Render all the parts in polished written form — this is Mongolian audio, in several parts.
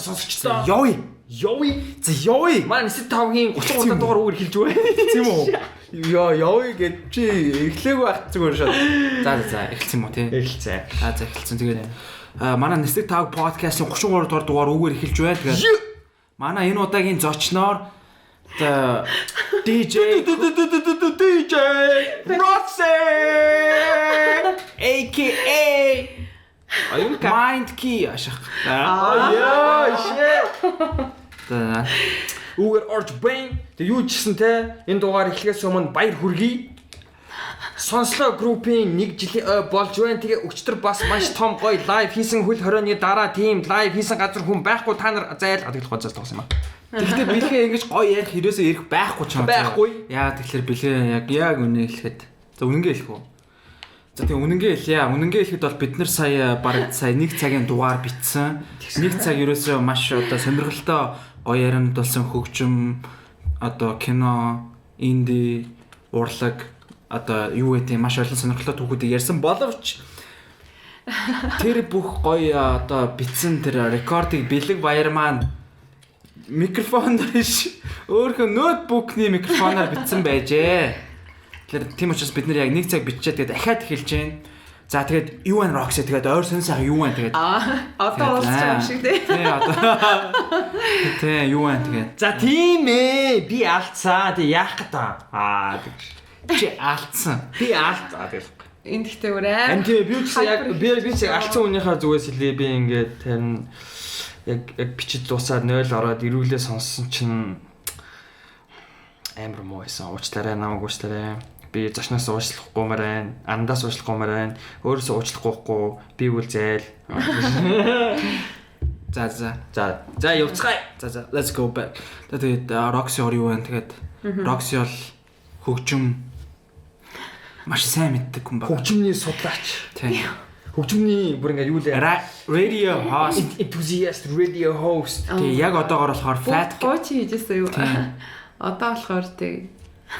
Сонсогчдоо. Явъя. Явъя. За явъя. Манай Нисэт тавгийн 33 дугаар үгээр хэлж байна. Тийм үү? Йоо, явъя гэж чи эхлэегүй байх зүгээр шат. За за за эхэлсэн юм уу тий? Эхэлцээ. За за эхэлсэн. Тэгээд манай Нисэт тав подкастын 33 дугаар дугаар үгээр эхэлж байна. Тэгээд манай энэ удаагийн зочноор одоо DJ DJ Roxy AKA Аюулка. Mind Key ашиг. Аа яа shit. За Үүгээр орж байна. Тэг юу ч гэсэн те энэ дугаар эхлэхээс өмнө баяр хүргэе. Сонслоо группийн нэг жилийн ой болж байна. Тэгээ өчтөр бас маш том гоё live хийсэн хөл хорионы дараа тийм live хийсэн газар хүн байхгүй, та нар зайл адаглах гоцоос тоглосон юм аа. Тэгэхдээ бэлгээ ингэж гоё ярих ерөөсөө ирэх байхгүй ч юм. Байхгүй. Яа, тэгэхээр бэлгээ яг үнэ хэлэхэд. За, үнэнгээ хэлэх үү? За тийм, үнэнгээ хэлье. Үнэнгээ хэлэхэд бол бид нар сая бараг сая нэг цагийн дугаар бичсэн. Нэг цаг ерөөсөө маш одоо сонирхолтой гоё ярианд болсон хөгжим, одоо кино, инди, урлаг, одоо юу гэдэг, маш олон сонирхолтой түүхүүдийг ярьсан боловч тэр бүх гоё одоо бичсэн тэр рекордыг Бэлэг Баяр маань микрофон биш, өөрхөн ноутбукны микрофоноор бичсэн байжээ. Тэгэхээр тийм учраас бид нэр яг нэг цаг бичээд тэгээд дахиад эхэлж байна. За, тэгээд юу вэ, Roxy, тэгээд ойр сонь сайхан юу вэ тэгээд? Аа, одоо уулзчих юм шиг тий. Тий, одоо. Тий, юу вэ тэгээд? За, тийм ээ. Би алдсан. Тэг яах гэдэг. Аа тэг. Чи алдсан. Би алдсан. Тэг. Энэ гэхдээ өөр аим. Ан тийм, би ч гэсэн яг би ч алдсан хүнийхээ зүгээс хэлье, би ингээд харин яг бичиж дуусаад 0 ороод эрүүлээ сонссон чинь амар муу байсан. Уучлаарай, намайг уучлаарай. Би зочноос уучлахгүймээр байна. Андаас уучлахгүймээр байна. Өөрөөсөө уучлахгүй. Би үл зайл. За за. За за, явцгаая. За за, let's go back. За, тэгээд Roxy ор юу вэ тэгээд? Roxy бол хөгжим маш сайн мэддэг хүн байна. Хөгжимний судлаач. Тий. Хөгжимний бүр ингээд юу лээ? Radio host. Enthusiast, radio host. Тий, яг одоогор болохоор Fat Хуучин хийжсэн юу? Тийм. Одоо болохоор тий.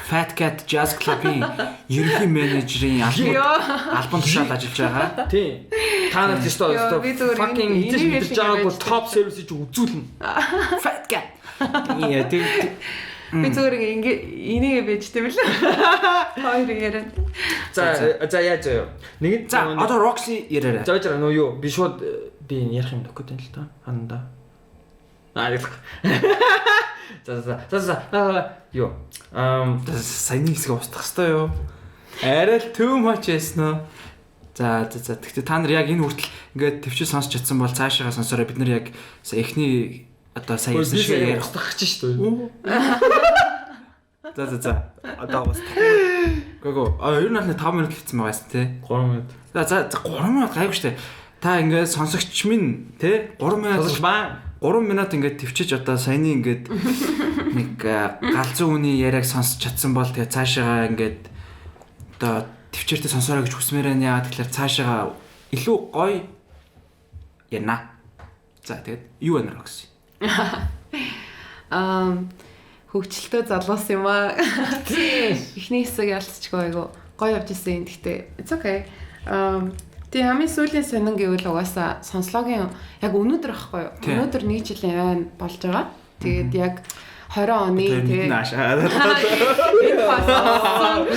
Fat Cat Jazz Club-ийн ерөнхий менежерийн албан Йоо. албан тушаал ажиллаж байгаа. Тийм. Та нарт ёстой Йоо, би зүгээр fucking энэ- хийж энийг мэдэрч байгаагүй яаж top service-ийг үзүүлнэ. Fat Cat. Яа, тэг Би зүгээр ингээ инээгээ байж тийм л. Хоёр яриад. За за, яаж заяа. Нэг За, одоо Roxy яриарай. За, жаа нөө юу, би шууд би энэ ярих юм докод юм л та. Хананда. Аа яг. За за за за за, юу. За, саяны хэсэг устгах хэвээр юу? Арай л too much яасан уу? За за за. Тэгтээ та нар яг энэ хүртэл ингээд төвчөө сонсч чадсан бол цаашаага сонсороо. Бид нар яг сая эхний одоо сая ярьсан Би шиг сая ярих. устгах гэж шүү дээ. За за за. Одоо устгах. Гого. А ер нь бол 5 минут л хэвчсэн байгаа юм тий. 3 минут. За за за, 3 минут гайгүй штэ. Та ингээд сонсогч минь тий 3 минут Сонсож баа. 3 минут ингээд төвчөж одоо саяны ингээд нэг галзуу үний яриаг сонсч чадсан бол тэгээ цаашаага ингээд одоо төвчээртэй сонсоорой гэж хүсмээр байна. Яа, тэгэхээр цаашаага илүү гоё ярина. За, тэгээд юу вэ, Roxy? Аа, хөгжилтэй залуус юм аа. Эхний хэсэг ялцчгүй айгу гоё явж исэн. Гэхдээ it's okay. Аа, тий, хамгийн сүүлийн сонин гэвэл угаасаа сонслогийн яг өнөөдөр ахгүй юу? Тий. Өнөөдөр нэг жилийн ойн болж байгаа. Тэгээд яг 20 оны тий. Наашаа. Энэ болсон.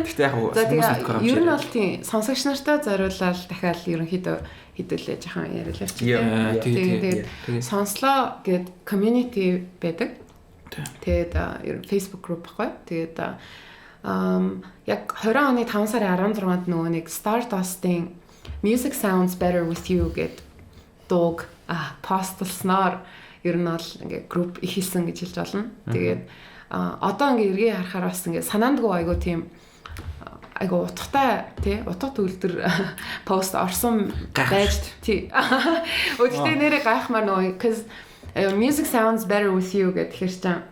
Гэхдээ яг За, хүмүүс мэдэх тэгээ ер нь бол тийм, сонсогч нартай зориулаад дахиад ерөнхийдөө хэдүүлээ жоохон яриад явчих. Yeah. Тий, тий. Тэгээд Тэгээ. сонслоо гээд community байдаг. Тий. Тэгээд ер нь Facebook group баггүй. Тэгээд яг 20 оны 5 сарын 16-нд нөгөө нэг Stardust-ийн Music Sounds Better With You гээд дууг постлсноор ер нь бол ингээ group ихэлсэн гэж хэлж болно. Тэгээд одоо ингээ эргээ харахаар бас ингээ санаандгүй айгу тийм айгу утгатай тий, утга төгөлдөр пост орсон байж тий. Өдөртөө нэрээ гайхмаар нөгөө cuz music sounds better with you гэхээр чинь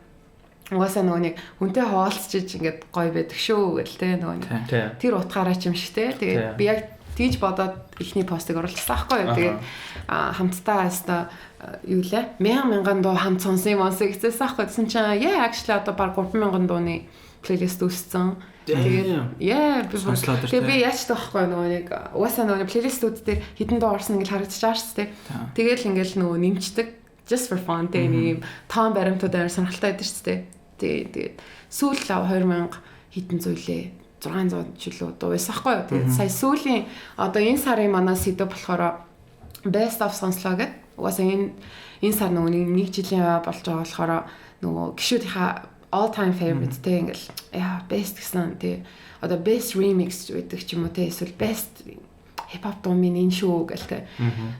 угаасаа нөгөө нэг хүнтэй хуваалцчиж ингээд гоё байдаг шүү гэл те нөгөө нэг Тий. тэр утгаараа ч юм шиг те. Тэгээд би яг тийж бодоод эхний постыг оруулсан байхгүй юу. Тэгээд хамтдаа хаста юу лээ, мянган мянган дуу хамт сонсон юм онсыг хэвчээсэн байхгүй. Тэгсэн чинь yeah, actually одоо баг 3000 дууны плейлист үүссэн. Тэгээд яа би тэгээ би яаж таахгүй нөгөө нэг угаасаа нөгөө playlist үүд дээр хэдэн дуу орсон ингээл харагдаж байгаа шүү дээ. Тэгээл ингээл нөгөө нэмчдэг just for fun тэгээ нэг юм тоон баримтууд амар сонирхолтой байдаг шүү дээ. Тэгээд сүүл 2000 хэдэн зүйлээ 600 жилүү дуу байсан хгүй юу. Тэгээд сая сүүлийн одоо энэ сарын манай сэдв болохоор best of сонслоо гэдэг. Угаасаа энэ сар нөгөө нэг жилийн болж байгаа болохоор нөгөө гişүүдийнхаа all time favorite те ингээл яа best гэсэн те одоо best remix гэдэг ч юм уу те эсвэл best hip hop дуу минь энэ шүү гэл те.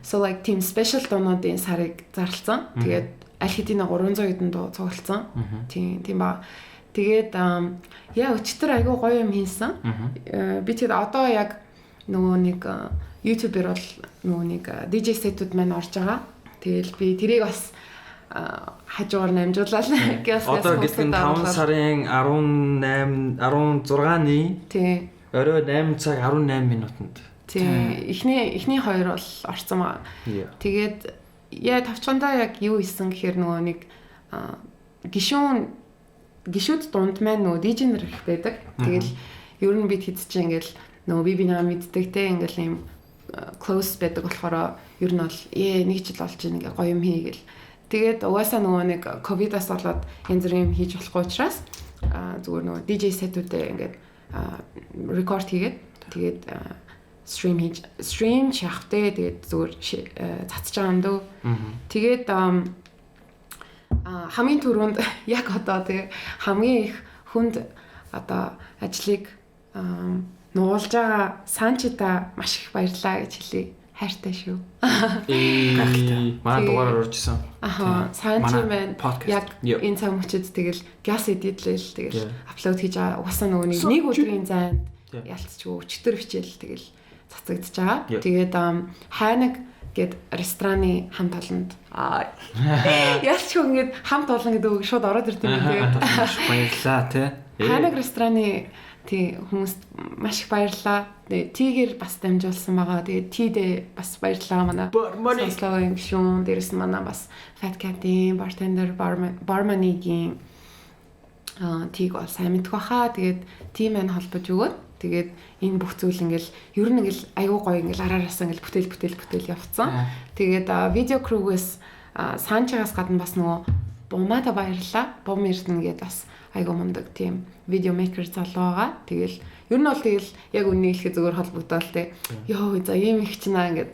So like team special дуунуудын сарыг зарлцсан. Тэгээд аль хэдийн 300 хэдэн дуу цугласан. Тийм ба. Тэгээд яа өчтөр айгүй гоё юм хийсэн. Би тэгээд одоо яг нөгөө нэг YouTube-ээр бол нөгөө нэг DJ set-үүд маань орж байгаа. Тэгэл би тэрийг бас хажуугаар намжуулаад одоо гэдэг нь 5 сарын 18 16-ны тий орой 8 цаг 18 минутанд. Тий эхний хоёр бол орсон байгаа. Тэгээд яа тавчхандаа яг юу хийсэн гэхээр нөгөө нэг гişүүд дунд маань нөгөө DJ нар их байдаг. Тэгэл ер нь бид хэд чинь ингээл нөгөө би бинаа мэддэг те ингээл юм close байдаг болохоор ер нь бол нэг жил болж ийн ингээ гоё юм хийгээл. Тэгээд угаасаа нөгөө нэг ковидаас болоод янз бүрийн юм хийж болохгүй учраас зүгээр нөгөө DJ set-үүдээ ингээд рекорд хийгээд тэгээд stream шахавтай тэгээд зүгээр цацж байгаа юм дөө. Тэгээд хамгийн түрүүнд яг одоо тэгээ хамгийн их хүнд одоо ажлыг нуулж байгаа Санчита маш их баярлалаа гэж хэлье. Хайртай шүү. Гайхалтай. Манай дугаараар орж исэн. Аха, Санчи маань яг энэ цаг мөчид тэгэл газ эдитлэл тэгэл апплод хийж байгаа. Угаасаа нөгөө нэг өдрийн зайд ялцчгүй өчтөр хичээл тэгэл цацагдчихж байгаа. Тэгээд хайнаг гээд рестораны хамт олонд ялцчгүй ингээд хамт олон гэдэг үг шууд ороод ирд юм тий. Баярлалаа тий. Хайнаг рестораны тий хүмүүст маш их баярлалаа. Тэгээ Тигээр бас дамжуулсан байгаа. Тэгээ Тидэ бас баярлалаа манай. Сонслогийн гишүүн дээрээс нь манай бас Fat Cat-ийн bartender барманыгийн тийг бол сайн мэдэх баха. Тэгээд тим маань холбож өгөөд тэгээд энэ бүх зүйл ингээл ер нь ингээл айгүй гоё ингээл араараас ингээл бүтээл явцсан. Тэгээд видео крүүгээс Санчигаас гадна бас нөгөө Бумада баярлалаа. Бум Эрдэнэ гээд бас айгүй мундаг тийм видео мейкер залуу байгаа. Тэгэл ер нь бол тэгэл яг үннийг хэлэхэд зүгээр холбогдоол те. Йоо за ийм их чинаа ингээд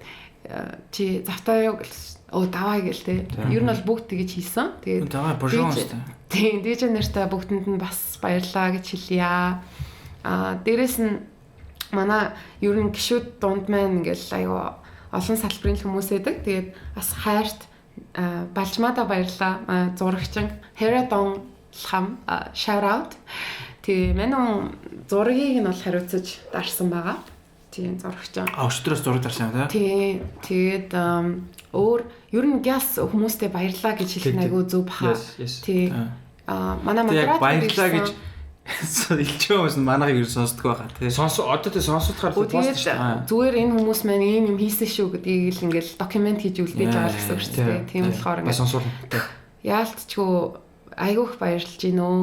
чи завтаа юу гэл өө даваа гэл те. Ер нь бол бүгд тэгэж хийсэн. Тэгээд даваа божоонс те. Тийм DJ нартай бүгдэнд нь бас баярлалаа гэж хэлье. Аа дээрэс нь манай ер нь гişүүд дунд маань ингээл айгүй олон салбарын хүмүүс байдаг. Тэгээд бас хайрт Балжмада баярлалаа. Зурагчин Heradon лхам shout out. Тэгээ манай зургийг нь бол хариуцаж дарсан байгаа. Тийм зурагчин. Өчтөрөөс зураг дарсан юм тий. Тэгээд өөр ер нь гяс хүмүүстэй баярлалаа гэж хэлэх нь айгүй зөв баха. Тий. Манай модератор баярлалаа гэж хэлж байгаа хүмүүс нь манайхыг ер сонсдгоо байгаа тий. Сонс одоо тий сонсодохоор пост шүү дээ. Зүгээр энэ хүмүүс маань ийм юм хийсэн шүү гэдгийг л ингээл документ хийж үлдээж байгаа л гэсэн үг шүү дээ. Тийм болохоор ингээд сонсуулна. Яалтчгүй айгүйх баярлж гин үү.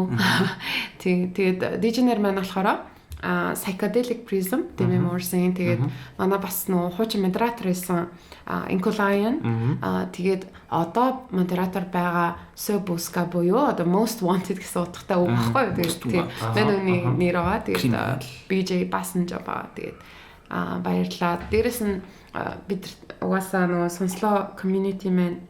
Тий. Тэгээд DJ-нэр маань болохоор Psychedelic Prism Demi Moore-ийн тэгээд манай бас нөө хуучин модератор байсан Incolion тэгээд одоо модератор байгаа Sobuska буюу одоо Most Wanted гэсэн утгатай үг багхгүй юу. Тэгээд манай үний нэр байгаа. Тэгээд BJ Passenger байгаа. Тэгээд баярлалаа. Дээрэс нь бид угаасаа нөгөө сонслоо community маань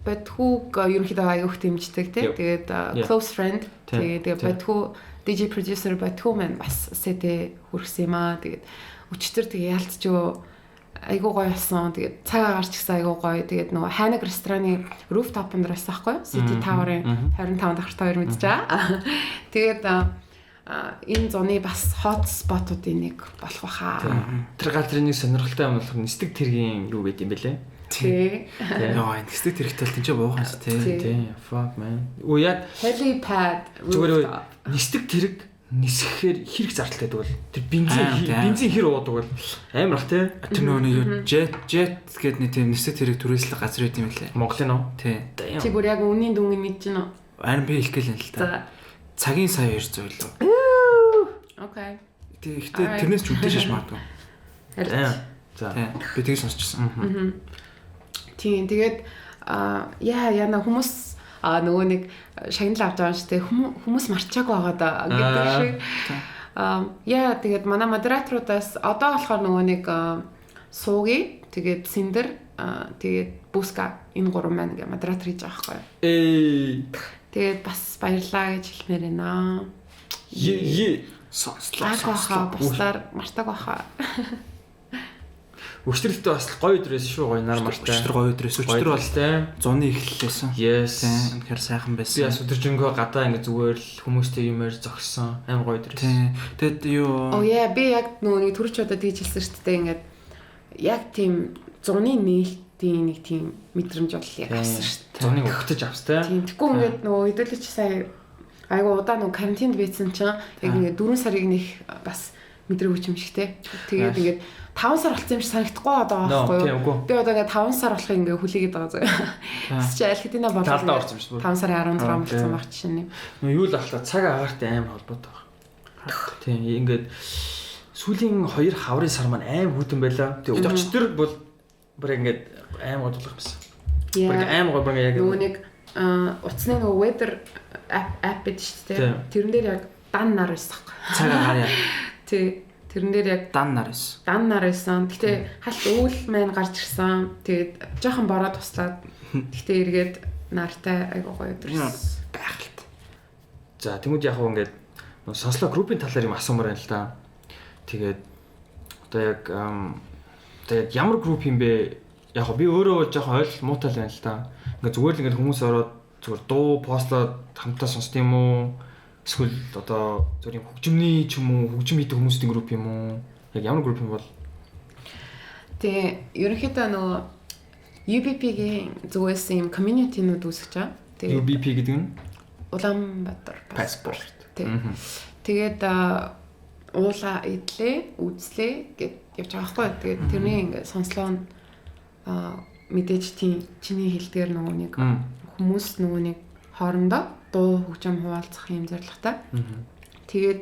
Бадхүүг ерөнхийдөө аяух дэмждэг тий. Тэгээд close friend тэгээд Бадхүү DJ producer Бадхүү маань бас сэтэ хүргэсэн юм аа. Тэгээд өчтөр тэгээ ялцчгүй айгуу гоё болсон. Тэгээд цаг агаар ч гэсэн айгуу гоё. Тэгээд нөгөө хайнаг рестораны rooftop-н дээр байсан байхгүй юу? City Tower-ын 25 давхарт хоёр мэдж байгаа. Тэгээд энэ зуны бас hot spot-уудын нэг болох баха. Тэр газрын нэг сонирхолтой юм болохоор нисдэг тэргийн юу байд юм бэлээ? Тий. Яа, нисдэг тэрэгтэй л тэнцээ буухан шүү тий. Тий. Fuck man. Үу яг helipad rooftop. Нисдэг тэрэг нисэхээр хэрэг зардалтай байдаг бол тэр бензин хэр уудаг бол амар ах тий. Тэр нөгөө нэг юу jet гэдэг нэг тийм нисдэг тэрэг түрээслэх газар байт юм лээ. Монголын уу? Тий. Чи бүр яг үнийн дүнг мэдэж гэнэ үү? Харин би хэлэх гээл юм л та. Цагийн сая 200 илүү. Окей. Тэгэхдээ тэрнээс ч үдээ шаш магадгүй. За. Би тийг сонсчихсан. Тийм, тэгээд яна хүмүүс нөгөө нэг шагнал авч байгаа юм шүү дээ. Хүмүүс марчаагүй байгаа да гэдэг шиг. Тэгээд манай модераторудаас одоо болохоор нөгөө нэг сууги, тэгээд Синдер, тэгээд Буска энэ гурван маань ингээ модератор хийж байгаа байхгүй юу. Тэгээд бас баярлаа гэж хэлмээр байна. Сонслоо. Буслаар мартаг баха. Өчтөрөлтөө бас гоё өдрөөс шүү, гоё нар мартай. Өчтөр гоё өдрөөс. Өчтөр бол зуны эхлэлээсэн. Yes. Үнэхээр сайхан байсан. Би бас өдөржингөө гадаа ингээ зүгээр л хүмүүстэй юмэр зогссон. Амар гоё өдрөөс. Тэгэд юу? Оо яа, би яг нөгөө нэг төрч удаа тэгж хэлсэн шүү дээ. Ингээд яг тийм зуны нээлтийн нэг тийм мэдрэмж бол яг авсан шүү дээ. Зуныг өгтөж авс тэ. Тийм. Тэгэхгүй ингээд нөгөө хэдүүлээч сая айгу удаа нөгөө карантинд байсан чинь яг ингээд 4 сарыг нэх бас мэдрээгүй юм шиг те. Тэгээд ингээд 5 сар болсон юм шиг санагдахгүй одоо байхгүй юу? Би одоо ингээд 5 сар болохыг ингээд хүлээгээд байгаа заяа. Чи аль хэдийнэ болоо. Талдаа орсон юм шиг. 5 сарын 16 болсон баг жишээ нь. Нөө юу л ахлаа цаг агаартай амар холбоотой баг. Тийм ингээд сүүлийн 2 хаврын сар маань аим хүтэн байлаа. Тэгээд өчтөр бол бүр ингээд аим годуулах байсан. Бүр аим гоо бүр яг нөгөө нэг утасны нөгөө weather app гэдэг шүү дээ. Тэрэн дээр яг дан нар байсан байхгүй. Цаг агаар яа. Тий. Тэрэн дээр яг дан нар байсан. Дан нар байсан. Гэтэ халт өвөл маань гарч ирсэн. Тэгээд жоохон бороо туслаад. Гэтэ эргээд нартай айгуу гоё өдрөс. Гайхалт. За тэнгууд яг хөө ингээд сонслоо группийн талаар юм асуумаар байна л да. Тэгээд одоо яг одоо яг ямар групп юм бэ? Яг би өөрөө бол жоохон ойлголт муутай л байна л да. Ингээд зүгээр л ингээд хүмүүс ороод зүгээр дуу постлоод хамтдаа сонсд юм уу? Эсвэл одоо зүгээр юм хөгжмөний ч юм уу, хөгжим хийдэг хүмүүсийн групп юм уу? Яг ямар групп юм бол? Тэгээ ерөнхийдөө нөгөө UBP-гийн зүгээс юм community-нууд үүсгэж байгаа. Тэгээ UBP гэдэг нь Улаанбаатар паспорт. Тэг. Тэгээд уула идлээ, үзлээ гэд явж байгаа байхгүй. Тэгээд тэрний ингээд сонслоо нь мэдээж тийм чиний хэлдгээр нөгөө нэг хүмүүс нөгөө нэг хоорондоо дуу хөгжим хуваалцах юм зорилготой. Тэгээд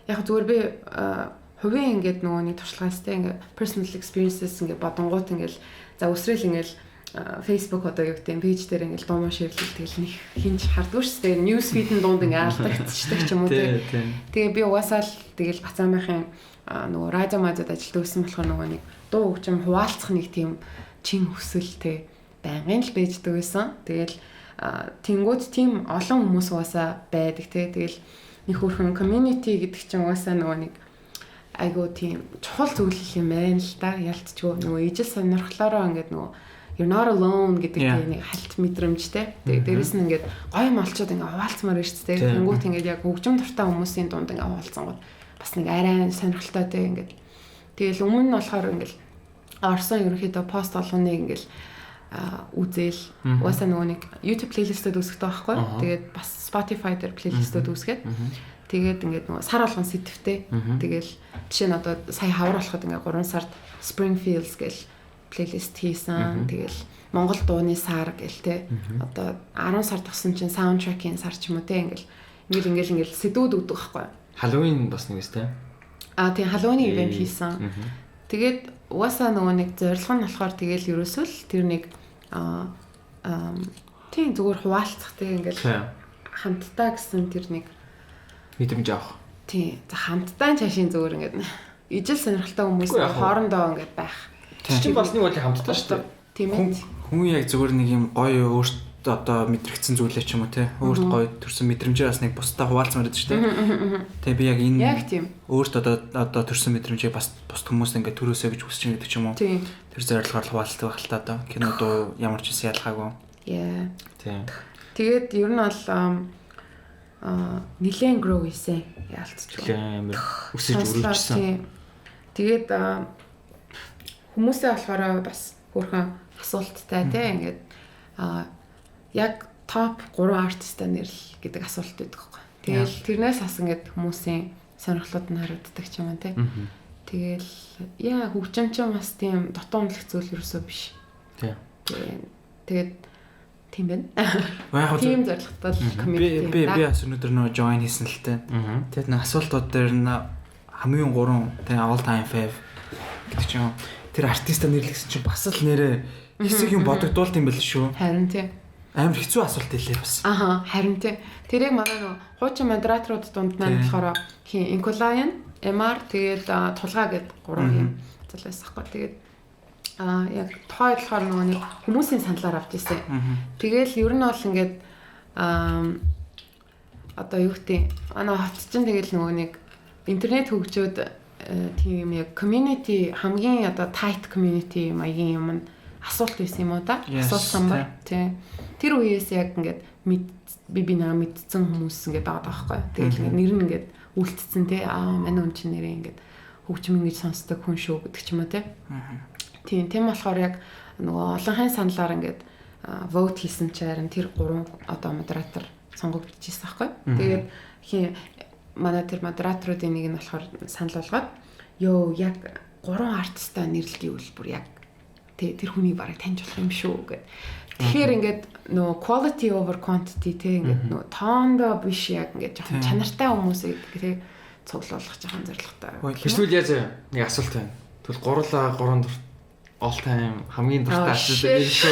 яг зүгээр би хувийн ингээд нөгөө нэг туршлагаастай ингээд personal experiences ингээд бодонгуут ингээд за өсрөөл ингээд Facebook одоо юу гэдэг пэйж дээр ингээд дуу муу ширлэл тэгэл нэг хинч хардгүй шүү дээ. News feed-ийн дунд ингээд алдагдчихдаг ч юм уу тий. Тэгээ би угаасаа л тэгэл Бацаамынхын нөгөө радио мадад ажилтдаг байсан болохоор нөгөө нэг дуу хөгжим хуваалцах нэг тийм чин хүсэл тий байнгын л бэждэг байсан. Тэгэл тэнгууд тийм олон хүмүүс угаасаа байдаг тий. Тэгэл нэг хөрхөн community гэдэг чинь угаасаа нөгөө нэг айгуу тийм чухал зүйл юм байна л да. Ялцчгүй нөгөө ижил сонирхлоороо ингээд нөгөө you're not alone гэдэг тийм нэг халт мэдрэмжтэй. Тэгээ дээрэс нь ингээд гоё юм олцоод ингээд хуваалцмаар байна шүү дээ. Тэнгуут ингээд яг хөгжим дуртай хүмүүсийн дунд ингээд хуваалцсангууд бас нэг арай сонирхолтой тий ингээд. Тэгэл өмнө нь болохоор ингээд орсон ерөнхийдөө пост болгоныг ингээд үзэл угаасаа нөгөө нэг YouTube плейлистүүд үүсгдэг байхгүй. Тэгээд бас Spotify дээр плейлистүүд үүсгээд тэгээд ингээд нөгөө сар болгон сэтвтэй. Тэгэл жишээ нь одоо сая хавар болоход ингээд 3 сард Spring Fields гэл плейлист хийсэн. Тэгэл Монгол дууны сар гэл те. Одоо 10 сар тагсан чинь саундтрекийн сар ч юм уу те ингээл ингээл ингээл сэдвүүд өгдөг байхгүй. Халлоуин бас нэг эс те. А тийм Халлоуины ивент хийсэн. Тэгээд угаасаа нөгөө нэг зорилго нь болохоор тэгэл ерөөсөө л тэр нэг тийм зүгээр хуваалцах те ингээл хамтдаа гэсэн тэр нэг мэдрэмж авах. Тийм. За хамтдаа цаашийн зүгээр ингээд ижил сонирхолтой хүмүүс хоорондоо ингээд байх. Чинь бас нэг бодлын хамтдаа шүү дээ. Тийм ээ. Хүн яг зүгээр нэг юм гоё өөрт одоо мэдрэгдсэн зүйлээ ч юм уу те. Өөрт гоё төрсэн мэдрэмжээ бас нэг бусдаа хуваалцмаар байдаг шүү дээ. Тэгээ би яг энэ яг тийм өөрт одоо төрсэн мэдрэмжээ бас бусд хүмүүс ингээд төрөөсэй гэж хүсэж байгаа гэдэг ч юм уу. Тэр зорилгоор хуваалцдаг байх л та одоо. Кино дуу ямар ч юм ялгаагүй. Яа. Тийм. Тэгээд ер нь бол нилээн grow хийсэн. Яалтчгүй. Нилээн амар өсөж өрөвчсөн. Тэгээд хүмүүсээ болохоор бас хөөрхөн асуулттай тий ингээд яг топ 3 артистаа нэрлэл гэдэг асуулт байдаг байхгүй. Тэгэл тэрнээс бас ингээд хүмүүсийн сонирхлууд нь харагддаг ч юм уу тий. Тэгэл яа хөгжим ч бас тийм дутуу үнэлэх зүйл ерөөсөө биш. Тий. Тэгээд Тийм байна. Тийм зорилготой л community. Би бас өнөөдөр нөгөө join хийсэн л тээ. Тэгээд нэг асуултууд дээр нь хамгийн 3 тэ all time fave гэдэг чинь тэр артиста нэрлэгсэн чинь бас л нэрээ хэсэг юм бодогдуулт юм байл шүү. Харин тий. Амар хэцүү асуулт хэлээ бас. Аха, харин тий. Тэрийг манай нөгөө хуучин модераторууд дунд маань болохоор хин Incolion, MR тэгээд Тулгаа гэд гурван юм зал байсан хгүй. Тэгээд яг тухайн болохоор нөгөө нэг хүмүүсийн саналаар авч ирсэн. Тэгээл ер нь бол ингээд одоо юу гэдэг манай хот чинь тэгэл нөгөө нэг интернет хөгжөөд тийм яг community хамгийн одоо tight community маягийн юм нь асуулт байсан юм уу да? Асуулт самбар тий. Тэр үеэс яг ингээд би наа мэдсэн хүмүүс ингээд байгаа байхгүй. Тэгэл ингээд нэр нь ингээд үлдсэн тий. Аа манай хүн чинь нэрээ ингээд хөгжим ингэж сонсдог хүн шүү гэдэг ч юм уу тий. Тийм болохоор яг нөгөө олонхын саналаар ингээд vote хийсэн чинь тэр гурван одоо модератор сонгогдчихсэн байхгүй. Тэгээд хин манай тэр модераторуудын нэг нь болохоор санал болгоод ёо яг гурван артистаа нэрлэдэг бүр яг тэр хүнийг бараг таньж болох юм шүү гэд. Тэгэхээр ингээд нөгөө quality over quantity те ингээд нөгөө тоондоо биш яг ингээд жоохон чанартай хүмүүсийг те цуглуулах жоохон зорилготой. Эсвэл яа зөө нэг асуулт байна. Тэгвэл гурлаа гурван all time хамгийн дуртай артист нэр шүү.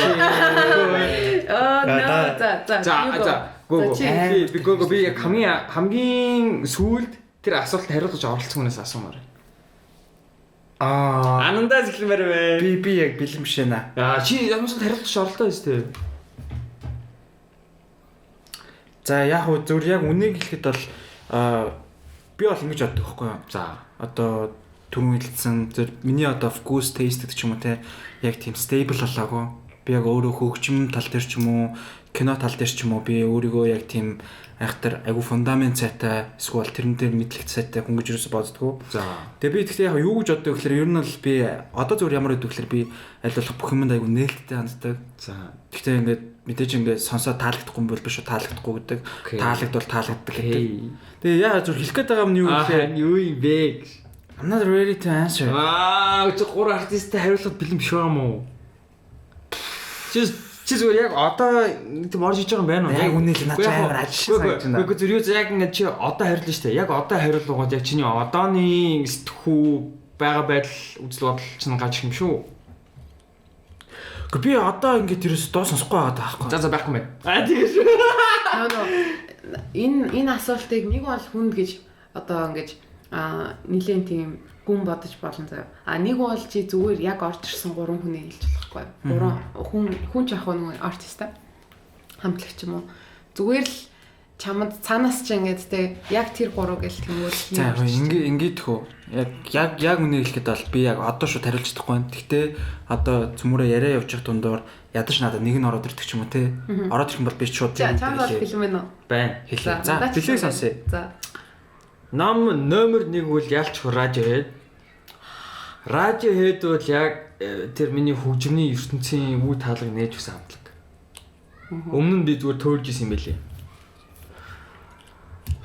Аа за за за гоо би гоо би яг хамгийн сүүлд тэр асуултанд хариулж оролцсон хүнээс асуумаар. Аа анандаас эхлэмээр бэ. Би яг бэлэн биш ээ. Аа чи ямар ч хариулж оролтоо биз дээ. За яг хөө зөв яг үнийг хэлэхэд бол би бол ингэж боддог байхгүй юу. За одоо түрүүн хэлсэн зөв миний одоо focus taste гэдэг ч юм уу те яг тийм stable болоогүй. Би яг өөрөө хөгжим тал дээр ч юм уу кино тал дээр ч юм уу би өөрийгөө яг тийм айхтар айгу фундамент сайтай эсвэл тэрэн дээр мэдлэгт сайтай хүн гэж юусоо боддгоо. За. Тэгээ би тэгтээ яг юу гэж боддог гэхээр ер нь бол би одоо зүгээр ямар гэдэг гэхээр би аль болох бүх юмд айгу нээлттэй ханддаг. За. Тэгтээ ингээд мэдээж ингээд сонсоо таалагдахгүй юм бол биш үү таалагдахгүй гэдэг. Таалагдвал таалагддаг гэдэг. Тэгээ яа зүгээр хэлэх гээд байгаа юм нь юу гэхээр юу юм бэ? I'm not ready to answer. Аа, чи гурван артисттай хариулахад бэлэн биш байгаа юм уу? Чи зүгээр яг одоо тийм орж иж байгаа юм байна уу? Яг үнэ л наач амар ажиж санагдаж байна. Үгүй зүгээр юу яг ингээд чи одоо хариулна шүү дээ. Яг одоо хариулгууд яг чиний одооны сэтгхүү байгаа байдал үзэл бодол чинь гарч ирэх юм шүү. Гэхдээ би одоо ингээд ерөөс дуу сонсохгүй байгаа даахгүй. За байхгүй мэн. Аа тийм шүү. Нөө энэ асуултыг нэг бол хүнд гэж одоо ингэж нилээн тийм гүн бодож болно заяа. А нэг бол чи зүгээр яг орж ирсэн гурван хүнээ хэлж болохгүй. Гурван хүн ч яг нөгөө артист хамтлагч юм уу. Зүгээр л чамд цаанаас чи ингээд те яг тэр гурав гэл тэнгүүл. За ингээд хөө. Яг үнэ хэлэхэд бол би яг одоо шууд хариулж чадахгүй байна. Гэхдээ одоо цөмөрөө яриа явж явах дундуур ядаж надад нэг нь ороод ирдэг ч юм уу те. Ороод ирэх юм бол би шууд тийм. Чамд бол бэлэн байна уу? Байна. Хэлээ. За бэлэг сонсъё. За. Ном номер 1 бол ялч Radiohead. Radiohead бол яг тэр миний хөгжмийн ертөнцийн үе таалаг нээж өгсөн хамтлаг. Өмнө нь би зүгээр төөлж исэн юм байлээ.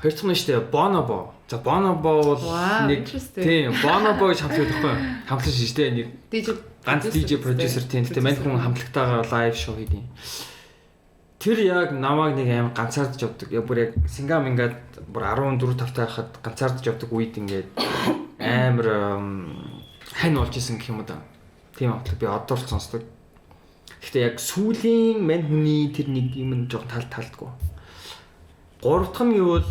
Хоёр дахь нь шүү дээ Bonobo. За Bonobo бол нэг тийм Bonobo гэж хамтлаг байхгүй юу? Хамтлаг шүү дээ нэг DJ ганц DJ продюсер тийм. Гэтэ мань хүн хамтлагтайгаа лайв шоу хийдэг. Тэр яг намайг нэг аим ганцаардж явдаг. Яг бүр яг Сингам ингээд бүр 14 тавтай байхад ганцаардж явдаг үед ингээд амар хань болж исэн гэх юм уу да. Тийм хамтлаг би одоо л сонсдог. Гэхдээ яг сүүлийн мань хүний тэр нэг юм нь жоох тал талдгүй. Гурав дахь нь юу бол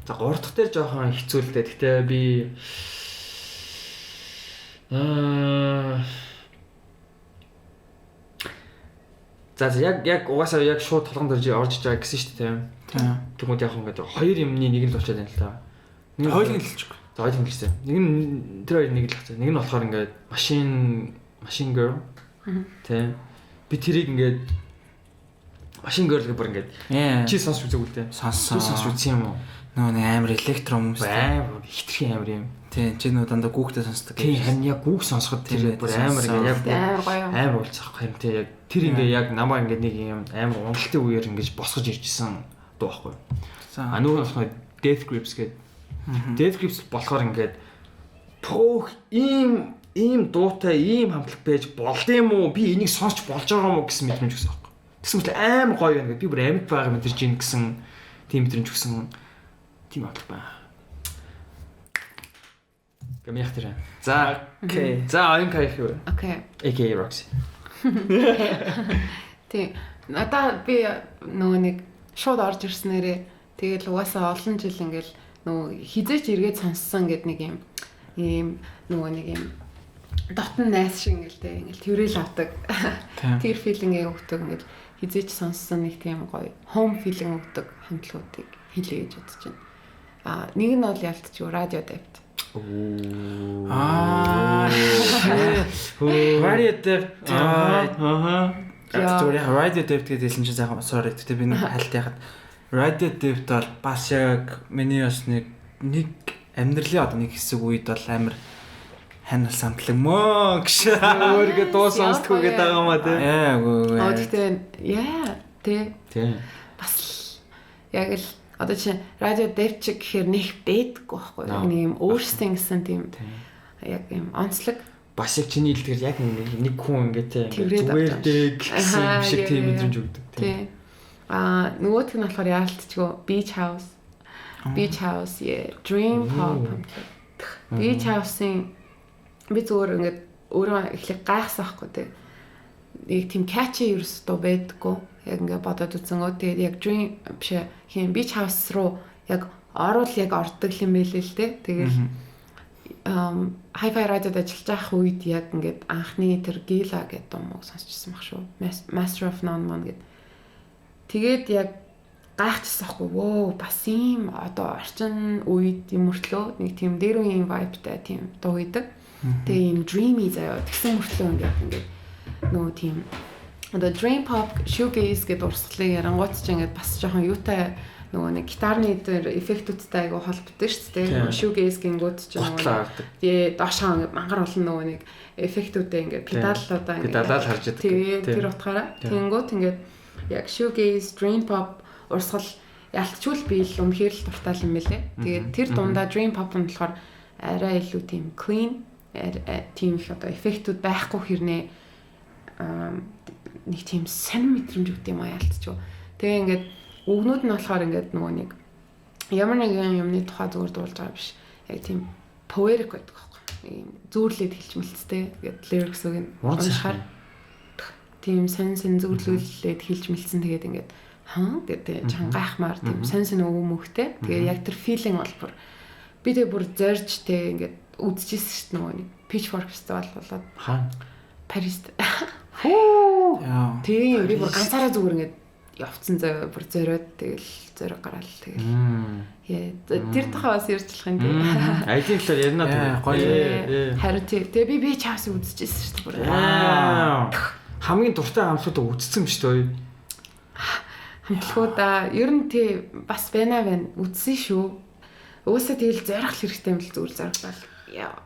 за гурав дахь дээр жоохон хэцүү л дээ. Гэхдээ би За яг угаасаа яг шууд толгон дөрж орж иж байгаа гэсэн шүү дээ тийм. Тэгмүүд яг ингээд хоёр юмны нэг нь л болчиход байна л та. Нэг хоёрыг нь хэлчихгүй. За хоёрыг хэлсэн. Нэг нь тэр хоёр нэг л хэвчээ. Нэг нь болохоор ингээд machine girl. Тийм. Би тэрийг ингээд machine girl гэх бүр ингээд чи сонсч үзээгүй л дээ. Сонссон. Чи сонсч үзсэн юм уу? Нөгөө нэг амар электро хүмүүс амар хитрхи амар юм. Тийм, чи нөгөө дандаа гүүхтэй сонсдог. Тийм, харин яг гүүх сонсоход тэр бүр амар ингээд яг амар уулзах юм тий. Яг тэр ингээ яг намаа ингээ нэг юм амар уналтын үеэр ингэж босгож иржсэн дуу байхгүй. А нөгөө нь болохоор Death Grips гэдэг. Death Grips болохоор ингээд пөөх ийм дуутай ийм хамтлаг байж болд юм уу? Би энийг сонсч болж байгаа юм уу гэсэн мэдрэмж өгсөн байхгүй. Тэгсэн мэт амар гоё юм. Би бүр амьд байгаа мэдэрч ийн гэсэн тийм мэдрэмж өгсөн тийм хамтлаг байна. Гэмэх тэр. За, окей. За, оюун кайх юу? Окей. AKA Roxy. Тийм. Надаа би нөгөө нэг шууд орж ирснээрээ тэгэл угаасаа олон жил ингээл нөгөө хизээч эргээд сонссон гэд нэг юм ийм нөгөө нэг юм дотн найс шиг ингээл тэ ингээл тэрэл авдаг. Тэр филингээ өгдөг ингээл хизээч сонссон нэг тийм гоё home feeling өгдөг хамтлагуудыг хэлье гэж бодож байна. Аа нэг нь бол ялтчгүй Radio Dept. Аа. Radio Dept. Аа. Зүгээр яг Radio Dept гэдэг хэлсэн чинь сайхан sorry. Гэтэ би нэг хальт яхад Radio Dept бол бас яг миний бас нэг амьдралын одоо нэг хэсэг үед бол амар хань бол самтлаг мөө гэж өөргөө дуу сонсдгоо гэдэг байгаа маа тий. Аа үгүй. Аа гэхдээ яа тий. Тий. Бас яг л одоо чинь Radio Dept чиг гэхээр нэх бэдэггүй байхгүй нэг юм өөрсдийн гэсэн тийм яг юм онцлог бас яг чиний хэлдгээр яг нэг хүн ингээ тий зүгээр дээ гэсэн юм шиг тийм мэдрэмж өгдөг тий. Аа нөгөөх нь болохоор яалтчгүй Beach House. Beach House yeah Dream Pop хамтлаг. Beach House-ын би зүгээр ингээд өөрөө эхлэх гайхсан байхгүй тий. Нэг тийм catchy ерөөсөө байдаггүй. Яг ингээд бодоод үзэнгөө тэгээд яг Dream биш хин Beach House руу яг орвол яг ордог юм байлээ л тий. Тэгэл Hi-Fi Radio-д ажиллаж байх үед яг ингээд анхны тэр Gila гэдэг дуу сонсчихсан баг шүү. Master of None man гэдэг. Тэгээд яг гайхчихсан байхгүй. Вөө бас ийм одоо орчин үед юм мөртлөө нэг тийм дээр үеийн vibe-тай тийм дуу хийдэг. Тэгээ ийм dreamy заяа. Тэгсэн мөртлөө ингээд нөгөө тийм одоо dream pop shoegaze гэдэг урсгалыг ярангуут ч ингээд бас жоохон юутай нөгөө нэг гитарны дээр эффектүүдтэй айгу холбогдсон шүү дээ. Shoegaze гингүүд ч нөгөө тэгээ доошоо ингээд мангар олон нөгөө нэг эффектүүдээ ингээд педаллуудаа ингээд педалаар харж идэг. Тэгээ тэр утгаараа тэнгүүт ингээд яг shoegaze, dream pop урсгал ялтчул би л үнэхээр л дуртай юм байлээ. Тэгээд тэр дундаа dream pop нь болохоор арай илүү тийм clean тийм их одоо эффектүүд байхгүй хэрнээ нэг тийм сонь мэдрэмж өгд юм аа ялтчгүй. Тэгээ ингээд үгнүүд нь болохоор ингээд нөгөө нэг ямар нэгэн юмны тухай зүгээр дуулж байгаа биш. Яг тийм poetic байдаг байхгүй. Ийм зүүрлээд хэлж мэлцтэй. Тэгээд lyrics үг нь уншихаар тийм сонь сонь зүүрлүүлээд хэлж мэлцэн. Тэгээд ингээд хаа гэдэг чангайхмаар тийм сонь сонь үг мөхтэй. Тэгээд яг тэр feeling бол бүр би тэг бүр зорж тэ ингээд үзчихсэн шүү дээ нөгөө нэг Pitchfork фестивал болоод хаа Парист. Хүү. Тийм би бүр ганцаараа зүгээр ингээд явцсан заяа бүр зориод тэгэл зориг гараал тэгэл. Яа тэр тухай бас ярьж болох юм тий. Ажлын талаар ярина тий. Гоё. Харин тий. Тэгээ би Beach House-ыг үзчихсэн шүү дээ бүр. Хамгийн дуртай хамтлагуудаа үзсэн юм шүү дээ. Хамтлагуудаа ер нь тий бас байна байна үзсэн шүү. Угаасаа тэгэл зорих хэрэгтэй юм л зүгээр зориглал. Яа.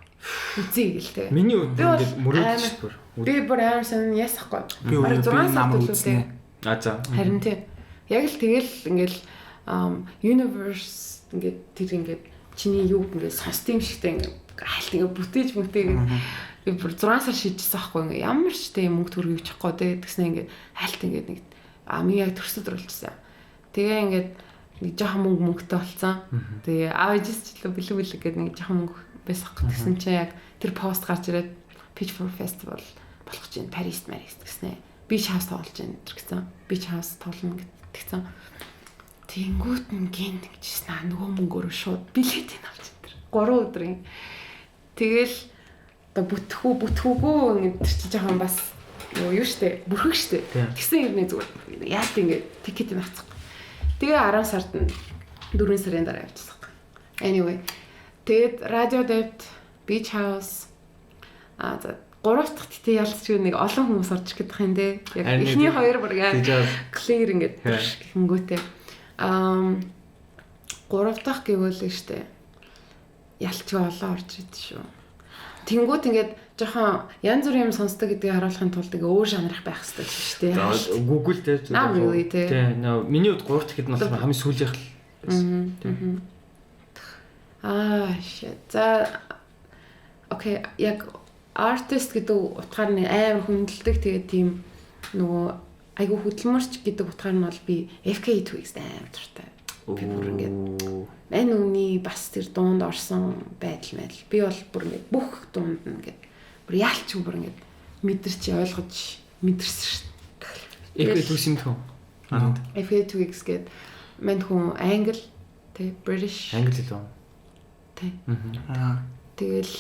Үзье гэл тий. Миний хувьд ингээд мөрөөдөл шүү бүр. Би бүр амар сонин ясахгүй. Би 6 сар төлөвтэй. А за. Харин тий. Яг л тэгэл ингээл universe ингээд тэр ингээд чиний юу ингээд сонсд юм шигтэй ингээд хальт ингээд бүтээж мүтээгээд би бүр 6 сар шийдчихсэн байхгүй ингээд ямар ч тийм мөнгө төгрөг өгчихгүй тий. Тэгснэ ингээд хальт ингээд нэг амын яг төрсөд оруулчихсан. Тэгээ ингээд нэг жоохон мөнгө мөнгөтэй болцсон. Тэгээ аав ээжээс ч илүү бэлэг бэлэг гэдэг нэг жоохон мөнгө байсан. Тэгсэн чинь яг тэр пост гарч ирээд Pitchfork Festival болох чинь Парист Марист гэснэ. Beach House тоглож байна гэсэн. Beach House тоглоно гэдгсэн. Тэнгүүт нь гинт гэжсэн аа нөгөө мөнгөөрөө шууд билетийг авч энэ. 3 өдрийн. Тэгэл одоо бүтхүү бүтхүүгүй ингэ тэр чинь жоохон бас юу штэ бүрхэг штэ. Тэгсэн хэрнээ зүгээр яат ингэ тикетийг авцгаах. Тэгээ 10 сард нь 4 сарын дараа явчихсан. Anyway. Тэгээд Radio Dept, Beach House аа за 3 дахь тэгтээ ялцчгүй нэг олон хүмүүс орж ирэх гэдэг юм дээ. Яг эхний хоёр бүр clear ингээд гэхэнгүүтээ. 3 дахь гэвэл штэ. Ялцчгүй олон орж ирд шүү. Тэнгүүт ингээд жоохон янз бүрийн юм сонсдог гэдгийг харуулахын тулд ингээ өөр жанрах байх хэрэгтэй шүү дээ. За Google дээр зүгээр. Тий. Миний хувьд 3 дахь хэд нь болохоор хамгийн сүүлийнх л байсан. Тий. Аа shit. За окей, яг artist гэдэг утгаар нэг амар хүндэлдэг. Тэгээд тийм нөгөө айгүй хөдөлмөрч гэдэг утгаар нь бол би FKA Twigs амар дуртай. Би бүр ингээд мань үний бас тэр дуунд орсон байдал байдал. Би бол бүр ингээд бүх дуунд нь ингээд бүр яалч бүр ингээд мэдэрч ойлгож мэдэрсэн шүү дээ. FKA Twigs юм төө. FKA Twigs гээд мань хүн англи тий British англи лөө. Тий. Тэгэл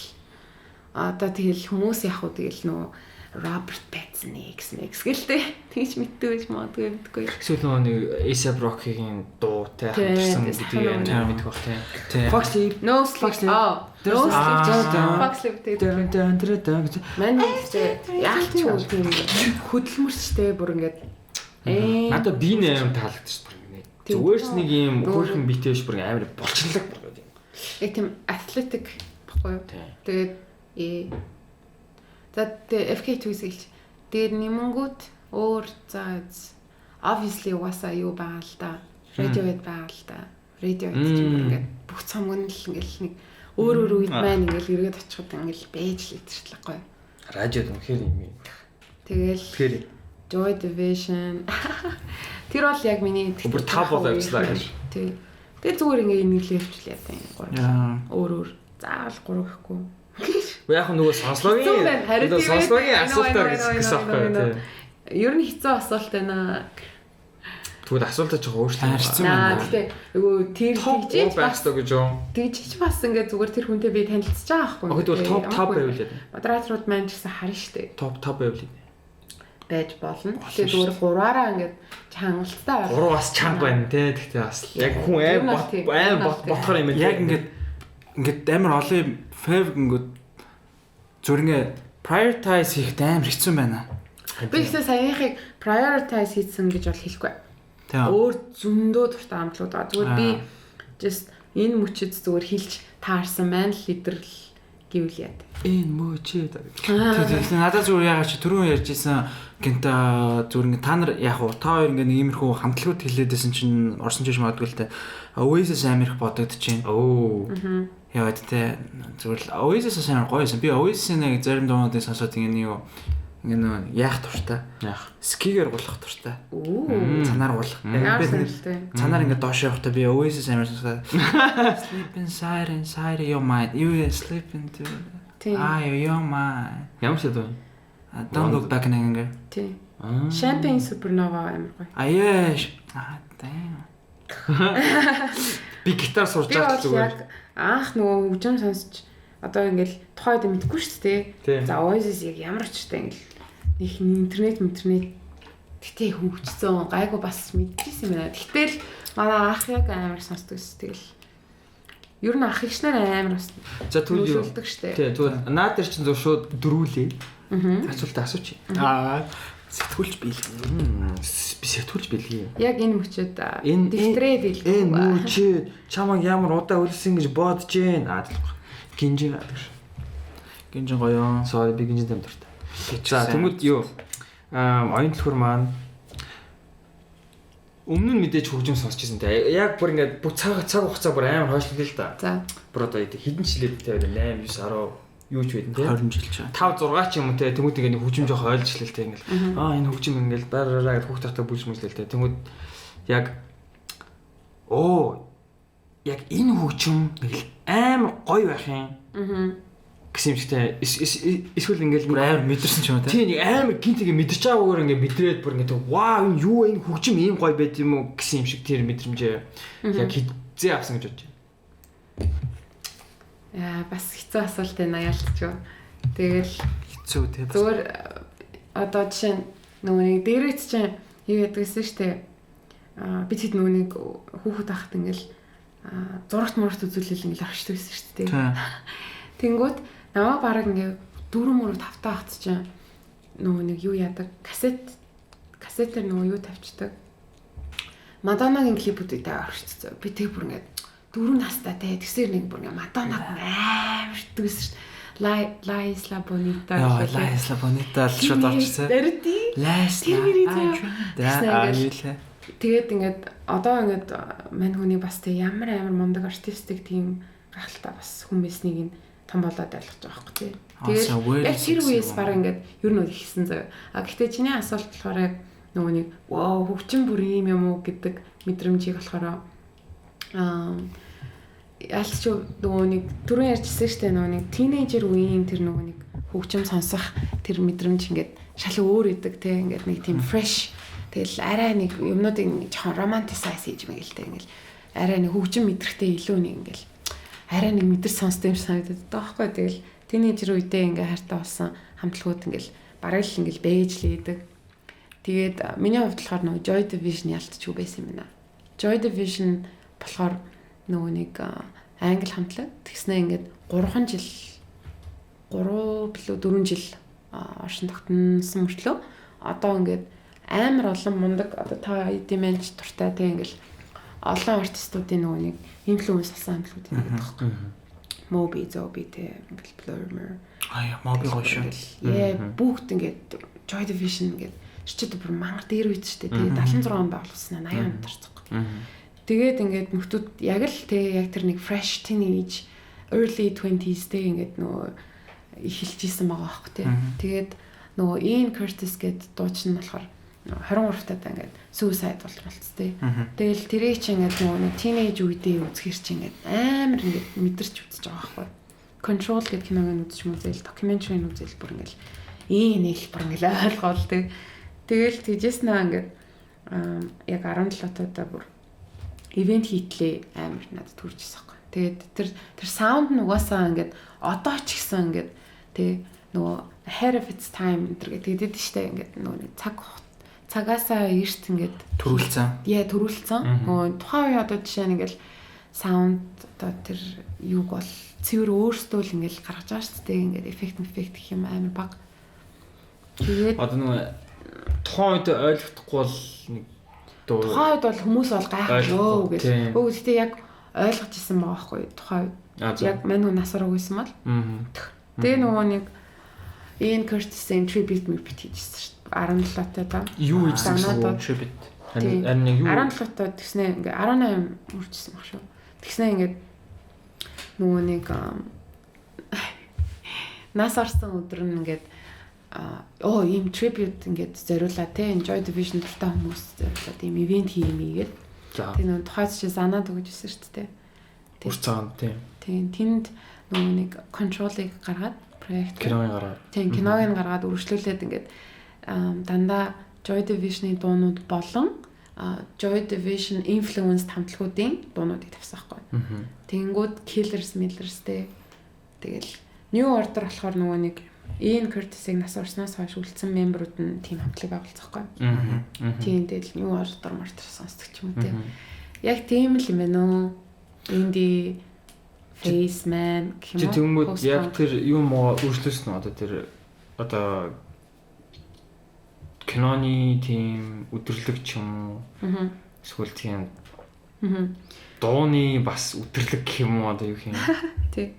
одоо тэгэл хүмүүс яг уу тэгэл нөө Роберт Паттисон X гэлтэй тэгж мэддэг гэж магадгүй мэдгүй. Эсвэл нөгөө нэг A$AP Rocky-гийн дуутай хамтарсан гэдгийг мэдэх бах тий. Fox Sleep. No Sleep. No Sleep. Fox Sleep гэдэг. Мань яалч юу тийм хөдөлмөрчтэй бүр ингээд надад би нэ амар таалагдчих бүр ингээд. Зүгээр ч нэг юм хөөрхөн битэй биш бүр амар булчинлаг бүр ингээд. Яг тийм athletic баггүй юу? Тэгээд за тэгээ FK Twigs хэлж. Тэгээд нэмэнгүүт өөр за obviously угаасаа юу байгаа л да. Radiohead байгаа л да. Radiohead ч юм ингээд бүх цомгон л ингээл нэг өөр өөр үед маань ингээл эргээд очиход ингээл байж л идэрчлээ гоё. Radiohead үнэхээр юм юм. Тэгэл Joy Division. Тэр бол яг миний бүр тав болоо явчлаа гэж. Тий. Тэгээ зүгээр ингээ инэглээ явчлаа яа юм гоё. Өөр өөр. Заавал гурав гэхгүй. Яг нөгөө сонслогийн асуултаар гэсэн аахгүй тий. Ер нь хэцүү асуулт байна. Тэгвэл асуултаа жоохон өөрчлөх хэцүү байна. Гэтэ нөгөө тэр тэгж бас гэж юу? Тэгж бас ингээ зүгээр тэр хүнтэй би танилцж байгаа байхгүй. Тэгвэл топ 5 байвал яа. Модераторууд маань ч гэсэн харна штэ. Топ 5 байвал яа. Байж болно. Тэгээ зүгээр гурваараа ингээд чангалцтай байна. Гурав бас чанга байна тий. Тэгтээ бас яг хүн аим ботхоор юм яг ингээд амар олон fav ингээд зүгээр ингээ prioritize хийхэд амар хэцүү байна. Би ихсээ саяхыг prioritize хийсэн гэж бол хэлэхгүй. Өөр зөндөө дуртай амтлууд байгаа. Зүгээр би just энэ мөчөд зүгээр хэлж таарсан маань л лидерл гэвэл яа. Энэ мөчөд. Тэгэхээр надад зүгээр яагаад чи түрүүн ярьж исэн гинт зүгээр ингээ та нар яг уу та хоёр ингээ нэг иймэрхүү хамтлагууд хэлээдсэн чинь орсон ч юм магадгүй л те. Oasis амар их бодогдож байна. Оо. Яа тэ зүгээр л Oasis амар гоё байсан. Би Oasis-ийн нэг зарим дуунуудыг сонсоод ингээ нэг юу ингээ нөө яах дуртай. Яах. Скигээр гулах дуртай. Цанаар гулах. Би цанаар ингээ доош явахдаа би Oasis амар сонсоод sleep inside inside your mind. You sleep into your mind. Ямар ч дуу. Don't look back in anger. Тий. Champagne Supernova амар гоё. Аяа. Аа damn. Би гитар сурч байгаа зүгээр. Анх нөгөө хөгжим сонсч одоо ингээл тухайд мэдэхгүй шүү дээ. За Oasis яг ямар учиртай ингээл нэг интернет гэтээ хөгжсөн гайгүй бас мэдчихсэн юм байна. Гэтэл манай ах яг амар сонсдог ус тэгэл ер нь ах их нар амар бас. За тэгвэл юу? Тий, тэгвэл наад дээр чинь зөв шууд дөрүүлээ. Асуулт асууч. Аа сэтгүүлч биелгий. Би сэтгүүлч биелгий. Яг энэ мөчөд дэвтрээ биелгий. Энэ мөчөд чамайг ямар удаа үлсэн гэж бодож гин. Аа гинжин гэдэг. Гинжин гоё. Sorry би гинжин тэм дуртай. За тэнгууд юу? Оюун төлхөр маань өмнө нь мэдээж хөгжим сонсч ирсэн те. Яг бүр ингээд бүх цаг хугацаа бүр амар хойшлол л да. За. Бүр одоо хэдэн жилээд те 8 9 10 юу ч байдэн те 20 жил ч 5 6 ч юм уу те тэмүүт ингээд нэг хөгжим жоох ойлж эхлэв те ингээл аа энэ хөгжим ингээл дараараа гэд хүүхд тахта бүлж мүжлээ те тэмүүт яг оо яг энэ хөгжим нэг л амар гоё байх юм гэсэн юм шиг те эсвэл ингээл бүр амар мэдэрсэн ч юм уу те тий нэг амар гинт ингээ мэдэрч байгаагаар ингээ мэдрээд бүр ингээ вау энэ юу энэ хөгжим ийм гоё байд юм уу гэсэн юм шиг тэр мэдрэмжээ яг хизээ авсан гэж бодож байна. Яа бас хэцүү асуулт байна яалтчгүй. Тэгэл хэцүү те. Зүгээр одоо жишээ нь нөгөө нэг дээрээч чинь юу яадаг гэсэн штэ. Аа би тэд нөгөө нэг хүүхэд байхад ингээл зурагт мурагт үзүүлэл ингээл орчдөг гэсэн штэ. Тэнгүүт намаа бараг ингээ 4 мөрөв 5 таа хат чинь нөгөө нэг юу яадаг кассетээр нөгөө юу тавьчихдаг. Мадоннагийн клипүүдийг та орчсон. Би тэг бүр ингээд 4 настай те тэгсэр нэг бүр ингээ Мадоннаг амар дүүсэн шүү дээ. La Isla Bonita. Яа, La Isla Bonita л шууд орчихсон. La Isla. Тэгээд ингээд одоо ингээд мань хүний бас те ямар амар мундаг артистик тийм гайхалтай бас хүн байсныг нь том болоод ойлгож байгаа байхгүй тий. Тэгээд яг тэр үеэс баг ингээд ер нь ихсэн заяа. А гэхдээ чиний асуулт болохоор яг нөгөө нэг вау хөгжим бүр юм юм уу гэдэг мэдрэмжийг болохоор ялч нөгөө нэг түрүүн ярьжсэн шүү дээ нөгөө нэг тинейжер үеийн тэр нөгөө нэг хөгжим сонсох тэр мэдрэмж ингээд шал өөр идэг те ингээд нэг тийм fresh тэгэл арай нэг юмнуудыг жоохон romanticize хийж мэгэл те ингээд арай нэг хөгжим мэдрэхтэй илүү нэг ингээд арай нэг мэдэрч сонсдог юм шиг санагдаад байгаа байхгүй. Тэгэл тинейжер үедээ ингээд хайртай болсон хамтлагууд ингээд бараг л ингээд бэж лээдэг. Тэгээд миний хувьд болохоор нөгөө Joy Division ялтчгүй байсан юм байна. Joy Division болохоор нөгөө нэг англи хамтлаг. Тэгснэ ингээд 3 жил 3 билүү 4 жил оршин тогтносон мөртлөө одоо ингээд амар олон мундаг одоо та эдимэнч дуртай те ингээд олон артистуудын нөгөө нэг инфлюенс болсон хамтлагууд юм гэдэг байхгүй. Moby, Zobi те ингээд Blur. Аа Moby гоё шүү. Яа бүгд ингээд Joy Division ингээд шчэд бүр мангар дээр үйт штэ. Тэгээд 76 онд байгуулсан 80 онд орцсон. Тэгээд ингээд нөхдүүд яг л те яг тэр нэг fresh teenage early 20s те ингээд нөгөө эхэлж исэн байгаа аахгүй те. Тэгээд нөгөө Ian Curtis гээд дуучин нь болохоор 23 таад ингээд suicide болцсон те. Тэгэл тэрийг чи ингээд нөгөө нэг teenage үедээ үзэхэр чи ингээд амар ингээд мэдэрч үзэж байгаа аахгүй. Control гэдэг киног нь үзэж мүзэл, documentary нь үзэл бүр ингээд ийм нэг бүр ингээд ойлгоол те. Тэгэл тэжээс наа ингээд яг 17 таад бүр ивент хийтлээ амар надад төрж ирсэн байхгүй. Тэгээд тэр саунд нь угаасаа ингээд одоо ч гэсэн ингээд тэ нөгөө ahead of its time энэ төр гэдэг штэ ингээд нөгөө нэг цагаасаа эрт ингээд төрүүлсэн. Яа төрүүлсэн. Нөгөө тухайн үеийн одоо жишээ нь ингээд саунд одоо тэр юуг бол цэвэр өөртөө л ингээд гаргаж байгаа шүү дээ. Ингээд эффект гэх юм амар бага. Тэгээд одоо нөгөө тухайн үед ойлгохдохгүй бол нэг тухайн үед бол хүмүүс бол гайхлаа гэж. Өө гэхдээ яг ойлгож исэн байгаа байхгүй тухайн үед. Яг мань хүн насаар өгсөн бол. Тэгээ нөгөө нэг Ian Curtis-ийн tribute movie хийжсэн шүү дээ. 17 таа. Юу хийжсэн бэ? Tribute. Харин нэг юу 17 таа тэгснэ ингээ 18 үржсэн баг шүү. Тэгснэ ингээд нөгөө нэг нас орсон өдөр нь ингээд оо ийм tribute ингээд зориулаа те Joy Division дуртай хүмүүс зориулаад ийм ивент хиймээ гээд. Тэгээ нөгөө тухайд чи занаад өгч ирсэн шүү дээ. Үр цагаан тийм. Тийм тэнд нөгөө нэг control-ыг гаргаад проект киног гаргаад. Тийм киног нь гаргаад үргэлжлүүлээд ингээд дандаа Joy Division-ы дуунууд болон Joy Division influenced хамтлагуудын дуунуудыг тавьсан байхгүй. Тэнгүүд Killers, Millers те. Тэгэл New Order болохоор нөгөө нэг Ian Curtis-ыг нас орсноос хойш үлдсэн мемберүүд нь тийм хамтлаг байгуулсан байхгүй. Тийм тэгэл New Order мартар сонсдог ч юм уу те. Яг тийм л юм байна уу? Indie Faceman гэх юм уу? Тэнгүүд яг тэр юм уу өөрчлөсөн үү? Одоо тэр одоо киноны тийм өдөрлөг ч юм уу? Эсвэл тийм дууны бас өдөрлөг гэх юм уу одоо юу юм? Тий.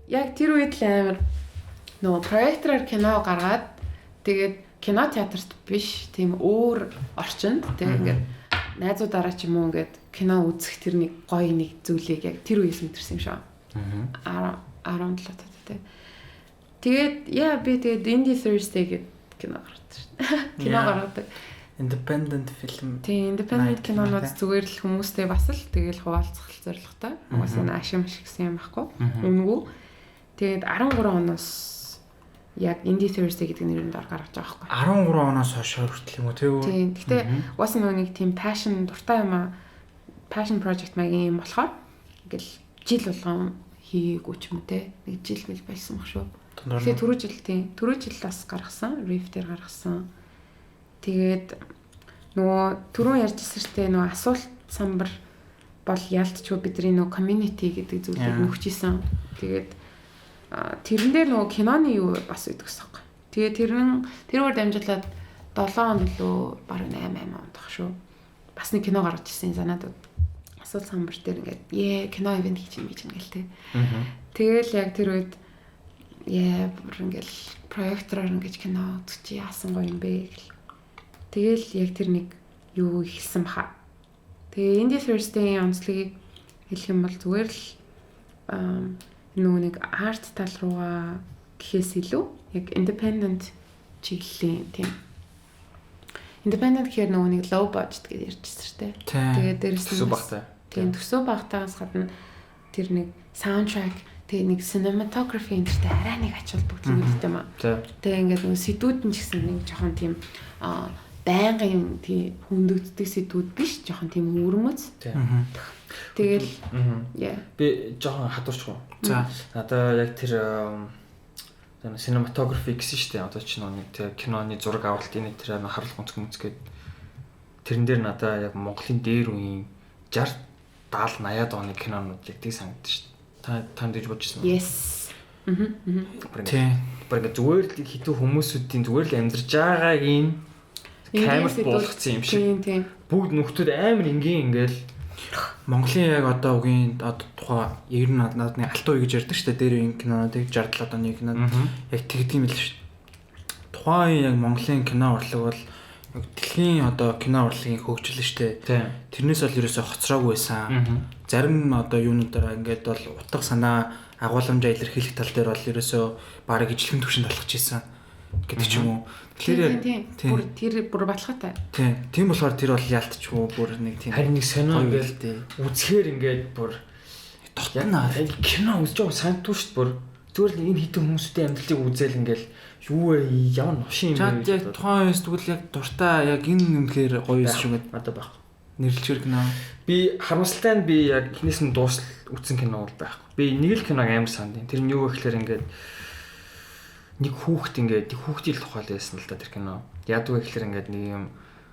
Яг тэр үед л амар нөгөө проектороор кино гаргаад тэгээд кино театрт биш тийм өөр орчинд тийм ингээд найзуудаараа ч юм уу ингээд кино үзэх тэр нэг гоё нэг зүйлийг яг тэр үеэс мэдэрсэн юм шиг. 17 таа тийм. Тэгээд яа би тэгээд Indie Thursday гэдэг кино гаргадаг шүү дээ. Кино гаргадаг. Independent film. Тийм, independent кинонууд зүгээр л хүмүүстэй бас л тэгэл хуваалцах зорилготой. Угаасаа ашиг маш гэсэн юм байхгүй. Үнэгүй. Тэгээд 13 оноос яг Indie Thursday гэдэг нэрээр дор гаргаж байгаа байхгүй. 13 оноос хойш хүртэл юм уу тий үү? Тийм. Гэтэ угаасаа нөгөө нэг тийм passion дуртай юм аа. Passion project маягийн юм болохоор ингээл жил болгон хийгээгүй ч юм уу те. Нэг жил мэл болсон баг шүү. Тэгээ түрүү жил тийм. Түрүү жил бас гаргасан. Riff дээр гаргасан. Тэгээд нөгөө түрүүн ярьжсэн шүү дээ нөгөө асуулт самбар бол ялтчгүй бидний нөгөө community гэдэг зүйлийг нөхж исэн. Тэгээд тэрэн дээр нөгөө киноны юу бас өгдөг гэсэн юм. Тэгээд тэрүүгээр дамжуулаад 7 он илүү бараг 8 онд баг шүү. Бас нэг кино гаргаж ирсэн занадууд. Асуулт самбар дээр ингээд кино ивент хийж юм гэж ингээл тэ. Тэгэл яг тэр үед бүр ингээл проектороор ингэж кино үзчих яасан гоё юм бэ гэл. Тэгэл яг тэр нэг юу эхэлсэн баха. Тэгээ Indie Thursday-ийн онцлогийг хэлэх юм бол зүгээр л нөгөө нэг арт тал руугаа гэхээс илүү яг independent чиглэлийн тийм Independent гэхээр нөгөө нэг low budget гэж ярьжсэн шүү дээ. Тэгээд дээрэс нь Төсөв багтай. Тийм, төсөв багтаагаас гадна тэр нэг soundtrack, тэгээ нэг cinematography энэ төртэй арай нэг ач холбогдол үүдтэй юм аа. Тэгээ ингээд нөгөө сэдвүүд нь ч гэсэн нэг жоохон тийм байнгын тийм хүндэгддэг сэдвүүд биш, жоохон тийм өвөрмөц. Тэгэл яа. Би жоохон хадуурчих уу? За. Надаа яг тэр cinematography гэсэн шүү дээ. Одоо чи нэг тэр киноны зураг авалтын нэг тэр харуулга өнцөг мүцгээд тэрэн дээр надаа яг Монголын дээр үеийн 60 70 80-аад оны кинонууд яг тийг санагдсан шүү дээ. Та тэгж бодож ирсэн үү? Yes. Тийм. Бүр ингээ зүгээр л хитүү хүмүүсүүдийн зүгээр л амьдарч байгааг энэ камерт буулгацсан юм шиг. Тийм, тийм. Бүгд нүхтүүд амар энгийн ингээл Монголын яг одоо үгийн одоо тухай ер нь надад нэг алтан үе гэж ярьдаг шүү дээ. Дээр үеийн кинонуудыг 60 70 оны кино яг тэгдэг юм л шүү дээ. Тухайн үеийн яг Монголын кино урлаг бол яг дэлхийн одоо кино урлагийн хөгжил шүү дээ. Тэрнээс бол ерөөсөө хоцроогүй байсан. Зарим одоо юунуудаараа ингээд бол утга санаа агуулмжаа илэрхийлэх тал дээр бол ерөөсөө бараг ижлэгэн түвшинд алхаж исэн гэдэг ч юм уу. Тэгэхээр бүр тэр бүр баталгаатай. Тийм. Тийм болохоор тэр бол яалтчгүй бүр нэг тийм. Харин нэг сонио ингээл үзэхээр ингээд бүр дотно кино үзэж байгаа санагдгүй шүү дээ бүр. Зүгээр л энэ хитэн хүмүүсийн амьдралыг үзэл ингээл юу вэ ямар новшин юм бэ. Чад яг тухайн үед тэгвэл яг дуртай яг энэ үнэхээр гоё юм шиг надад байхгүй. Нэрлэжэр кино. Би харамсалтай нь би яг эхнээс нь дуусал үзсэн кино бол байхгүй. Би нэг л киног амар сандیں۔ Тэр нь юу вэ гэхээр ингээд нэг хүүхэд ингээд хүүхдийн тухай л байсан л да тэр кино. Яадаг вэ гэхээр ингээд нэг юм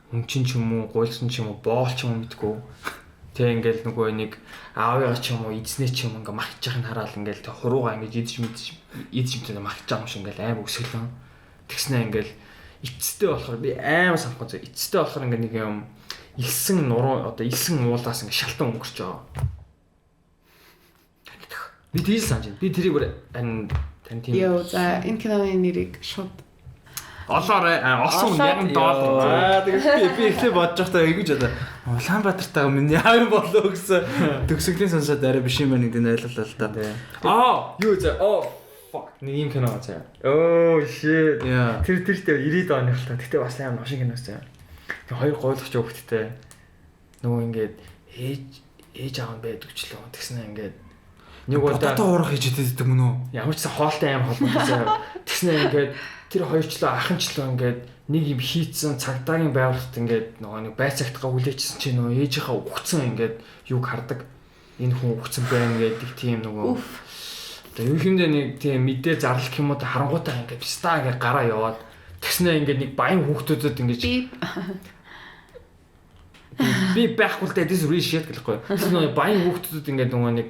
өмчин ч юм уу, гуйлсан ч юм уу, боол ч юм уу мэдгүй. Тэг ингээд нөгөө нэг аавыгаа ч юм уу, эзнээ ч юм ингээд махж яхад хараал ингээд тэг хуруугаа ингээд идэж мэдж идэж мэдээ махж байгаа юм шиг ингээд аим өсгөлэн. Тэгснэ ингээд эцэстээ болохоор би аим санахгүй зөө. Эцэстээ болохоор ингээд нэг юм элсэн нуруу одоо элсэн уулаас ингээд шалтан өнгөрч байгаа. Би тийж санаж байна. Би тэрийг бүр тань тийм. Йоо за энэ киноны нэрийг шууд олоорой. Олсон 1000 доллар. Аа тэгээд би эхлээ бодож байхдаа ингэж бодоо. Улаанбаатартайгаа миний аав юм болов гэсэн төгсгөлийн сонсоод арай биш юм байна гэдэг нь ойлголоо л да. Аа юу зэ оо fuck нэг юм кино заяа. Oh shit. Тэр тэртэй 90-ад оны л та. Гэтэ бас амар новшин кино заяа. Тэг хоёр гуйлгч хүүхэдтэй. Нөгөө ингээд ээж аав нь байдаг ч лөө. Тэгснэ ингээд нэг удаа уурах хийж иддэг мөн үү? Ямар ч сан хоолтой амар холбоотой заяа. Тэгснэ ингээд тэр хоёрчлоо ахынчлоо ингээд нэг юм хийцэн цагдаагийн байгууллагт ингээд нөгөө нэг байцаагтгаа хүлээчихсэн чинь нөгөө ээжийнхаа үхсэн ингээд юг хардаг. Энэ хүн үхсэн байна гэдэг тийм нөгөө одоо юу хэмдэ нэг тийм мэдээ зарлах юм уу харангуйтаа ингээд пста ингээд гараа яваад тэгснэ ингээд нэг баян хүүхдүүдэд ингээд би байхгүй л дээ this real shit гэлэхгүй. Тэгсэн нөгөө баян хүүхдүүдэд ингээд нөгөө нэг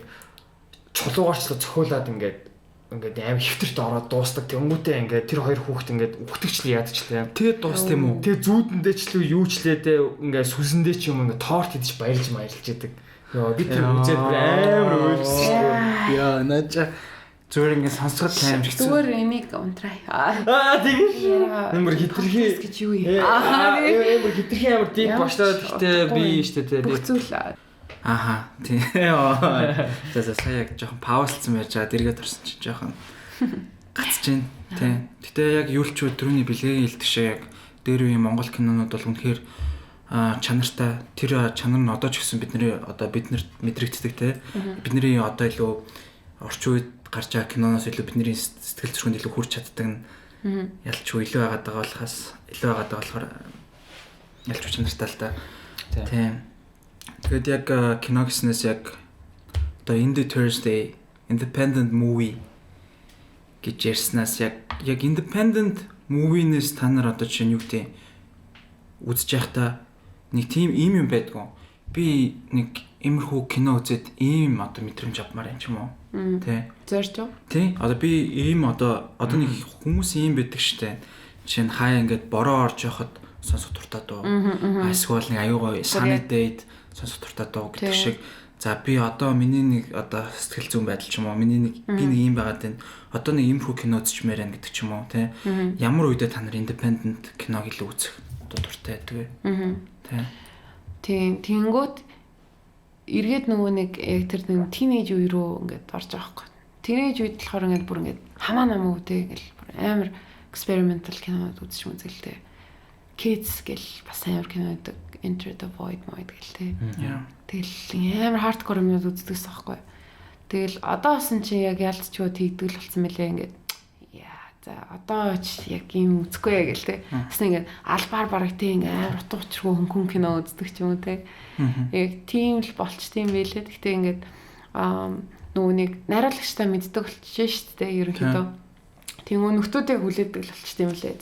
чулуугаарчлаа цохиулаад ингээд аим хэвтэрт ороод дуустдаг. Тэнгүүтээ ингээд тэр хоёр хүүхэд ингээд үхтгчлээ яадчлаа. Тэгээд дуust юм уу? Тэгээ зүүдэндээ ч л юу ч лээ дээ ингээд сүсэндээ ч юм ингээд торт идэж баярлж маялж идэг. Йоо би тэр үзээд бүр амар уйлжсэн шүү дээ. Яа наача зүгээр ингээд сонсоход аим шиг. Зүгээр энийг унтраа. Аа тийм. Нэмэр хитрхи гэж юу юм? Аа амар хитрхи амар дип башлаад гэхдээ би шүү дээ. Бүх зүйл. Аха тийм. За за сая яг жоохон паузлцсан байж байгаа дэргээд орсон чинь жоохон гацж байна. Тийм. Гэтэ яг юу л ч түрүүний бэлгийн хэлдэг шиг яг дээр үеийн Монгол кинонууд бол үнэхээр чанартай. Тэр чанар нь одоо ч гэсэн бидний одоо биднэрт мэдрэгддэг те. Бидний одоо илүү орчин үед гарч байгаа киноноос илүү бидний сэтгэл зүрхэнд илүү хүрч чаддаг нь ялчгүй илүү байгаад байгаа болохоос илүү байгаад байгаа болохоор ялчгүй чанартай л та. Тийм. Тэгээд яг кино гэснээс яг одоо Indie Thursday Independent Movie гэж ярьснаас яг Independent Movie-нээс та нар одоо жишээ нь юу гэдэг үзэж байхдаа нэг тийм ийм юм байдгүй. Би нэг иймэрхүү кино үзээд ийм одоо мэдрэмж авмаар юм ч юм уу. Тэ. Зорж уу? Тий. Одоо би ийм одоо нэг хүмүүс ийм байдаг штэ. Жишээ нь хаяа ингээд бороо орж явахад сонсох дуртай дуу. Эсвэл нэг аюу гоё sunny day сонсох дуртай дуу гэдэг шиг. За би одоо миний нэг одоо сэтгэл зүйн байдал ч юм уу, миний нэг би нэг ийм байгаад байна. Одоо нэг иймэрхүү кино үзчихмээр байна гэдэг ч юм уу, тий. Ямар үедээ та нар independent киног илүү үзэх одоо дуртай байдаг вэ? Тий. Тийм, тэнгүүт эргээд нөгөө нэг яг тэр нэг тинейж үе рүү ингээд орж байгаа байхгүй. Тинейж үед болохоор ингээд бүр ингээд хамаа намаа үтэй ингээл бүр амар experimental кинод үзчих үзэлтэй. Kids гэл бас амар кино байдаг. Enter the Void мод гэл те. Тэгэл амар hardcore юмнууд үздэгсэн байхгүй. Тэгэл одоо болсон чинь яг ялцчгүй тэгдэг л болсон мэлээ ингээд. Яа за одоо ч яг юм үзэхгүй гэл те. Тэсэн ингээд албаар бараг те ингээд амар утга учиргүй хөнгөн кино үздэг ч юм уу те. Яг тийм л болчтой юм байлээ. Гэхдээ ингээд нөгөө нэг найруулагчтай мэддэг болчихжээ шүү дээ ерөнхийдөө. Тэнгүү нөхдүүдийг хүлээдэг л болчтой юм лээ.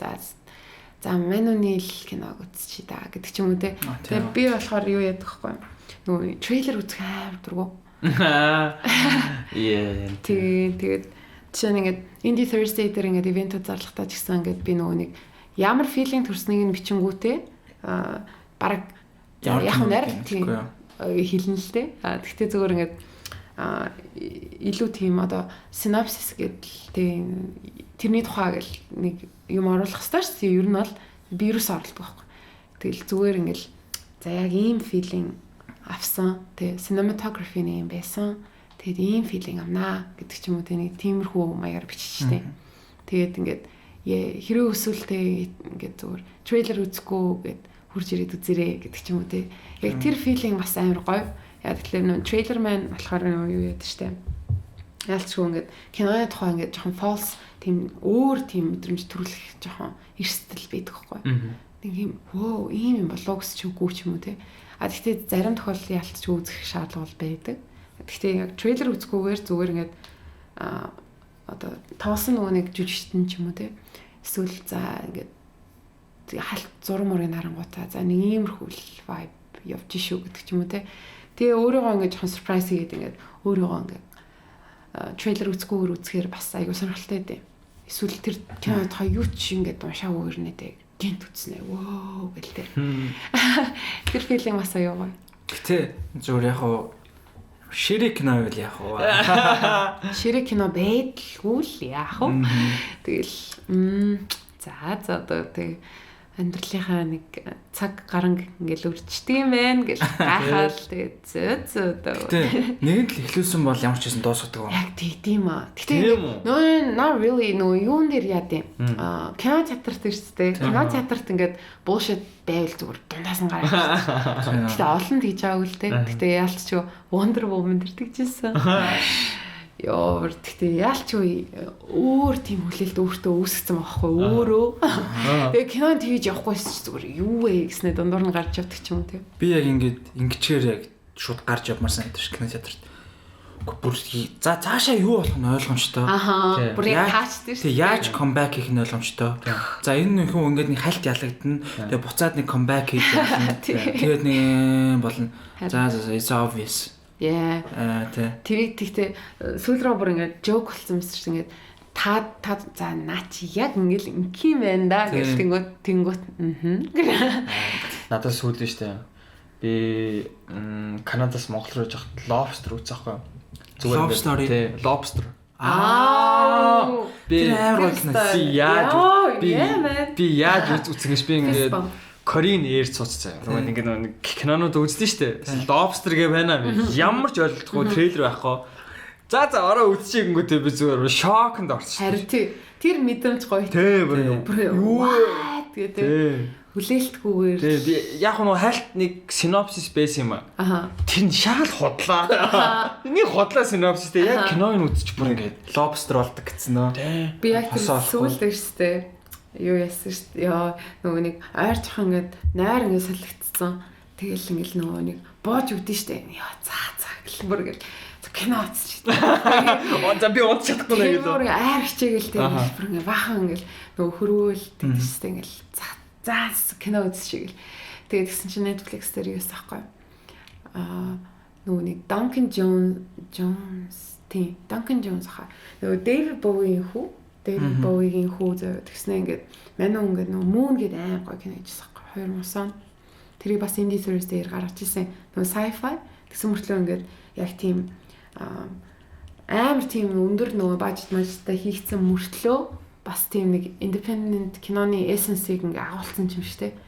За мануны л киног үзчихье да гэдэг ч юм уу те. Тэгээ би болохоор юу яадаг вэ? Нөгөө трейлер үзэх амар дургу. Яа. Тэгээд жишээ нь ингээд Indie Thursday дээр ингээд ивентүүд зарлахтаа ч гэсэн ингээд би нөгөө нэг ямар feeling төрснийг нь бичингүүтээ бараг яг нь тийм хэлнэ л те. Тэгтээ зүгээр ингээд илүү тийм одоо synopsis гэдэл тийм тэрний тухай гэл нэг юм оруулах хэрэгтэй шүү дээ. Ер нь бол би юус оруулдаг байхгүй. Тэгэл зүгээр ингээл за яг ийм feeling авсан тий cinematography нэг юм байсан. Тэгээд ийм feeling авнаа гэдэг ч юм уу тий нэг тиймэрхүү маягаар биччихтэй. Тэгээд ингээд хэрэг өсвөл тий ингээд зүгээр трейлер үзэхгүй гэд хурж ирээд үзэрээ гэдэг ч юм уу тий. Яг тэр feeling бас амар гоё. Яг тэгэхээр нөө трейлер маань болохоор нөө юу яадаг штэ. Ялцгүй ингээд киноны тухай ингээд жоохон false тийм өөр тийм мэдрэмж төрүүлэх жоохон эрсдэл байдаг хгүй. Нэг юм вөө ийм юм болоо гэсэн чи үгүй ч юм уу те. А тэгтээ зарим тохиолдолд ялцгүй үзэх шаардлага бол байдаг. Тэгтээ яг трейлер үзэхгүйгээр зүгээр ингээд одоо тоосон нөгөө нэг жүжигчтэн ч юм уу те. Эсвэл за ингээд халт зураг мөрийн харангуйтаа за нэг иймэрхүү vibe явж шүү гэдэг ч юм уу те. Тэгээ өөрийгөө ингээд жоохон surprise хийгээд ингээд өөрийгөө ингээд трейлер үзэхгүйгээр үзэхээр бас айгүй сонирхолтой дээ. Эсвэл тэр кино тухай юу ч ингээд уншаагүй ирнэ дээ. Гинт үзнэ. Вөө гэл те. Тэр feeling бас аюу гоё. Гэтэ зүгээр яг уу ширээ кино байвал яг уу. Ширээ кино байдалгүй л яах вэ? Тэгэл за одоо тэг амьдралынхаа нэг цаг гаранг ингээл үрчдэг юм байна гэл гайхаал тэгээд зөө зөө дөө. Гэтэ нэгэнт л эхлүүлсэн бол ямар ч байсан дуусгадаг юм. Яг тэгдэм аа. Гэтэ no not really нөө юун дээр яа гэм. Кино театрт шүү дээ. Кино театрт ингээд bullshit байвал зүгээр дундаас нь гараад шүү. Гэтэ олон тэгж байгаагүй л дээ. Гэтэ яалч ч Wonder Woman дээр тэгжсэн. Йоо, тэгтээ яалч өөр тийм хүлээлт өөртөө үүсгэсэн байхгүй өөрөө. Тэгээ кинонд тэгж явахгүйс ч зүгээр юу вэ гэснээр дундуур нь гарч явдаг ч юм уу тийм. Би яг ингээд ингэчээр яг шууд гарч явмаар санагдаж кино театрт. Бүр за цаашаа юу болох нь ойлгомжтой. Аха. Бүр яг таачдаг шүү. Тэг яаж comeback хийх нь ойлгомжтой. За энэ хүн ингээд нэг хальт ялагдана. Тэгээ буцаад нэг comeback хийж болно. Тэгээд нэг болно. За за it's obvious. Yeah. Тий. Тэрийг тэгтээ сүүл рүү бүр ингээд joke болсон юмс чинь ингээд та за наа чи яг ингээд инки юм байна да гэж тэнгүүт Надад сүүл нь штэ. Би Канадаас Монгол руу явж байхад lobster үзсэн байхгүй. Зүгээр ингээд тий, lobster. Аа. Би амар гоё кино. Би яаж үзсэн гэж би ингээд Korean Air цуцсан. Нөгөө ингээд нэг кинонууд үздэг шүү дээ. Lobster гэ байна. Ямар ч ойлголтгүй трейлер байхгүй. За ороо үзчихье гингүүтээ би зүгээр шоконд орсон. Харин тий. Тэр мэдрэмж гоё. Тий, бүр юу гэдэг тий. Хүлээлтгүйгээр. Тий, би яг нөгөө хальт нэг синопсис байсан юм аа. Аха. Тэр нь шаал худлаа. Нэг худлаа синопсис тий. Яг киног нь үзчих бүр ингээд lobster болдог гэсэн нөө. Би яг тэр сүүлд шүү дээ. Юу яасан шүү дээ. Яа нөгөө нэг ойр жоох ингээд нойр ингээд солигдсон. Тэгэл ингээд нөгөө нэг боож өгдөн шүү дээ. Яа за гэл бүр ингээд кино үзчих. За би удаж чадахгүй нэ гэдэг. Бүр айр хичээгээл тэгэл бүр ингээд баахан ингээд нөгөө хөрвөөл тэгдэж шүү дээ. Ингээд за кино үзчих гэл. Тэгээд тэгсэн чинь Netflix дээр юу байсан байхгүй. Нөгөө нэг Duncan Jones тийм Duncan Jones хаа. Нөгөө David Bowie-ийн хүү David Bowie-гийн хүү зөө тэгснэ ингээд манай хүн ингээд нөгөө Moon гэдэг аим гоё кино хийжсэн байхгүй 2009 он. Тэрийг бас Indie Thursday-ээр гаргаж ирсэн. Нөгөө sci-fi тэгсэн мөртлөө ингээд яг тийм амар тийм өндөр нөгөө бажет мажтай хийгдсэн мөртлөө бас тийм нэг independent киноны essence-ийг ингээд агуулсан юм шиг те.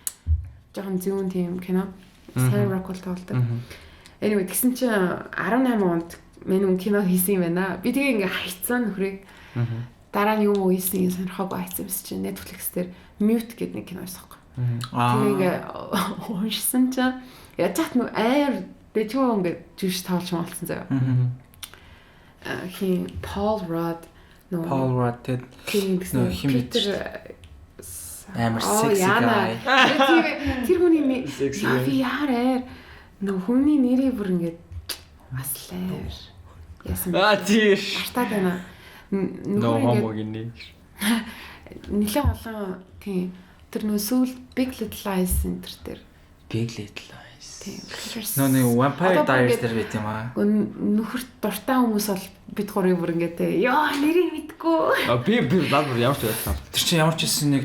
Жохон зүүн тийм кино. Sam Rockwell тоглодог. Anyway тэгсэн чинь 18 онд манай хүн кино хийсэн юм байна. Би тэгээ ингээд хайцсан нөхрийг. Дараа нь юм уу хийснийг сонирхоогүй хайцсан юмс чинь Netflix дээр Mute гэдэг нэг кино байсан байхгүй. Тэгээ ингээ уншсан чинь яаж ч нөө аяар дэжгүй ингээ жүжиг тоглож молцсон заяа. Хин Paul Rudd нөө Paul Rudd тэгээд нөө хин Peter амар sexy guy. Тэр хүний яар нөө хүний нэрийг бүр ингээд бас лайр. Яасан. Аа тийш. Мартаад байна. Нөө хомогийн нэг. Нилээ олон тийм тэр нөө сүүл Big Little Lies энэ төр. Big Little Lies. Тийм. Нөө нэг Vampire Diaries дээр байт юм аа. Нөхөрт дуртай хүмүүс бол бид гурыг бүр ингээд ёо нэрийг мэдгүй. А би над бүр ямар ч байлаа. Тэр чинь ямар ч байсан нэг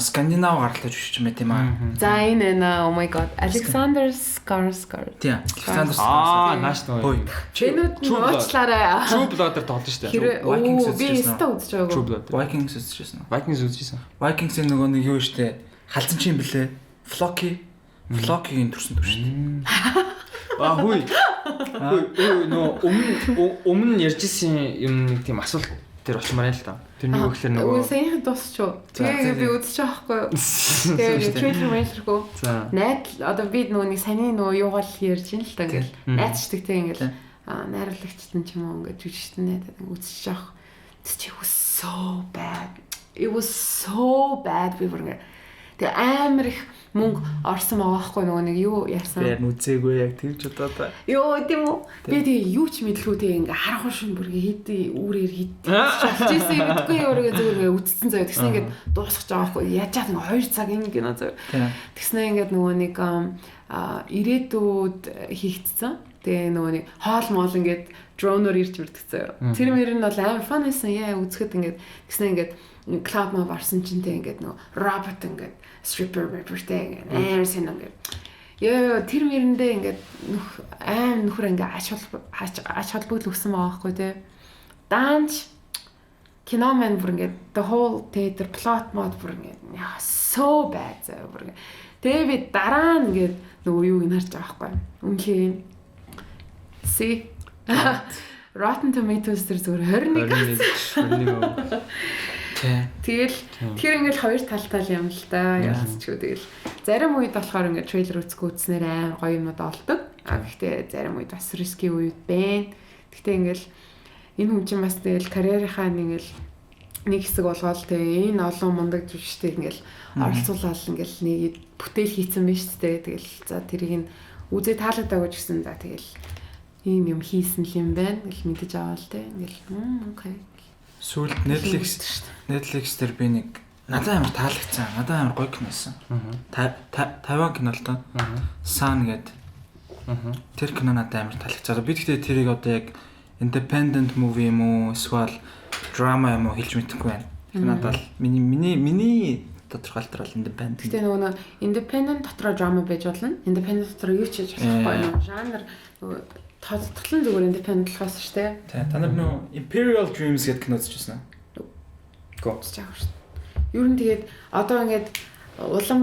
Скандинав гаралтай жүжигч юм байт юм аа. За энэ нэ oh my god Alexander Skarsgård. Тийм. Alexander Skarsgård. Аа нааш нөө. Чинүүд нь уучлаарай. True Blood дээр тоглож штэ. Vikings би өстө үзэж байгаагүй. True Blood. Vikings үзчихсэн. Vikings үзчихсэн. Vikings-ийн нөгөө нэг юу штэ. Халзан чи юм блэ? Floki. Floki-гийн төрсөн төр штэ. Аа хүй. Хүй нөө өмнө ярьжсэн юм нэг тийм асуулт дээр очимаар байл та. Тэр нэг өгөхлөр нөгөө саяхан дуусчих. Тэгээ би үзчих واخгүй юу. Тэгээ трейлер мэйлэрхүү. Найд одоо би нөгөө нэг саяны нөгөө юугаал ярьж ин л та ингээл найзчдаг те ингээл найруулагчд нь ч юм уу ингээд жүжигчд нь найдаад ингээд үзчих واخ. It was so bad. It was so bad би бүр ингээд тэгээ амар их мөнгө орсон байгаа байхгүй нөгөө нэг юу ярьсан. Би үзээгүй яг тэгж удаа. Йоо тийм үү. Би тэгээ юу ч мэдлгүй тэгээ ингээ харахгүй шин бүр ингээ хэд үүрээр хэд болчихсон юм мэдгүй өөрийгөө зүгээр ингээ үтцсэн заяа. Тэгснэ ингээ дуусгаж байгаа байхгүй. Яаж чад ингээ 2 цаг юм кино заяа. Тэгснэ ингээ нөгөө нэг ирээдүйд хийгдсэн. Тэгээ нөгөө нэг хоол моол ингээд дроноор ирж мэрдэг заяа. Тэр мөр нь бол амар фан байсан. Яа үзэхэд ингээд тэгснэ ингээд клуб моб орсон чинь тэг ингээд нөгөө робот ингээд stripper rapperтэй ингээд амар сайн ингээд ёо тэр мэрэндээ ингээд нүх аим нөхөр ингээд ач холбогдол өгсөн байгаа байхгүй тий. Даанч кино маань бүр ингээд the whole theater plot mod бүр ингээд so bad заа бүр ингээд. Тэгээ би дараа нь ингээд нөгөө юуг нь харж байгаа байхгүй. Үнэхээр see Rotten Tomatoes тэр зүгээр 21 21. Тэгэл тэр ингээл хоёр талтай л юм л да. Ялцчгүй тэгэл зарим үед болохоор ингээд трейлер үзэхгүй үзснээр амар гоё юмнууд олдог. А гэхдээ зарим үед бас риски үед байна. Гэхдээ ингээл энэ хүн чинь бас тэгэл карьерийнхаа ингээл нэг хэсэг болгоол тэгээ энэ олон мундаг жүжигчтэй ингээл оролцуулаад ингээл нэг бүтээл хийцэн байж тээ. Тэгэл за тэрийг нь үзээ таалагдаагүй ч гэсэн за тэгэл ийм юм хийсэн л юм байна гэл мэдэж аваа л тэ. Ингээл окей. Сүүлд Netflix дээр би нэг надад амар таалагдсан. Надад амар гоё кино байсан. Тайван кино л доо. Сан гэдэг. Тэр кино надад амар таалагдсан. Би гэхдээ тэрийг одоо яг independent movie юм уу эсвэл drama юм уу хэлж мэдэхгүй байна. Тэр надад л миний тодорхойлолтоор бол independent. Гэхдээ нөгөө independent дотроо drama байж болно. Independent дотроо юу ч хийж болохгүй нөө жанр нөгөө тодтолон зүгээр independent болохоос шүү дээ. Тий. Та нар нөө Imperial Dreams гэдэг кино үзчихсэн үү? Гоо. Үзэж байгаа шүү дээ. Ер нь тэгээд одоо ингээд улам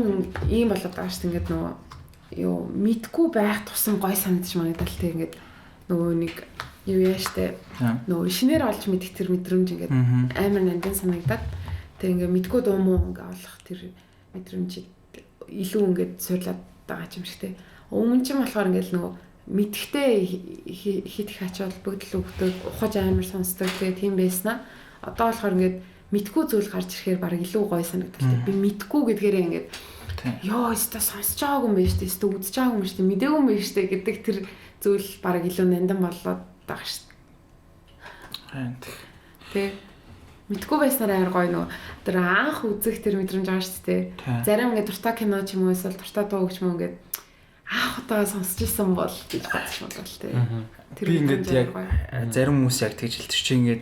ийм болоод байгаа шүү дээ. Ингээд нөгөө юу мэдгүй байх тусам гой санагдчих магадал тий ингээд нөгөө нэг юу яа штэ. Нөгөө шинээр олж мэдэх тэр мэдрэмж ингээд амар нандин санагдаад тэг ингээд мэдгүй дуу муу ингээд олох тэр мэдрэмж илүү ингээд суйрлаад байгаа юм шиг тий. Өмнө чинь болохоор ингээд нөгөө мэдхтэй хит их ач холбогдол өгдөг, ухаж амар сонсдог тийм байснаа. Одоо болохоор ингээд мэдгүй зүйл гарч ирэхээр бараг илүү гоё санагдал. Би мэдгүй гэдгээрээ ингээд ёо, өстө сонсож байгаагүй юм байна шүү дээ, өстө үзэж байгаагүй юм шүү дээ, мдээгүй юм байна шүү дээ гэдэг тэр зүйл бараг илүү нандин болоод байгаа шүү дээ. Тэ. Мэдгүй байснаар амар гоё нөгөө тэр анх үзэх тэр мэдрэмж байгаа шүү дээ. Зарим ингээд дуртай кино ч юм уу эсвэл дуртай дуу ч юм уу ингээд анх удаа сонсч ирсэн бол гэж бодож магадгүй л тий. Тэр би ингээд яг зарим хүмүүс яг тэгж хэлдэг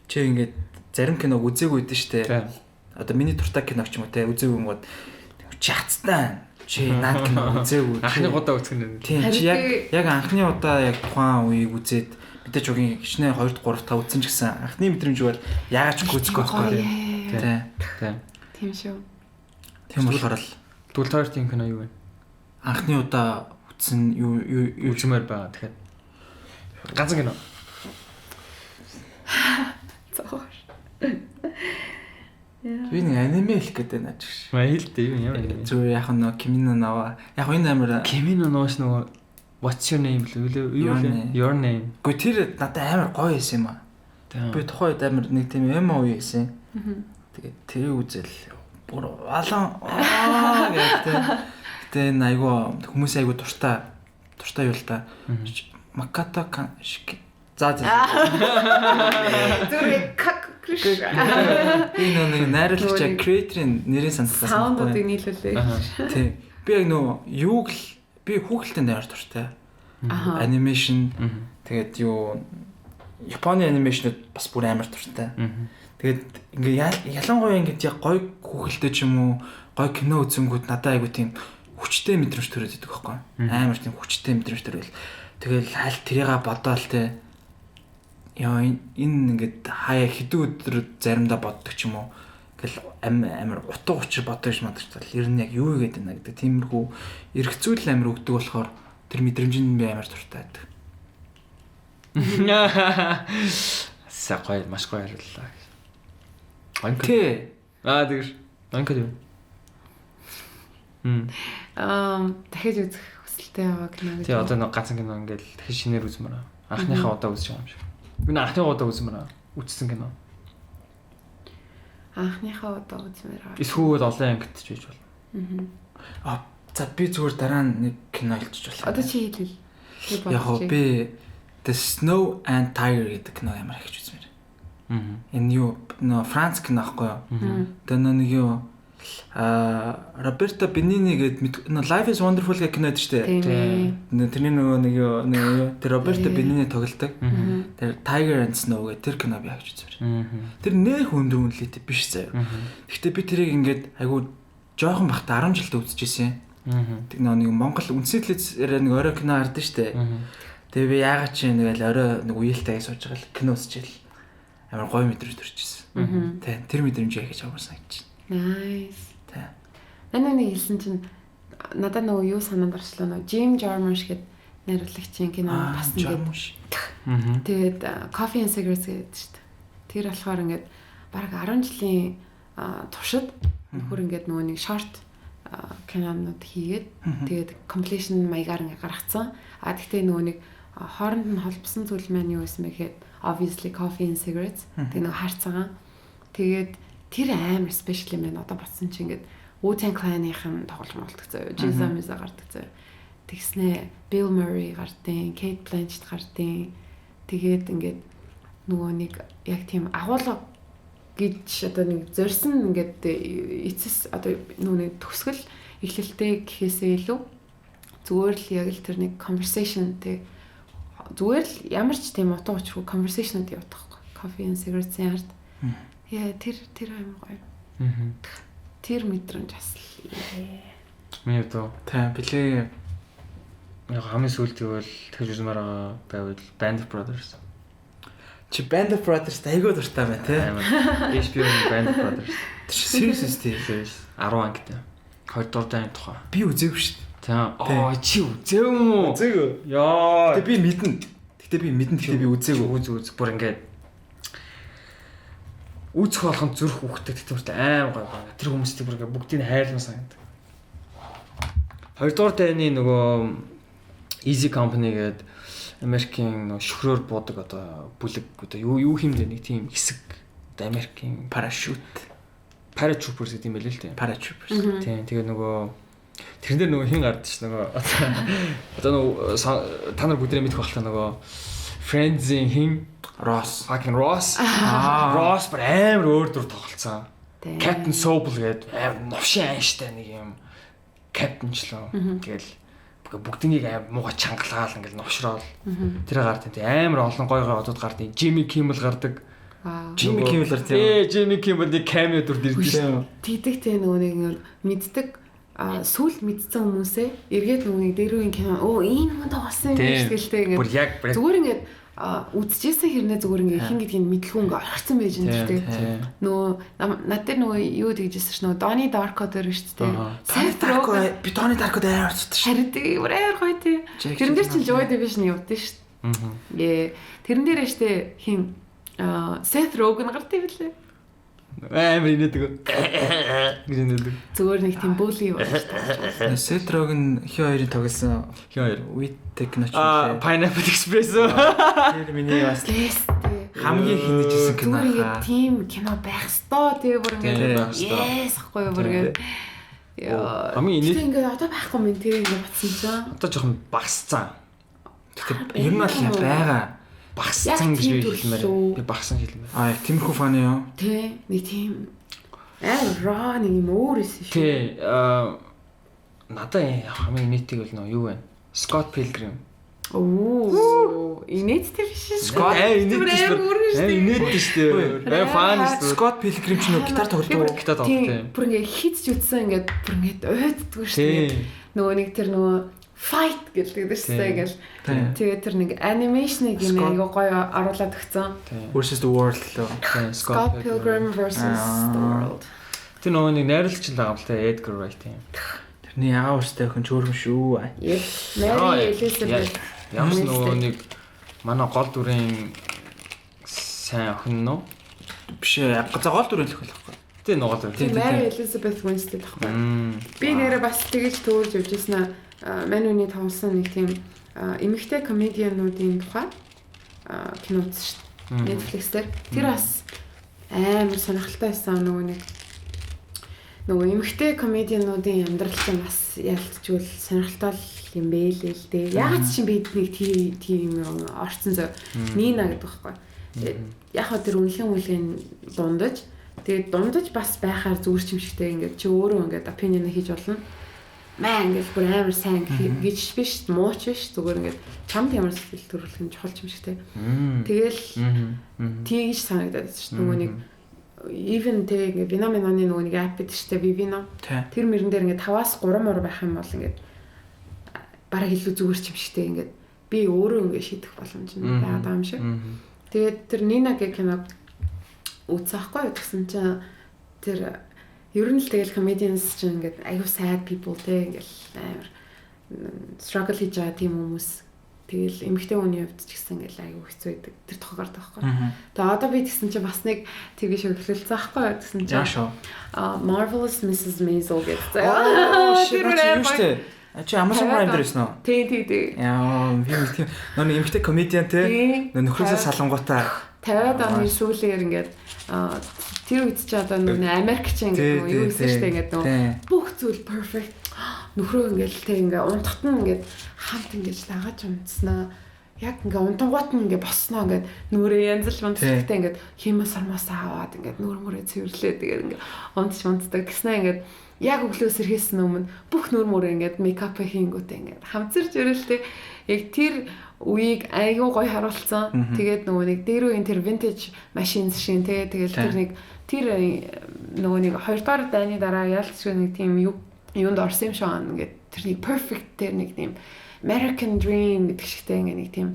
чи ингээд зарим киног үзээгүй байдэн штэ. Одоо миний дуртай кино ч юм уу те үзээгүй юм гоод чи хацтай чи наад кино үзээгүй. Анхны удаа үзэх нь. Тийм чи яг анхны удаа яг тухайн үеийг үзээд мэдээж угийн хичнээн 2 3 5 үзсэн ч гэсэн анхны мэдрэмж бол яагаад ч гүйцэхгүй байхгүй тий. Тийм. Тийм шүү. Тийм болохоор л тэгвэл хоёр тийм кино юу вэ? Анхны удаа үзсэн юу үзмээр байгаа тэгэхээр ганцхан кино. Зоор. Яа. Би нэг аниме хэлэх гэдэг наач гэж. Маа хэлдэ юу ямар аниме? Зүгээр яг нөө Kimi no Na wa. Яг энэ амар Kimi no Na ш нөгөө What's your name лээ юу лээ? Your name. Гэхдээ тэр надад амар гоё байсан юм аа. Би тухайн үед амар нэг тийм эмо үе байсан. Тэгээд тэрийг үзэл бүр алан аа гэдэг. Гэтэ энэ айгу хүмүүс айгу дуртай юу л та. Маката шики. За за. Зүгээр как криш. Би нэг найруулагч creator-ын нэрийг санацсан. Саундуудыг нийлүүлээ. Тийм. Би яг нөө юуг л би хүүхэлдэнд амар дуртай. Анимашн тэгээд юу Японы анимашнууд бас бүр амар дуртай. Тэгээд ингээ ялангуяа ингээд яг гоё хүүхэлтэй ч юм уу гоё кино үзэнгүүд надад айгу тийм хүчтэй мэдрэмж төрөөд идэг байхгүй. Амар тийм хүчтэй мэдрэмж төрөөл. Тэгэл хайл тэрийга бодоол те. Яа энэ ингээд хаяа хэдэн өдөр заримдаа боддог ч юм уу. Ингээл амар утга учир бодож мадаж тал. Ер нь яг юу игээд байна гэдэг тиймэрхүү эргэцүүл амар өгдөг болохоор тэр мэдрэмж нь би амар дуртай байдаг. Са гоё маш гоё хариуллаа. Анка. Тэ. Аа тэгэр. Анка юу? Дахиж үзэх хүсэлтэй байгаа кино гэж. Тий одоо нэг ганцхан кино ингээл дахиж шинээр үзмээр. Анхныхаа удаа үзэж байгаа юм шиг. Би анхныхаа удаа үзмээр. Үзсэн кино. Анхныхаа удаа үзмээр. Эсвэл олон ангид ч байж болно. Аа за би зүгээр дараа нь нэг кино хэлчих болох. Одоо чи хэлвэл. Яг гоо би The Snow and Tiger гэдэг кино амар их үзмээр. Энэ юу нөө Франц кино аахгүй юу? Тэгээ нөө нэг юу Роберто Бенини гэдэг Life is Wonderful гэх кино байдаг шүү дээ. Тэрний нөгөө нэг юу тэр Роберто Бенини тоглодог. Тэр Tiger and Snow гэх тэр кино би агч үзмээр. Тэр нэх өндөр үнэлгээтэй биш заяа. Гэхдээ би тэрийг ингээд айгу жоохон бахта 10 жилдээ үзчихсэн. Тэр нэг Монгол үндэсний телевизээр нэг орой кино хардаг шүү дээ. Тэгээ би яагаад чи нэг л орой нэг үеэлтэй сууж байгаа л кино үзчихэл амар гоё мэдрэмж төрчихсэн. Тэ тэр мэдрэмжийг хийж авсан санагдчих. Nice. Тэ. Манай нэг хэлсэн чинь надад нөгөө юу санаанд орчлоо нөгөө Jim Jarmusch гэдэг найруулагчийн кино бас ингээд. Тэгээд Coffee and Cigarettes гэдэг шүү дээ. Тэр болохоор ингээд бараг 10 жилийн туршид нөхөр ингээд нөгөө нэг short кинонууд хийгээд тэгээд compilation маягаар ингээд гаргацсан. А тэгтээ нөгөө нэг хооронд нь холбосон зүйл маань юу байсан бэ гэхэд obviously Coffee and Cigarettes. Тэгээд нөгөө харцгаа. Тэгээд тэр амар special юм байна. Одоо бодсон чинь ингээд Wu-Tang Clan-ийн тоглож молдог заяа. Jizza Miza гардаг заяа. Тэгснэ Bill Murray гардیں، Kate Blanchett гардیں۔ Тэгээд ингээд нөгөө нэг яг тийм агуулга гэж одоо нэг зорьсон ингээд эцэс одоо нөгөө нэг төгсгөл эхлэлтэй гэхээсээ илүү зүгээр л яг л тэр нэг conversation тэг зүгээр л ямар ч тийм утга учиргүй conversation-ууд явдаг байхгүй. Coffee and Cigarettes-ийн ард. Яа тэр амар гоё. Тэр мэдрэмж бас л. Миний хувьд тийм билээ. Яг хамгийн сүүлд гэвэл тэгж үзмээр байгаа байвал Band of Brothers. Чи Band of Brothers айгүй дуртай байна тий. HBO-ийн Band of Brothers. Тэр series тий. Series 10 ангитай. 2 дугаар дайны тухай. Би үзээгүй шүү дээ. Тийм. Аа чи үзээгүй юм уу? Үзээгүй. Яа. Гэтэ би мэднэ. Гэтэ би мэднэ. Гэтэ би үзээгүй. Үз бүр ингээд үзэх болгонд зүрх үхдэг тэгтээ бүрт аим гоё гоё. Тэр хүмүүстэй бүр ингээд бүгдийг хайрлан санагдаг. 2 дугаар дайны нөгөө Easy Company гэдэг Америкийн нөгөө шөхрөөр буудаг одоо бүлэг одоо юу хэмдэ нэг тийм хэсэг одоо Америкийн парашют paratroopers гэдэг юм байл л тийм. Paratroopers. Тийм. Тэгээ нөгөө тэрэн дээр нөгөө хин гардаг ш нөгөө одоо нөгөө та нар бүгдээ мэдэх байх та нөгөө Friends-ийн хин Ross. Fucking Ross. Ross бүр амар өөр дүр тоглолцсон. Captain Sobel гэдэг амар новшин ааштай нэг юм Captain ч лөө. Тэгэл бүгднийг амар муухай чангалгаал ингээл новшроол. Тэр гардаг тийм амар олон гой гой одод гардаг. Jimmy Kimmel гардаг. Jimmy Kimmel гардаг. Jimmy Kimmel нэг камео дүрд ирдэг шүү. Тэгдэг те нөгөө нэг мэддэг сүүлд мэдсэн хүмүүсээ эргээд нөгөө нэг дэрүүгийн кино өө энэ хүн тоглосон юм биш гэлтэй ингээд зүгээр ингээд үзчихсэн хэрнээ зүгээр ингээд хин гэдгийг мэдлгүй ингээд орхисон байж энэ тэр нөгөө над дээр нөгөө юу тэгжсэн ш нөгөө Donnie Darko дээр шүү дээ. Seth Darko би Donnie Darko дээр амар дуртай ш. Харин тийм амар гоё тий. Тэрэн дээр чинь Joy Division явдсан шүү дээ. Тэрэн дээр штэ хин Seth Rogen гардаг юм лээ. Амар инээдэг. Гэж инээдэг. Зүгээр нэг тийм bully болж таа. Seth Rogen хин хоёрын тоглосон Хин хоёр. With Techno Аа, Pineapple Express. Тэр миний бас хамгийн хинэж исэн кино Зүгээр хаа. ингээд тийм кино байх ёстой. Тэгээ бүр Тийм, ингээд байх ёстой. yes ахгүй бүр ингээд. Яа. Хамгийн инээд- Гэтэ ингээд одоо байхгүй мэн тэр ингээд батсан чинь. Одоо жоохон багасцсан. Гэхдээ ер нь бол яа байгаа. Багасцсан Яг гэж би тийм хэлмээр. төрлөө. Би багсан хэлмээр. Аа яг тиймэрхүү фан юу? Тэ нэг тийм амар raw нэг юм өөр эсэн шүү. Тий, аа надад хамгийн инээдэг бол нөө юу вэ? Scott Pilgrim. Оо, инээдтэй биш шүү. Scott аа инээдтэй шүү. Амар Аа инээдтэй шүү дээ. Аа фан шүү дээ. Scott Pilgrim ч нөө гитар тоглодог уу? Гитар тоглодог, тийм. Бүр ингээ хит ч үтсэн ингээд бүр ингээд уйддгүй шүү Тий. дээ. Нөгөө нэг тэр нөгөө fight гэдэг шүү дээ ингээл. Тийм. Тэгээд тэр нэг анимашныг юм Scott- айгуу гоё оруулаад өгсөн. Тий. Versus the World лөө. Тий, Scott Pilgrim versus the World. Тэр нөгөө нэг найруулагч л байгаа юм л та Edgar Wright юм. Тэрний ягаа уустай охин чөөрхөн шүү. Yep. Mary Elizabeth. Ямар ч нөгөө нэг манай гол дүрийн сайн охин нөө. Биш ээ. За гол дүрийн л охин л байхгүй. Тий нөгөө гол дүр. Тийм, тийм, Mary Elizabeth Winstead байхгүй. Мм. Би нэрээ бас тэгэж төөрж явж ирсэн аа. Мань үний тоглосон нэг тийм эмэгтэй комедиануудын тухай кино үзсэн шүү дээ. Netflix дээр. Тэр бас амар сонирхолтой байсан нөгөө нэг нөгөө эмэгтэй комедиануудын амьдрал чинь бас ялцчгүй сонирхолтой л юм бэлээ л дээ. Яагаад ч юм бид нэг тийм юм орцсон зөө. Нина гэдэг байхгүй. Тэгээд яг хаа тэр үнэлэн үлгэн дундаж тэгээд дундаж бас байхаар зүгээр ч юм шигтэй ингээд чи өөрөө ингээд opinion хийж болно. Маа ингээд бүр амар сайн гэж биш, муу ч биш зүгээр ингээд чамд ямар сэтгэл төрүүлэх нь чухал юм шигтэй. Тэгэл тэгж санагдаад байсан шүү дээ. Нөгөө нэг even тэг ингээд вино миноны нөгөө нэг app гэдэг шүү дээ Vivino. Тий. Тэр мөрөн дээр ингээд 5-аас 3 мөр байх юм бол ингээд бараг илүү зүгээр ч юм шигтэй ингээд би өөрөө ингээд шийдэх боломж нь байгаад байгаа юм шиг. Тэгээд тэр Нина гэх киног үзсэн байхгүй юу гэсэн чинь тэр ер нь л тэгэл comedians чинь ингээд аюу sad people те ингээд амар struggle хийж байгаа тийм хүмүүс тэгэл эмэгтэй хүний хувьд ч гэсэн ингээд аюу хэцүү байдаг тэр тухай гардаг байхгүй. Тэгээ одоо би тэгсэн чинь бас нэг TV шоу эхлүүлсэн байхгүй юу тэгсэн чинь Яа шүү. Marvelous Mrs Maisel гэдэг. Аа Тэр тэр амар юу штэ. А чи Amazon Prime дээр байсан уу? Тий, тий, тий. Яа, би нэг тийм нөө эмэгтэй комедиан те. Тий. Нөө нөхрөөсөө салангуудаа 50-аад оны сүүлээр ингээд тэр үед чи одоо нөгөө Америк чи ингээд нөгөө юу гэсэн штэ ингээд нөгөө бүх зүйл perfect нөхрөө ингээд тэг ингээд унтахт нь ингээд хамт ингээд лагаж унтснаа яг ингээд унтангуут нь ингээд босноо ингээд нүрээ янзлж унтлагтай ингээд химээ сармаасаа аваад ингээд нүр мөрөө цэвэрлээ тэгээд ингээд унтч унтдаг гэснээр ингээд яг өглөө сэрхээс өмнө бүх нүр мөрөө ингээд мейкап хийнгүүтээ ингээд хамцарч өрөөлтэй яг тэр үеийг айгүй гоё харуулсан. Тэгээд нөгөө нэг дээр үеийн тэр vintage machines шиг те тэгэл тэр нэг тэр нөгөө нэг хоёрдугаар дайны дараа ялцгүй нэг тийм юу юунд орсон юм шиг байна. Ингээд тэр нэг perfect тэр нэг тийм American dream гэдэг шигтэй ингээд нэг тийм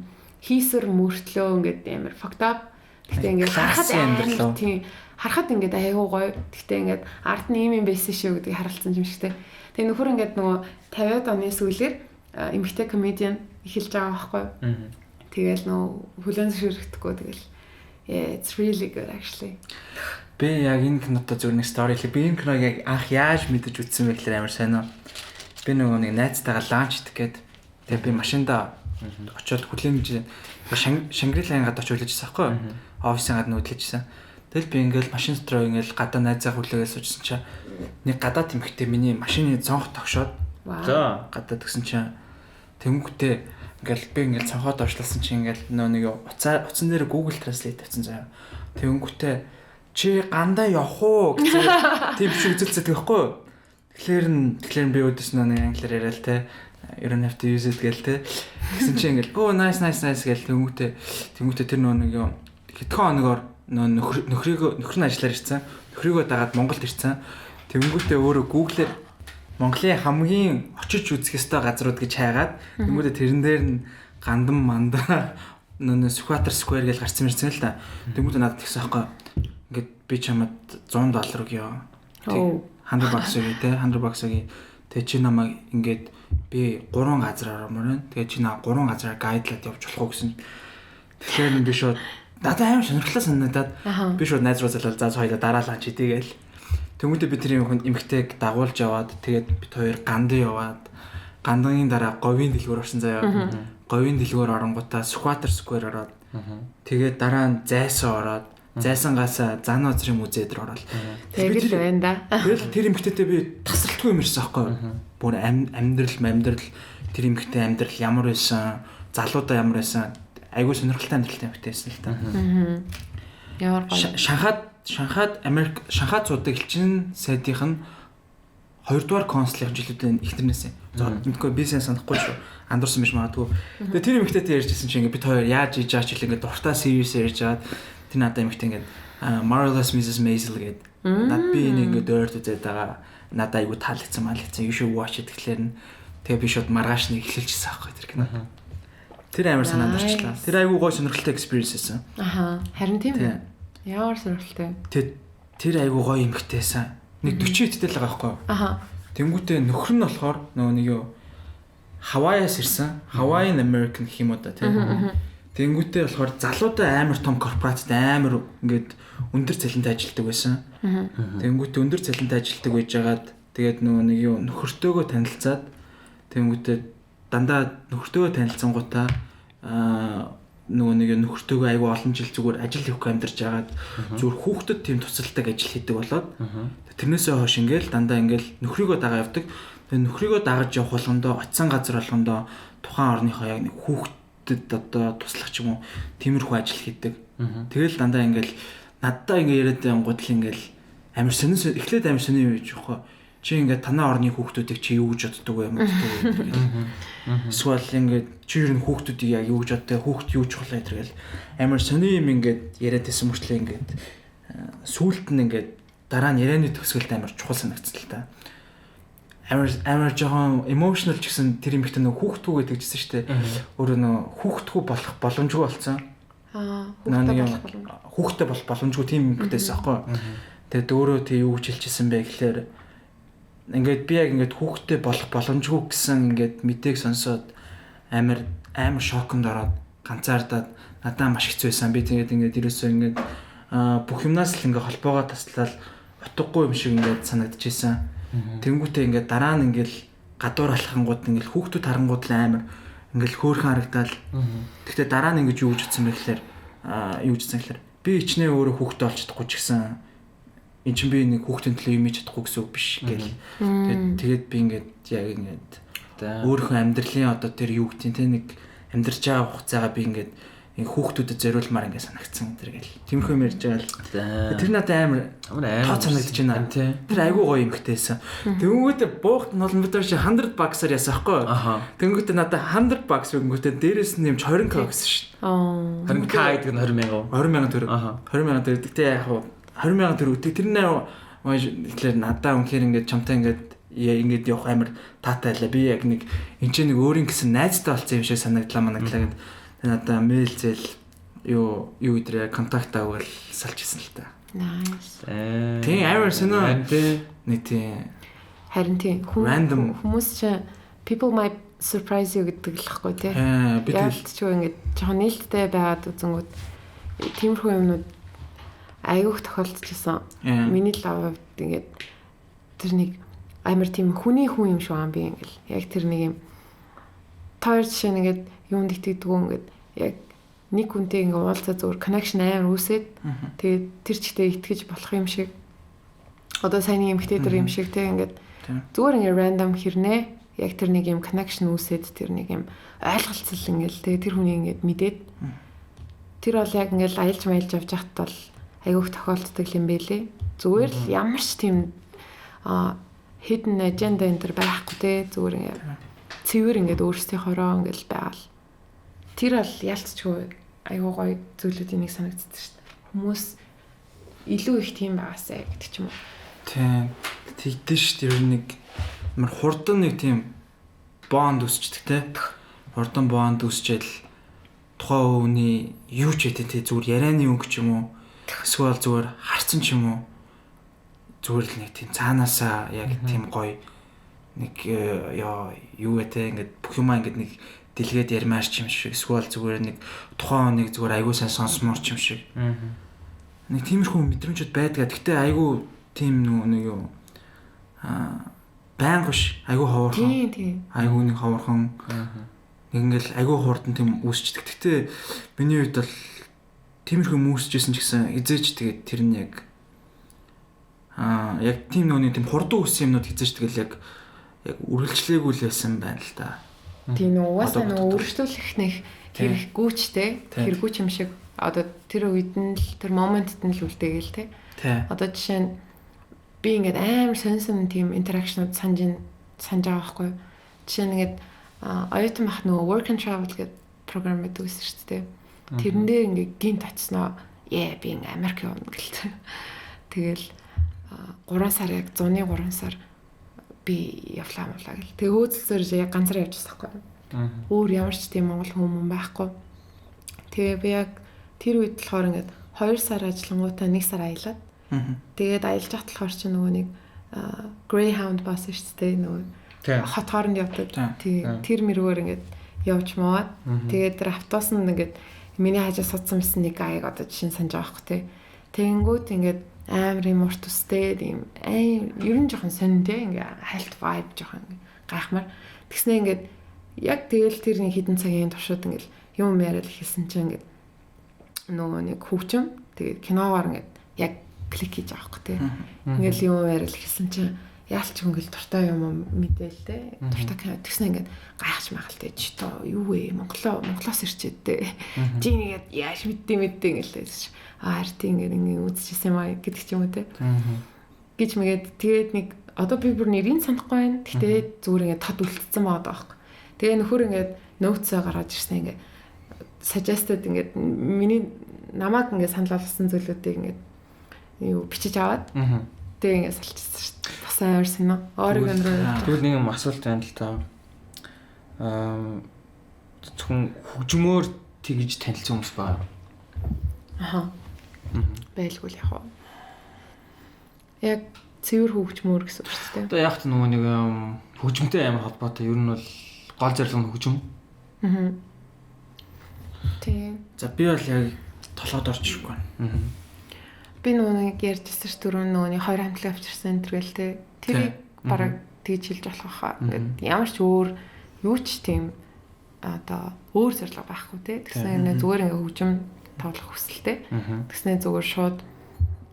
хийсэр мөртлөө ингээд амар fucked up. Гэтэ ингээд харахад амьдрал тийм харахад ингээд айгүй гоё. Гэтэ ингээд ард нь ийм юм байсан шүү гэдгийг харалцсан юм шигтэй. Тэгээ нөхөр ингээд нөгөө 50-аад оны сүүлээр эмэгтэй комедиан эхэлж байгаа байхгүй юу? Тэгэл нөгөө хүлэн зөвшөөрөхдөггүй тэгэл yeah, it's really good actually. Би яг энэ кинотой зүгээр нэг стори хэлээ. Би энэ киног яг анх яаж мэдэж үзсэн бэ гэхээр амар сайн уу. Би нөгөө нэг найзтайгаа ланч идэх гээд тэгээ би машиндаа очиод хүлээн гэж Шангрила ангад очиж хүлээжсэн байхгүй юу? Офисын гадна хүлээжсэн. Тэгэл би ингээл машин дотор ингээл гадаа найзаа хүлээгээл суужсэн чинь нэг гадаад эмэгтэй миний машины цонх тогшоод За гадаад гисэн чинь тэнгүүтээ ингээл би ингээл цонхоод орчлуулсан чинь ингээл нөө нэг уцаа утсан дээр Google Translate тавьсан заяа. Тэнгүүтээ чи гандаа явах уу гэсэн тийм биш үзэлцээд байхгүй юу? Тэгэхээр нь тэгэхээр би өөдөөс нөө нэг англиар яриа л те. You don't have to use it гээл те. Тэгсэн чинь ингээл оо nice nice nice гээл тэнгүүтээ тэнгүүтээ тэр нөө нэг юм хэдхэн хоногоор нөө нөхрийгөө нөхөр нь ажиллаар ирсэн. Нөхрийгөө дагаад Монголд ирсэн. Тэнгүүтээ өөрөө Google-ээр Монголын хамгийн очиж үзэх ёстой газрууд гэж хайгаад тэнгүүтээ тэрэн дээр нь гандан мандаа нөө Сүхбаатар Square гэж гарсан мэрсэн л та. Тэнгүүтээ надад тэгсэн аахгүй. Ингээд би чамд $100 өгье. Оо. 100 bucks өгье те 100 bucks өгье. Тэгээ чи намайг ингээд би 3 газар оромоор байна. Тэгээ чи наа 3 газараар гайдлаад явж болох уу гэсэн. Тэгэхээр би шууд Надад амар сонирхолтой санагдаад би шууд найз руу залал за хоёлаа дараалаа чи тэгээл. Тэнгүүтээ би тэр эмэгтэйг дагуулж яваад тэгээд бид хоёр гандан яваад гандангийн дараа говийн дэлгүүр орсон заяа. Говийн дэлгүүр оронгуудаа Сүхбаатар Square ороод тэгээд дараа нь Зайсан ороод Зайсангаасаа Зан озрын музей дээр ороод. Тэгэл байна да. Тэгэл тэр эмэгтэйтэй би тасралтгүй юм ирсэн аахгүй юу? Бүр амьдрал тэр эмэгтэй амьдрал ямар байсан, залуудаа ямар байсан, айгүй сонирхолтой амьдралтай эмэгтэй байсан л та. Ямар гоё. Шанхайд Америк Шанхайд суудаг элчин сайдынх нь 2 дугаар консулын жилүүдийн эхнэрнээс. За мэдгүй би сайн санахгүй шүү. Андуурсан биш магадгүй. Тэгээ тэр эмэгтэйтэй ярьжсэн чинь ингээд бид хоёр яаж иж ааж хэл ингээд дуртай series ярьж аваад тэр надад эмэгтэй ингээд Marvelous Mrs. Maisel гэдэг над би энийг ингээд ойрт үзээд байгаа. Надад айгүй таалагдсан маалагдсан. You should watch it гэхлээр нь тэгээ би шууд маргааш нэг эхэлчихсэн аахгүй тэр кино. Тэр амар санаанд орчлаа. Тэр айгүй гоё сонирхолтой experience байсан. Аха. Харин тийм үү? Ямар сонирхолтой. Тэр айгүй гоё эмэгтэйсэн. Нэг 40 эдтэй л байгаа байхгүй юу? Аха. Тэнгүүтээ нөхөр нь болохоор нөгөө нэг юу Хавайас ирсэн. Hawaiian American гэх юм уу да тийм. Тэнгүүтээ болохоор залуудаа амар том корпорацид амар ингээд өндөр цалинтай ажилладаг байсан. Тэнгүүтээ өндөр цалинтай ажилладаг байжгаад тэгээд нөгөө нэг юу нөхөртөөгөө танилцаад тэнгүүтээ дандаа нөхөртөөгөө танилцсангуудаа нөгөө нэг нөхөртөөгөө айгүй олон жил зүгээр ажил хийхгүй амьдарч байгаад зүгээр хүүхдэд тийм тусалдаг ажил хийдэг болоод тэрнээсээ хойш ингээл дандаа ингээл нөхрийгөө дагаа явдаг. Тэгээ нөхрийгөө дагаж явах болгондоо очисон газар болгондоо тухайн орныхоо яг нэг хүүхдэд одоо туслах ч юм уу тиймэрхүү ажил хийдэг. Тэгэл дандаа ингээл наддаа ингээ яриад байнгут л ингээл амар сонин эхлээд амар сонин юм хийж явах. Чи ингээд танаа орны хүүхдүүдийг чи юу гэж боддог вэ мэддэг вэ гэл. Эсвэл ингээд чи ер нь хүүхдүүдийг яг юу гэж боддог, хүүхд юу чухал вэ гэл амар сонин юм ингээд яриад байсан мөртлөө ингээд сүулт нь ингээд дараа нь ярианы төгсгөлд амар чухал санагдсан л та. Амар жоохон emotional ч гэсэн тэр эмэгтэй нөх хүүхдгүү гэдэг жисэн шүү дээ. Өөрөө нөө хүүхдгүү болох боломжгүй болсон. Хүүхдтэй болох боломжгүй. Хүүхдтэй болох боломжгүй тийм эмэгтэйсэн аахгүй. Тэгээд өөрөө тэг юу гэж хэлчихсэн бэ гэхлээр ингээд би яг ингээд хүүхдтэй болох боломжгүй гэсэн ингээд мэдээг сонсоод амар амар шоконд ороод ганцаардаад надаа маш хэцүү байсан. Би тэгээд ингээд ерөөсөө ингээд бүх юмнаас л ингээд холбоогоо таслал утгагүй юм шиг ингээд санагдчихсэн. Тэнгүүтээ ингээд дараа нь ингээд гадуур алхангууд ингээд хүүхдүүд харангууд л амар ингээд хөөрхөн харагдаал. Гэхдээ дараа нь ингээд юу гэж утсан бэ гэхлээр юу гэж утсан гэхлээр би ичнээ өөрөө хүүхдээ олж чадахгүй ч гэсэн эн чинь би нэг хүүхдийн төлөө юм хийж чадахгүй гэсэн үг биш гээл. Тэгээд би ингээд яг ингээд өөрийнхөө амьдралын одоо тэр юу гэдэг те нэг амьдарч байгаа хугацаагаа би ингээд ингээ хүүхдүүдэд зориулмаар ингээ санагдсан тэр гээл. Тиймэрхүү юм ярьж байгаа л. Тэр надад амар тоо санагдаж байна. Тэр айгүй гоё юмхтэйсэн. Тэнгүүтээ буухт нь бол бид нар чи 100 bucks-аар яасан байхгүй юу? Тэнгүүтээ надад 100 bucks өгөнгүүтээ дээрээс нь нэмж 20k гэсэн шүү дээ. 20k гэдэг нь 20 мянган. 20 мянган төгрөг. 20 мянган төгрөг. Гэтэ яг хуу 20 мянган төгрөг. Тэр нэ тэгэхээр надаа үнэхээр ингээд чамтай ингээд ингээд явах амар таатай байлаа. Би яг нэг энэ ч нэг өөрийн гэсэн найзтай болсон юм шиг санагдлаа манаглаа гэд надаа мэйл зээл юу юу өдрөө контакт авал салж исэн л та. Nice. Тийм амар сонио. Нэг тийм. Харин тийм хүмүүс чинь people might surprise you гэдэг л хгүй тий. Би тэгэл ч ингээд жоохон нээлттэй байгаад үзэнгүүд тиймэрхүү юмнууд айгүйх тохиолдчихсан. Миний л хувьд ингээд тэр нэг амар тийм хүний хүн юм шиг аа би ингээл яг тэр нэг юм тоор жишээ нь ингээд юунд итгэдэггүй ингээд яг нэг хүнтэй ингээд уулзаа зүгээр connection амар үүсээд тэгээд тэр чигтээ итгэж болох юм шиг одоо сайн нэг эмэгтэй тэр юм шиг те ингээд зүгээр ингээд random хэрнээ яг тэр нэг юм connection үүсээд тэр нэг юм ойлголцол ингээд тэгээд тэр хүний ингээд мэдээд тэр бол яг ингээд аялж маялж явж байхад бол айгүйх тохиолддог юм бэлээ. Зүгээр л ямар ч тийм hidden agenda энэ төр байхгүй те зүгээр ингээд цэвэр ингээд өөрсдийнхоороо ингээд байгаал. Тэр бол ялцчгүй айгуу гоё зүйлүүдийн нэг санагддаг шүү дээ. Хүмүүс илүү их тийм байгаасай гэдэг ч юм уу. Тийм. Тэгдэж шүү дээ. Ер нь нэг амар хурдан нэг тийм бонд үүсчдэг те. Хурдан бонд үүсчээл тухайн хүний юу ч хэдэн те зүгээр ярианы өнгө ч юм уу эсвэл зүгээр харцсан ч юм уу зүгээр л нэг тийм цаанаасаа яг тийм гоё нэг ёо юу вэ те ингээд бүх юмаа ингээд нэг дэлгээд ярмаар ч юм шиг эсвэл зүгээр нэг тухайн хүнийг зүгээр айгүй сайн сонсомоор ч юм шиг. Нэг тиймэрхүү мэдрэмжүүд байдгаа. Гэхдээ айгүй тийм нэг юу байнга биш айгүй ховорхон. Айгүй нэг ховорхон. Нэг ингээл айгүй хурдан тийм үүсчдэг. Гэхдээ миний хувьд бол тиймэрхүү юм үүсчихсэн ч гэсэн эзээч тэгээд тэр нь яг яг тийм нүуний тийм хурдан үүссэн юмнууд эзээч тэгэл яг үргэлжлээгүй л байсан байна л да. Тийм нөө угаасаа нөө үргэлжлүүлэх нэх хэрэггүй ч те хэрэггүй ч юм шиг одоо тэр үед нь л тэр моментт нь л үлдээгээл те. Одоо жишээ нь би ингээд амар сонь тийм интеракшнууд санаж байгаа байхгүй. Жишээ нь ингээд оюутан бах нөгөө work and travel гэдэг програм байдаг гэсэн шүү дээ. Тэрэн дээр ингээд гинт очсноо. Би ингээд Америк явна гэлээ. Тэгэл 3 сар яг зуны 3 сар би явлаа муулаа гэл. Тэгээ хөөцөлсөөр яг ганцаараа явчихсан байхгүй. Өөр ямар ч тийм монгол хүмүүс байхгүй. Тэгээ би яг тэр үед болохоор ингээд 2 сар ажиллангуудаа 1 сар аялаад. Тэгээд аялж явах болохоор чи нөгөө нэг Greyhound bus шүү дээ нөгөө хот хооронд явдаг. Тэгээ тэр мөрөөр ингээд явж маваад. Тэгээд тэр автобус нь ингээд миний хажуу суудсан байсан нэг аяг одоо жишээ нь санаж байгаа байхгүй тий. Тэгэнгүүт ингээд амар юм урт үстэй тийм ер нь жоохон сонин тий ингээ хальт vibe жоохон гайхмаар. Тэгснэ ингээд яг тэгэл тэр нэг хідэн цагийн туршид ингээд юм яриад эхэлсэн чинь ингээд нөгөө нэг хөгжим тэгээд киногоор ингээд яг клик хийж байгаа байхгүй тий. Ингээл юм яриад эхэлсэн чинь яалч ингээл дуртай юм мэдээл те. Дуртай кино тэгснэ ингээд гайхаж магаалтай чи тоо юу вэ? Монголоос ирчээд те. Чи ингээд яаж мэддээ ингээл арт ингээд ингээд үзчихсэн юм аа гэдэг ч юм уу те. Гэж мэгээд тэгээд нэг одоо би бүр нэрийг санахгүй байна. Гэхдээ зүгээр ингээд тод үлдсэн байгаа даахгүй. Тэгээ нөхөр ингээд ноутсаа гаргаж ирсэн ингээд suggested ингээд миний намайг ингээд санал болгосон зүйлүүдийг ингээд юу бичиж аваад тэгээ ингээд салчихсан шүү дээ. Бас амар сонь. Орегон руу. Тэгвэл нэг юм асуулт байна л та. Зөвхөн хөгжмөөр тэгж танилцсан хүмүүс байгаа. Аха. Байлгүй л яг уу. Яг цэвэр хөгжмөөр гэсэн үг шүү дээ. Одоо яг ч нөгөө нэг хөгжмөнтэй амар холбоотой. Ер нь бол гол зорилго нь хөгжим. Аа. Тийм. За би бол яг толгойд орж ирэхгүй байна. Аа. Би нөгөө нэг ярьжсэн ш түрүүн нөгөө нэг хоёр хамтлаг авчирсан энэ гэл те. Тэрийг бараг тэгж хэлж болох хаа. Ингээд ямар ч өөр юу ч тийм одоо өөр зорилго байхгүй те. Тэгсэн юм зүгээр ингээ хөгжим тоглох хүсэлтэй. Тэгснэ зүгээр шууд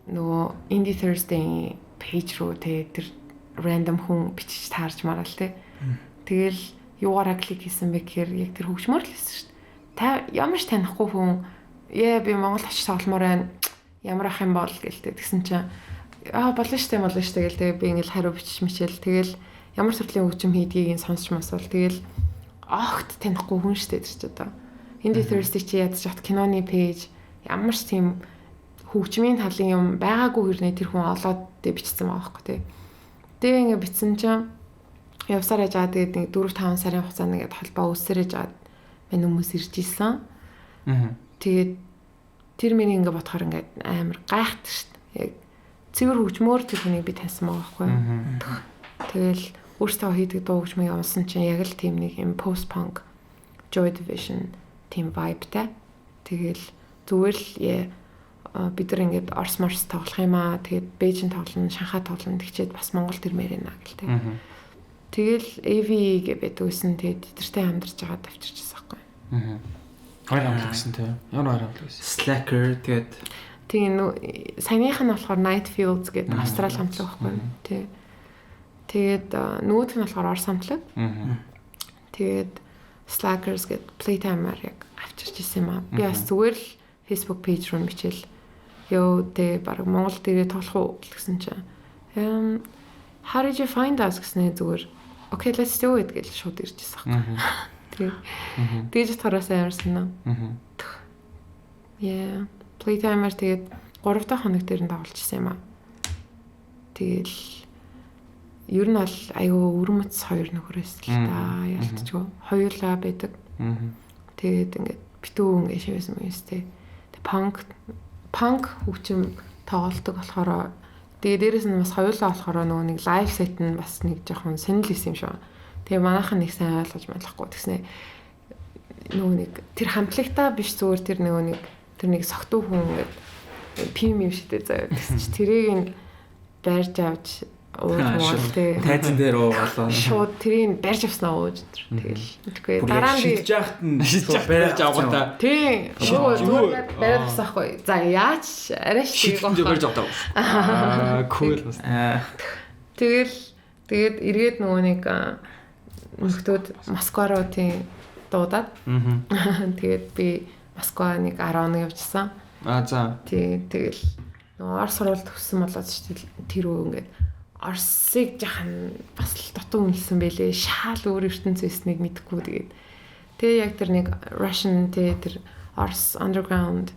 нөгөө Indie Thursday page руу те тэр random хүн бичиж таарч мараал те. Тэгэл юугаараа клик хийсэн бэ гэхээр яг тэр хөгжмөр л хийсэн шүү дээ. Та ямар ч танихгүй хүн би Монгол очиж тогломоор байна. Ямар ах юм бол гэлтэй. Тэгсэн чинь болно штэ болно штэ гэл тэгээ би ингээл хариу бичиж мичээл тэгэл ямар төрлийн хөгжим хийдгийг нь сонсч масвал тэгэл огт танихгүй хүн штэ тэр чи одоо. Indie Thursday чи ядаж хат киноны пэйж ямар ч тийм хөгжмийн талын юм байгаагүй хэрнээ тэр хүн олоод тэ бичсэн байгаа байхгүй тий. Тэгээ ингээ бичсэн чинь явсаар яжаа тэгээд нэг 4-5 сарын хугацаанд ингээд холбоо үүссээр яжаад мань хүмүүс ирж исэн. Тэгээд тэр миний ингээ бодохоор ингээд амар гайхдаг шүү дээ. Яг цэвэр хөгжмөөр тэр хүнийг би таньсан байгаа байхгүй. Тэгэл өөртөө хийдэг дуу хөгжмийг унсан чинь яг л тийм нэг юм post punk Joy Division тийм vibe-тай. Тэгэл зүгээр л бид нар ингээд Орос морс тоглох юм аа. Тэгээд Бээжин тоглоно, Шанхай тоглоно тэгчээд бас Монгол тэрмээр байна гэл тэ. Тэгэл AV гэ байдаг гэсэн. Тэгээд тэдэртэй амьдарч байгаа тавьчирчсан байхгүй. Хоёр хамтлаг гэсэн тэ. Ямар хоёр хамтлаг гэсэн? Slacker тэгээд тийм саяных нь болохоор Night Fields гэдэг Австрали хамтлаг байхгүй. Тий. Тэгээд нөгөөх нь болохоор Орос хамтлаг. Тэгээд Slackers гэдэг Playtime-аар яг авчирч исэн юм аа. Би бас зүгээр л Facebook page руу бичээл ёо тэ баг Монгол дээрээ тоглох уу гэсэн чинь how did you find us гэснээр зүгээр okay let's do it гэж шууд ирж ирсэн байхгүй. Тэг. Тэгж тараас амар санаа. Yeah, Playtime-аар тэгээд 3 дахь хоног дээр нь тоглож исэн юм аа. Тэгэл ер нь бол айгүй өрмөц хоёр нөхөр байсан л та ялтчгүй. Хоёулаа байдаг. Тэгээд ингээд битүү ингээд шивэсэн юм өстэй. Тэг панк хөгжим тоглолдог болохоор тэгээ дээрэс нь бас хоёулаа болохоор нөгөө нэг лайв сет нь бас нэг жоохон сонирхол исэн юм шиг. Тэгээ манайхан нэг сайн ойлгож малахгүй. Тэгснэ нөгөө нэг тэр хамтлагтаа биш зүгээр тэр нөгөө нэг тэр нэг согтуу хүн ингээд пим юм шидэ заяа тэгсэн чи тэрийг нь барьж авч ууж тий. Тайзан дээр уугалаа. Шууд тэрийг барьж авснаа ууж. Тэгэл мэдгүй. Дараа нь би шидэж яхад нь барьж авгаатаа. Тий. Зүгээр бариад авсан хгүй. За яаж арай шидэж барьж авдаа. Аа cool. Тэгэл тэгээд эргээд нөгөө нэг нөхдүүд Москва руу тий дуудаад. Тэгээд би Москва нэг 10 хоног явчихсан. Аа за. Тий тэгэл нөгөө Орос сурвал төгссөн болоод ч тэр үү ингээд Оросыг жахан бас л дутуу үнэлсэн байлээ. Шаал өөр ертөнц байсныг мэдэхгүй тэгээд. Тэгээ яг тэр нэг Russian тий тэр Орос underground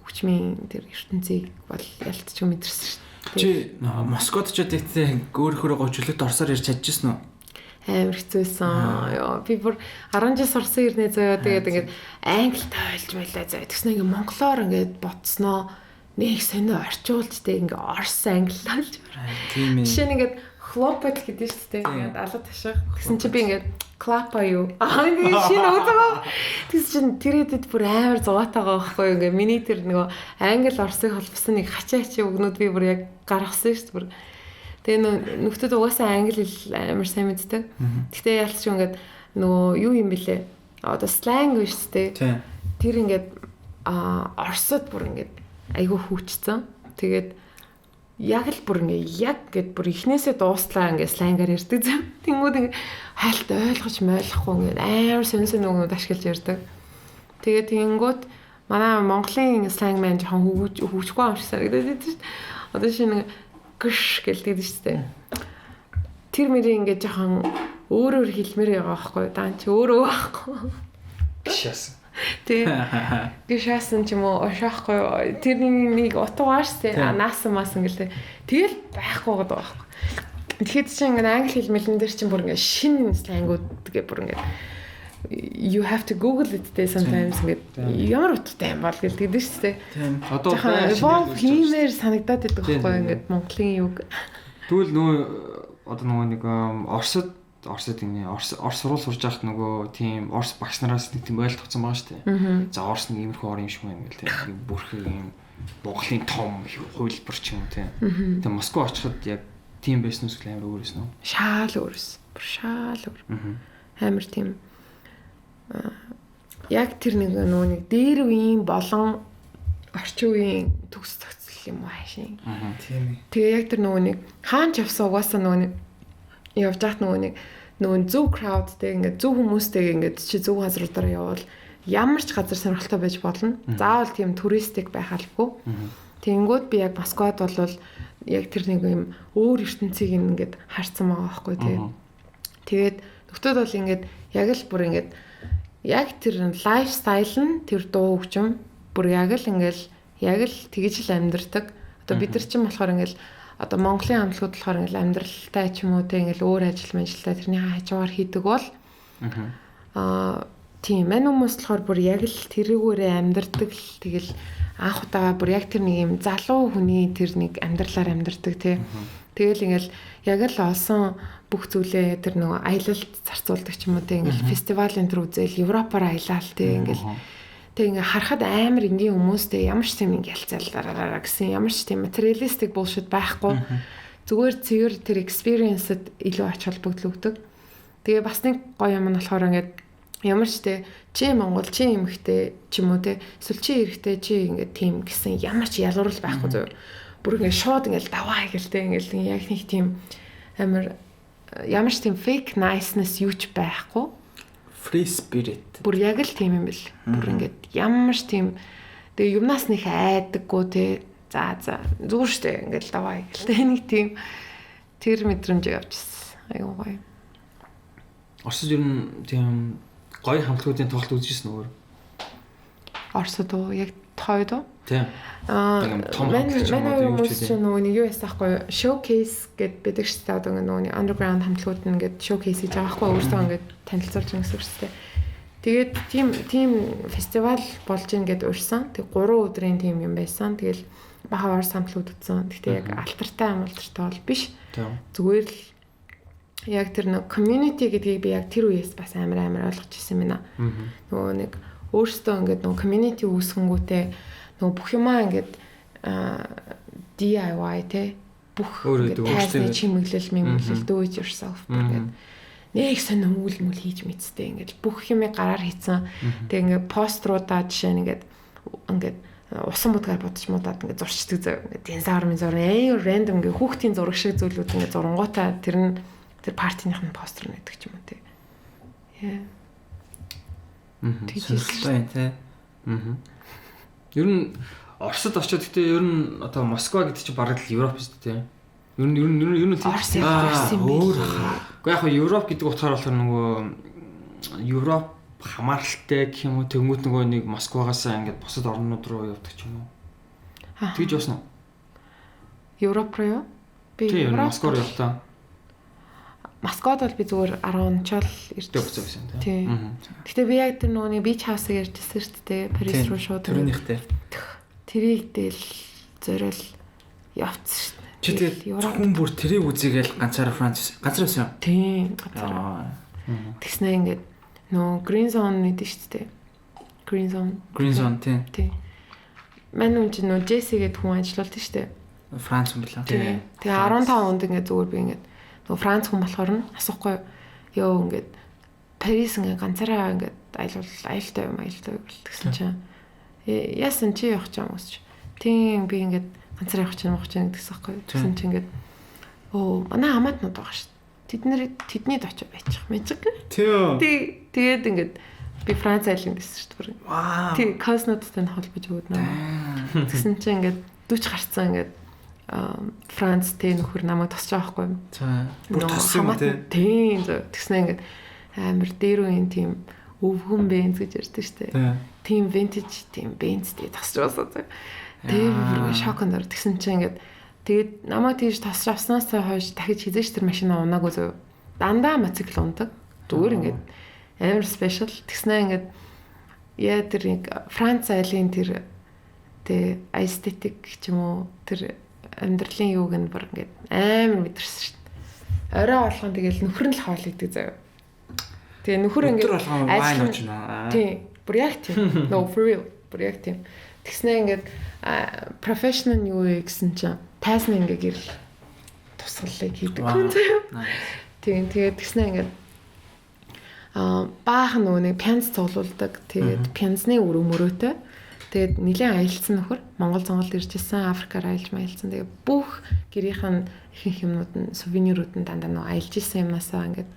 хүчмийн тэр ертөнцийг бол ялтч мэдэрсэн шүү дээ. Чи Москвад ч тэгтээ өөрөөхөө гоо чөлөөт Оросоор ярьж чадчихсан уу? Амар хэцүүсэн. Йоо би бүр 10 жил сурсан ирнэ заяа. Тэгээд ингээд англид ойлж байлаа заяа. Тэгснэ ингээд монголоор ингээд ботсноо нэг сонио орчуулж тэ ингээ орс англи болж. Тийм ээ. Жишээ нь ингээд хлопот гэдэг шүү дээ. Ингээд алга таших. Тэгсэн чи би ингээд клапа юу. Аа ингээд шинэ үг заа. Тэгсэн чинь тэр хэдэд бүр амар зугаатайгаа байхгүй ингээ миний тэр нөгөө англи орсыг холбосон нэг хачаа хачаа үгнүүд би бүр яг гаргасан шүү дээ. Бүр тэгээ нөхдүүд угаасаа англи хэл амар сайн мэддэг. Гэтэ ялч чи ингээд нөгөө юу юм бэлээ. Одоо сленг биш үү? Тэр ингээд орсод бүр ингээд айгүй хүүчсэн. Тэгээд яг л бүр ингээ яг гэд бүр эхнээсээ дууслаа ингээ сленгээр ярьдаг зам. Тэнгүүд ингээ хайлт ойлгож мойлохгүй ингээ амар сонь сонь үгнүүд ашиглаж ярьдаг. Тэгээд тэнгүүд манай Монголын сленг маань жоохон хөвжгүй юм шиг санагдаад байдаг шүү дээ. Одоо шинэ ингээ гш гэлдэг шүү дээ. Тэр мөрийн ингээ жоохон өөрөөр хэлмээр байгаа байхгүй даан чи өөрөө байхгүй. Гшаасан. Тий. Гшаасан ч юм уу ошоохгүй. Тэр нэг утгаар штэ наасан маасан гэлээ. Тэгэл байхгүй гэдэг байхгүй. Тэгэхэд чи ингээ англи хэл мэлэн дээр чинь бүр ингээ шинэ сленгүүд гэ бүр ингээ you have to google it дээ sometimes ингээд ямар утгатай юм бол гэлдэг шүү дээ. Тийм. Одоо evolve хиймээр санагдаад байдаг байхгүй ингээд Монголын юг. Тэгвэл нөгөө одоо нөгөө нэг Оросд ингэ Орос сурвал сурж байхад нөгөө тийм Орос багш нараас нэг тийм ойлгоцсон байгаа шүү дээ. За Орос нэг иймэрхүү ор юм шиг байна гэл тийм бүрхэг юм Монголын том хувилбар ч юм уу тийм. Тэгээ Москва очиход яг тийм байсан уу амар өөр байсан уу? Шаал өөрөөс. Бүр шаал өөр. Амар тийм яг тэр нэг нөгөө нэг дээр үеийн болон орчин үеийн төгс зохицол юм уу хайшин. Тийм ээ. Тэгээ яг тэр нөгөө нэг хаан ч явсан угаасаа нөгөө нэг явж байхад нөгөө нэг зөв crowdтэй ингээд зөв хүмүүстэйгээ ингээд чи зөв газруудаараа явбал ямар ч газар сонирхолтой байж болно. Заавал тийм туристик байх албагүй. Тэнгүүд би яг Москвад бол яг тэр нэг юм өөр ертөнцийг ингээд харсан байгаа байхгүй тий. Тэгээд нөхдүүд бол ингээд яг л бүр ингээд яг тэр лайфстайл нь тэр дуу хөгжим бүр яг л ингээл яг л тэгж л амьдардаг. Одоо бид нар чинь болохоор ингээл одоо Монголын хамтлагууд болохоор ингээл амьдралтай ч юм уу те ингээл өөр ажил мэжилтэй тэрний хажуугаар хийдэг бол тийм мань хүмүүс болохоор бүр яг л тэрүүгээрээ амьдардаг л тэгэл анх удаага бүр яг тэр нэг юм залуу хүний тэр нэг амьдралаар амьдардаг те. Тэгэл ингээл яг л олсон бүх зүйлээ тэр нөгөө аялалд зарцуулдаг ч юм уу те ингээл фестивал энэ төр үзэл Европоор аялал те ингээл тэг ингээ харахад амар энгийн хүмүүстэй ямар ч тийм ингээ ялцаалаараа гэсэн ямар ч тийм materialistic bullshit байхгүй. Зүгээр цэвэр тэр experience-д илүү ач холбогдол өгдөг. Тэгээ бас нэг гоё юм нь болохоор ингээд ямар ч те чи Монгол чи эмэгтэй ч юм уу те эсвэл чи эрэгтэй чи ингээд тийм гэсэн ямар ч ялгуурл байхгүй зөв. Бүр ингээд шууд ингээд даваа гэл те ингээд яг нэг тийм амар ямар ч тийм fake niceness юу ч байхгүй. Free spirit. Бүр яг л тийм юм бэл. Бүр ингээд ямар ч тийм тэгээ юмнаас нэг айдаггүй те. За за зүгээр штэ ингээд даваа гэл те нэг тийм тэр мэдрэмжийг авчихсан. Айгуу гоё. Оросд ер нь тийм гоё хамтлагуудын тоглолт үзчихсэн үү? Оросд уу? Яг тойд уу? Тийм. Том хамтлаг юм уу юу ч нөгөө нэг юу яасан байхгүй showcase гэд байдаг шүү дээ. Одоо ингээд нөгөө нэг underground хамтлагууд нь ингээд showcase хийж байгаа байхгүй өөрсдөө ингээд танилцуулж байгаа гэсэн үг шүү дээ. Тэгээд тийм фестивал болж ийн гэд урьсан. Тэг 3 өдрийн тийм юм байсан. Тэгэл баха орос хамтлагууд үзсэн. Гэхдээ яг алтартай амалтартай бол биш. Зүгээр л Яг тэр нэг community гэдгийг би яг тэр үеэс бас амар ойлгож ирсэн юм байна. Нөгөө нэг өөртөө ингээд нөгөө community үүсгэнгүүтээ нөгөө бүх юмаа ингээд DIY те бүх ингээд тайзны чимэглэл мэмэглэл do it yourself гэдэг нэг сонин үйл мүл хийж мэдстэй ингээд бүх юмыг гараар хийцэн. Тэгээ ингээд поструудаа жишээ нь ингээд усан будгаар будаж муудаад ингээд зурчдаг зөө. Ингээд динозаврын зураг аюу рандом ингээд хүүхдийн зураг шиг зүйлүүд ингээд зурангуудаа тэр нь тэр партиных нь постэр нэдэг ч юм уу те. Яа. Сонирхолтой юм те. Ер нь Оросд очиод гэтээ ер нь одоо Москва гэдэг чинь бараг л Европ шүү дээ. Ер нь Орос юм өөр. Гэхдээ яг хаа Европ гэдэг утгаар болохоор нөгөө Европ хамааралтай гэх юм уу тэнгуут нөгөө нэг Москвагаас ингээд бусад орнууд руу явдаг ч юм уу. Тэгж явсан уу? Европ руу юу? Би Европ Москва руу явлаа. Москвад бол би зүгээр 10 ончол ирдэг байсан тийм. Гэтэ би яг тэр нөгөө нэг beach house-ыг ярьжсэн шүү дээ. Парис руу шууд. Тэрнийхтэй. Тэрийг дээл зориул явцсан шүү дээ. Чи тэгээд хүн бүр тэрийг үзээгээл ганцаараа Франц ганцаар байсан юм? Тийм, ганцаараа. Тэгснэ ингээд нөгөө Green Zone гэдэг шүү дээ. Green Zone. Green Zone тийм. Тийм. Мань үн чинь нөгөө Jesse гэдэг хүн ажиллаулдаг шүү дээ. Франц хүн билээ. Тийм. Тэгээ 15 онд ингээд зүгээр би ингээд нөгөө Франц хүн болохоор нь асуухгүй ёо ингээд Парис ингээд ганцаараа ингээд аялал аялалтай юм аялалтай гэл тэгсэн чинь яасан чи явах ч юм уус чи. Тийм би ингээд ганцаараа явах чинь мох чинь гэдгсэн байхгүй. Тэгсэн чинь ингээд оо манай хамаатнууд байгаа шүү. Тэд нэр тэднийд очиж байчих мэжиг. Тийм. Тэгээд ингээд би Франц айлын гэсэн шүү дээ. Тий, коснуудтай нь холбож өгöd наа. Тэгсэн чинь ингээд 40 гарцсан ингээд Франц тэ нөхөр намайг тосч байгаа байхгүй юу? За. Бүр тоссон юм тий. Тийм зөв. Тэгснэ ингээд амар дээр үеийн тийм өвгөн бенз гэж ярьдаг шүү дээ. Тийм vintage тийм бенз тий тосч байсан зөв. Тэгээ бүр шоконд ор. Тэгсэн чинь ингээд тэгээд намайг тийж тосч авснаас хойш дахиж хизээч тэр машина унаагүй зөв. Дандаа мотоцикл унадаг. Зүгээр ингээд амар special. Тэгснэ ингээд яа тэр нэг Франц айлын тэр тэ aesthetic ч юм уу тэр амьдралын юуг нь бүр ингээд амар мэдэрсэн шүү дээ. Орой болгон тэгэл нөхөр нь л хоол идэг заяа. Тэгээ нөхөр ингээд вайн ууж байна. Тийм. Бүр яг тийм. No for real. Бүр яг тийм. Тэгснэ ингээд professional юу вэ гэсэн чинь тайзны ингээд гэрэл тусгалыг хийдэг хүн заяа. Тийм. Тэгээд тэгснэ ингээд баахан нөгөө нэг пянз цуглуулдаг. Тэгээд пянзны өрөө мөрөөтэй. Тэгээд нэлээд аялцсан нөхөр Монгол зонголд ирж исэн, Африкаар аялж маялцсан. Тэгээд бүх гэрийнх нь ихэнх юмнууд нь сувенирүүд нь дандаа нөгөө аялж исэн юмнасаа ингээд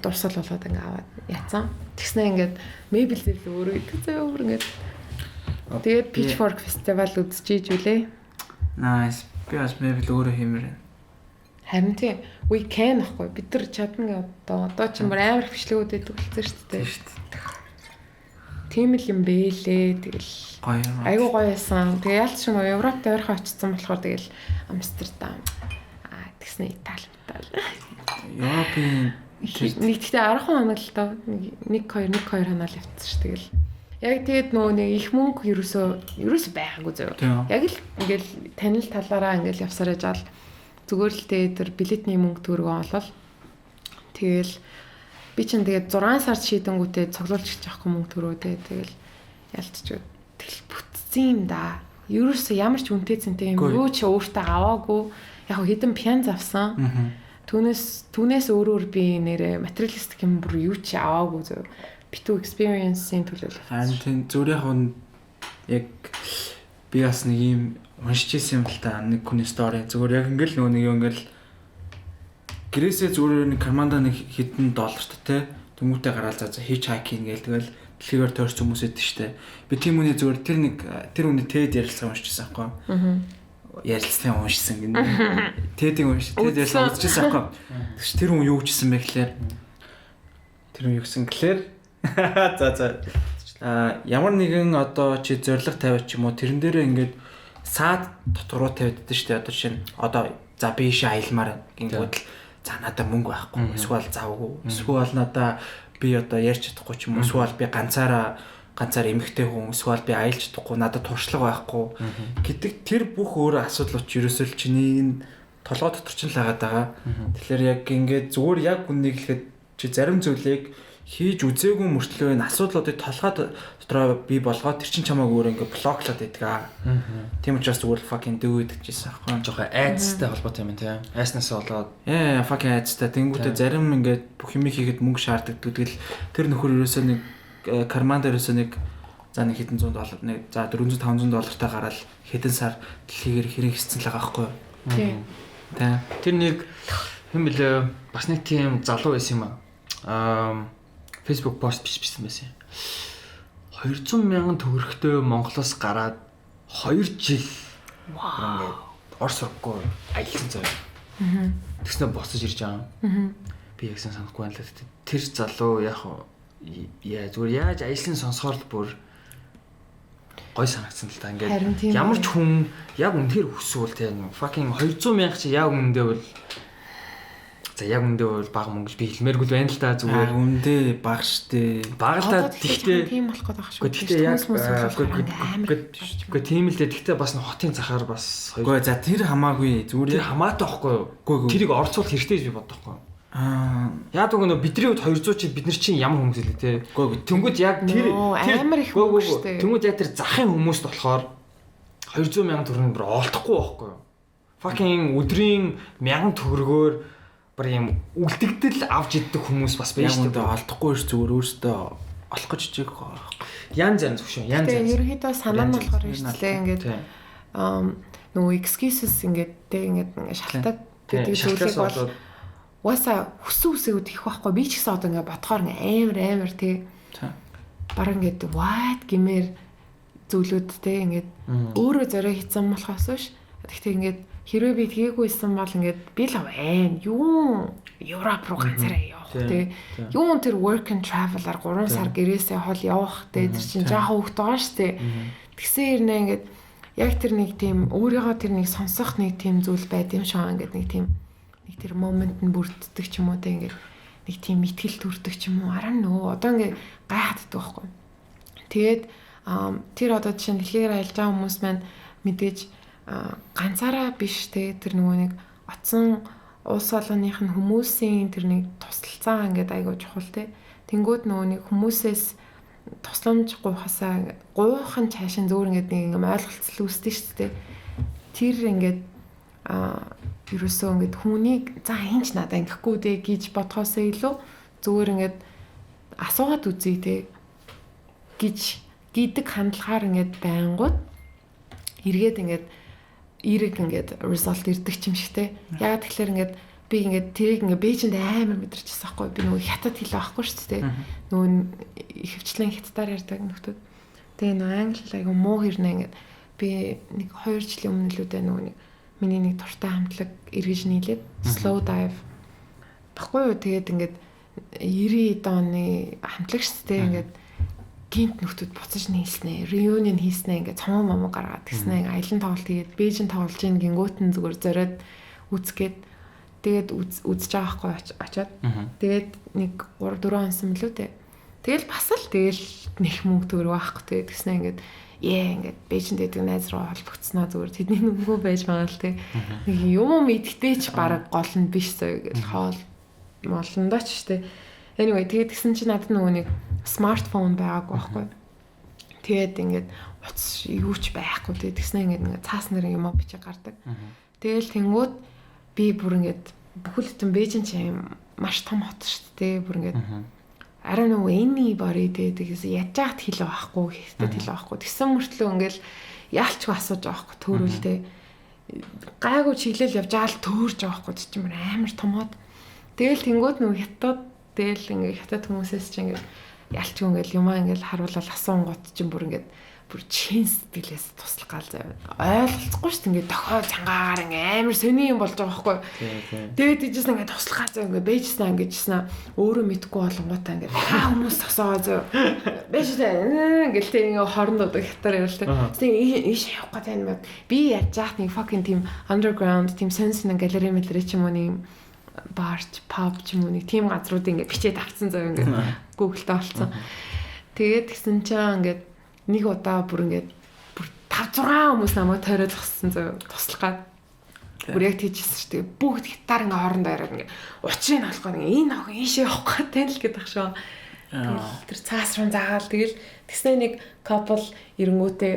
дурсал болоод ингээд аваад яцсан. Тэгснэ ингээд мебель зэрэг өөрөө идэг заяа өөр ингээд. Тэгээд Pitchfork фестивал үзчихийж үлээ. Nice. Би бас мебель өөрөө хиймээр байна. Харин тийм we can ахгүй бид нар чадна гэ одоо ч юм амар бичлэгүүд өгдөг болсон шүү дээ. Тийм шүү дээ. Тийм л юм бэлээ. Тэгэл гоё. Айгуу гоё байсан. Тэгээ ялц ч юм уу Европт ойрхон очсон болохоор тэгэл Амстердам тэгснэ Итали Итали. Европын нэг тэгтээ 10 хоног л доо. 1 2 1 2 хоног л явцсан ш. Тэгэл яг тэгээд нөгөө нэг их мөнгө ерөөсөө байгаагүй зөө. Яг л ингээл танил талаараа ингээл явсараа жаал зүгээр л тэгээд тэр билетний мөнгө төгрөгөө олол. Тэгэл би чинь тэгээд 6 сард шийдэнгүүтээ цуглуулж эхэлж авахгүй мөнгө төрөө те тэгэл ялцчих. Тэгэл бүтцэн юм да. Ерөөсөө ямар ч үнэтэй цэнтэй юм юу ч өөртөө аваагүй. Яг хэдэн пянз авсан. Түүнээс өөрөөр би нэрэ материалистик юм бүр юу ч аваагүй зөв. Битүү experience-ийн төлөө. Харин тийм зүгээр яг яг би бас нэг юм уншиж исэн юм л та нэг хүний story зүгээр яг ингээл нөгөө нэг юм ингээл гэрээсээ зүгээр нэг карманда нэг хэдэн долларт те тэмүүтээ гараал за hitch hiking гээл тэгэл дэлхийгээр тойрч хүмүүс идэв штэ. Би тийм үний зүгээр тэр нэг тэр үний TED ярилцлага уншижсэн аахгүй. Ярилцлагыг уншсан гинэ. TED-ийг унш TED ярилцлага үзчихсэн аахгүй. Тэгш тэр хүн юу гэжсэн бэ гэхлээр тэр хүн юу гэсэн гэхлээр за ямар нэгэн одоо чи зориг тавиад ч юм уу тэрэн дээрээ ингээд саад дотор руу тавиад байдаг штэ. Одоо жишээ нь одоо за би ийшээ аялмаар гингүүд л за надад мөнгө байхгүй эсвэл завгүй эсвэл надаа би одоо ярьж чадахгүй ч юм уу эсвэл би ганцаараа эмэгтэй хүн эсвэл би аялж чадахгүй надад туршлага байхгүй гэдэг тэр бүх өөр асуудлууд ч ерөөсөө л чиний энэ Толгой дотор чинь л хагаад байгаа. Тэгэхээр яг ингээд зүгээр яг үннийг хэлэхэд чи зарим зүйлийг хийж үзээгүй мөртлөө энэ асуудлуудыг толгой дотроо бий болгоод тэр чинь чамайг өөр ингээд блоклоод байдаг аа. Тийм учраас зүгээр fucking do it гэжсэн аахгүй. Жохоо айдастай холбоотой юм тийм. Айснаас болоод яа fucking айдастай. Тэнгүүтээ зарим ингээд бүх юмыг хийхэд мөнгө шаарддаг. Тэгэл тэр нөхөр ерөөсөө нэг карман дээр ерөөсөө нэг за нэг хэдэн зуун доллар нэг за 400 500 доллартай гараад хэдэн сар дэлхийгээр хэрэг хэсцэн л байгаа байхгүй. Тийм. Тэ. Тэр нэг хэн бэлээ бас нэг тийм залуу байсан юм аа. Facebook пост бичсэн байсан юм. 200 мянган төгрөгтэй Монголоос гараад 2 жил ингээд Орос сургахгүй аялсан заяа. Тэгснэ буцаж ирж байгаа. Би ягсан санахгүй байна л да. Тэр залуу яг яа зүгээр яаж аялсан сонсохоор л бүр гой санагдсан л та. Ингээд ямар ч хүн яг үнэхээр хүсвэл те fucking 200 мянга чи яг үнэндээ бол за яг үнэндээ бол бага мөнгө гэж би хэлмээргүй л байна л та зүгээр үнэндээ бага штэ. Бага л та тэгтээ тийм болох гээд байгаа шүү. Тэгтээ яг үгүй тийм л дээ. Тэгтээ бас хотын захаар бас үгүй за тэр хамаагүй зүгээр тэр хамаатай байхгүй юу? Тэрийг орцуулах хэрэгтэй гэж би боддог байхгүй юу? Аа яг үг нөө бидний хувьд 200 чи бид нар чинь ямар хүмүүс лээ те. Үгүй тэнгүүд яг тэр амар их мөнгө шүү дээ. Тэнгүүд яг тэр захын хүмүүст болохоор 200 мянган төгрөг бүр олдохгүй байхгүй юу? Fucking өдрийн 1000 төгрөгөөр бүр юм үлдэгдэл авч иддэг хүмүүс бас байж шүү дээ. Олдохгүй ш зүгээр өөртөө олох гэж хичээх байхгүй. Янз янз хөшөө. Янз янз. Тэгээ ерөнхийдөө санаа нь болохоор ирчлээ ингээд нөгөө excuses ингээд тэ ингээд шалтгаан гэдэг зүйлийг бол угаасаа хүссэн үсээгүүд хийх байхгүй. Би ч гэсэн одоо ингээд бодохоор ингээд амар тий. Бараг ингээд what гэмээр зүйлүүд тий ингээд өөрөө зорио хийсэн болохоос биш. Гэхдээ ингээд хэрвээ би тгээгүйсэн бол ингээд би л аваа. Юу Европ руу ганцаараа явах тий. Юу тэр work and travel-аар 3 сар гэрээсээ хол явах тий. Тэр чинь жоохон хөвгт байгаа шүү тий. Тэгсэн хэрнээ ингээд яг тэр нэг тийм өөрийгөө тэр нэг сонсох нэг тийм зүйл байд юм шиг ингээд нэг тийм нэг тэр момент нь бүрддэг ч юм уу те ингээд нэг тийм итгэл төрдөг ч юм уу араа нөө одоо ингээд гайхаад байдаг байхгүй. Тэгээд тэр одоо жишээ нь дэлхийгээр аялж байгаа хүмүүс маань мэдээж ганцаараа биш те тэр нөгөө нэг оцсон улс олонных нь хүмүүсийн тэр нэг тусалцаа ингээд айгүй чухал те. Тэнгүүд нөгөө нэг хүмүүсээс тусламж гуйхасаа гуйхан цаашин зөөр ингээд нэг юм ойлголцол үүсдэг шүү дээ. Тэр ингээд ерөөсөө ингээд хүнийг за энэ ч надаа ингэхгүй дээ гэж бодхоосоо илүү зүгээр ингээд асуугаад үзье те гэж гэдэг хандлагаар ингээд байнгут эргээд ингээд эерэг ингээд result ирдэг юм шиг те. Яг тэгэхээр ингээд би ингээд тэрийг ингээд Бээжинд амар мэдэрчихсэн байхгүй. Би нөгөө хятад хэл байхгүй шүү дээ. Нөгөө ихэвчлэн хятадаар ярьдаг нөхдүүд. Тэгээ нөгөө англи айгу муу хэрнээ ингээд би нэг 2 жилийн өмнө л үдэ нөгөө нэг миний нэг дуртай хамтлаг эргэж нийлээд slow dive баггүй юу. Тэгээд ингээд 90 оны хамтлаг шүү дээ. Ингээд гинт нөхдүүд буцаж нийлснэ, reunion хийснэ, ингээд цомоо момоо гаргаад тэгснэ, ингээд аялан тоглолт хийгээд Бээжин тоглож ийн гингүүт нь зүгээр зориод үзгээд тэгээд үзэж байгаа байхгүй очоод тэгээд нэг 3 4 онсон мөлүү дээ. Тэгэл бас л тэгэл нэх мөнгө төгрөг байхгүй тэгээд тэгснэ ингээд ингээд Бээжинд байдаг найз руу холбогдсноо зүгээр тэдний нүгөө байж байгаа л тий. Нэг юм идэхтэй ч бараг гол нь биш зөө гэл хоол молондоо ч тий. Anyway тэгээд тэгсэн чинь надад нөгөө нэг смартфон байгаагүй байхгүй. Тэгээд ингээд утас юу ч байхгүй тий. Тэгснэ ингээд ингээд цаас нэр юм уу бичиг гардаг. Тэгэл тэнгууд би бүр ингээд бүхэл бүтэн Бээжин чи юм маш том хот шүү дээ. Бүр ингээд I don't know anybody тэгээс яаж яахт хэл байхгүй, хятад хэл байхгүй. Тэгсэн мөртлөө ингээл яалчгүй асууж байгаа байхгүй төөрөл те. Гайгүй чиглэл явж байгаа л төөрж байгаа байхгүй чи мөр амар томоод. Тэгэл тэнгууд нөгөө хятад тэгэл ингээ хятад хүмүүсээс чи ингээ ялчгүй ингээл юмаа ингээл харуулал асуунгууд чинь бүр ингээд бүр чин сэтгэлээс туслах гал заяа. Ойлголцохгүй шүү дээ ингээд дохио цангаагаар ингээ амар сони юм болж байгаа байхгүй. Тэгээд тийжсэн ингээ туслах гал заяа ингээ бэжсэн ингэжсэн өөрөө мэдгүй болонгуудаа ингээ та хүмүүс тосоо заяа. Бэжсэн ингээл тэг ингээ хооронд одоо хятаар ярил тэ. Тэгээ ийш явах гэдэг юм байна. Би яаж яах нэг fucking team underground team сонь галерей мэлрээ ч юм уу нэг барч, паб ч юм уу нэг тийм газрууд ингээ бичээд авцсан заяа ингээ Google-д олцсон. Тэгээд тэгсэн чинь ингээд нэг удаа бүр ингээд бүр 5 6 хүмүүс намайг тойроод зогссон зөө туслах гад. Бүр яг тийжсэн шүү дээ. Бүгд гитар ингээ хоорондоо яриад ингээ учрыг олохгүй ингээ энэ охин ийшээ явах гэдэг л гэдэг шүү. Тэгэл тэр цаас руу заагаал тэгэл тэгснэ нэг couple эренгүүтээ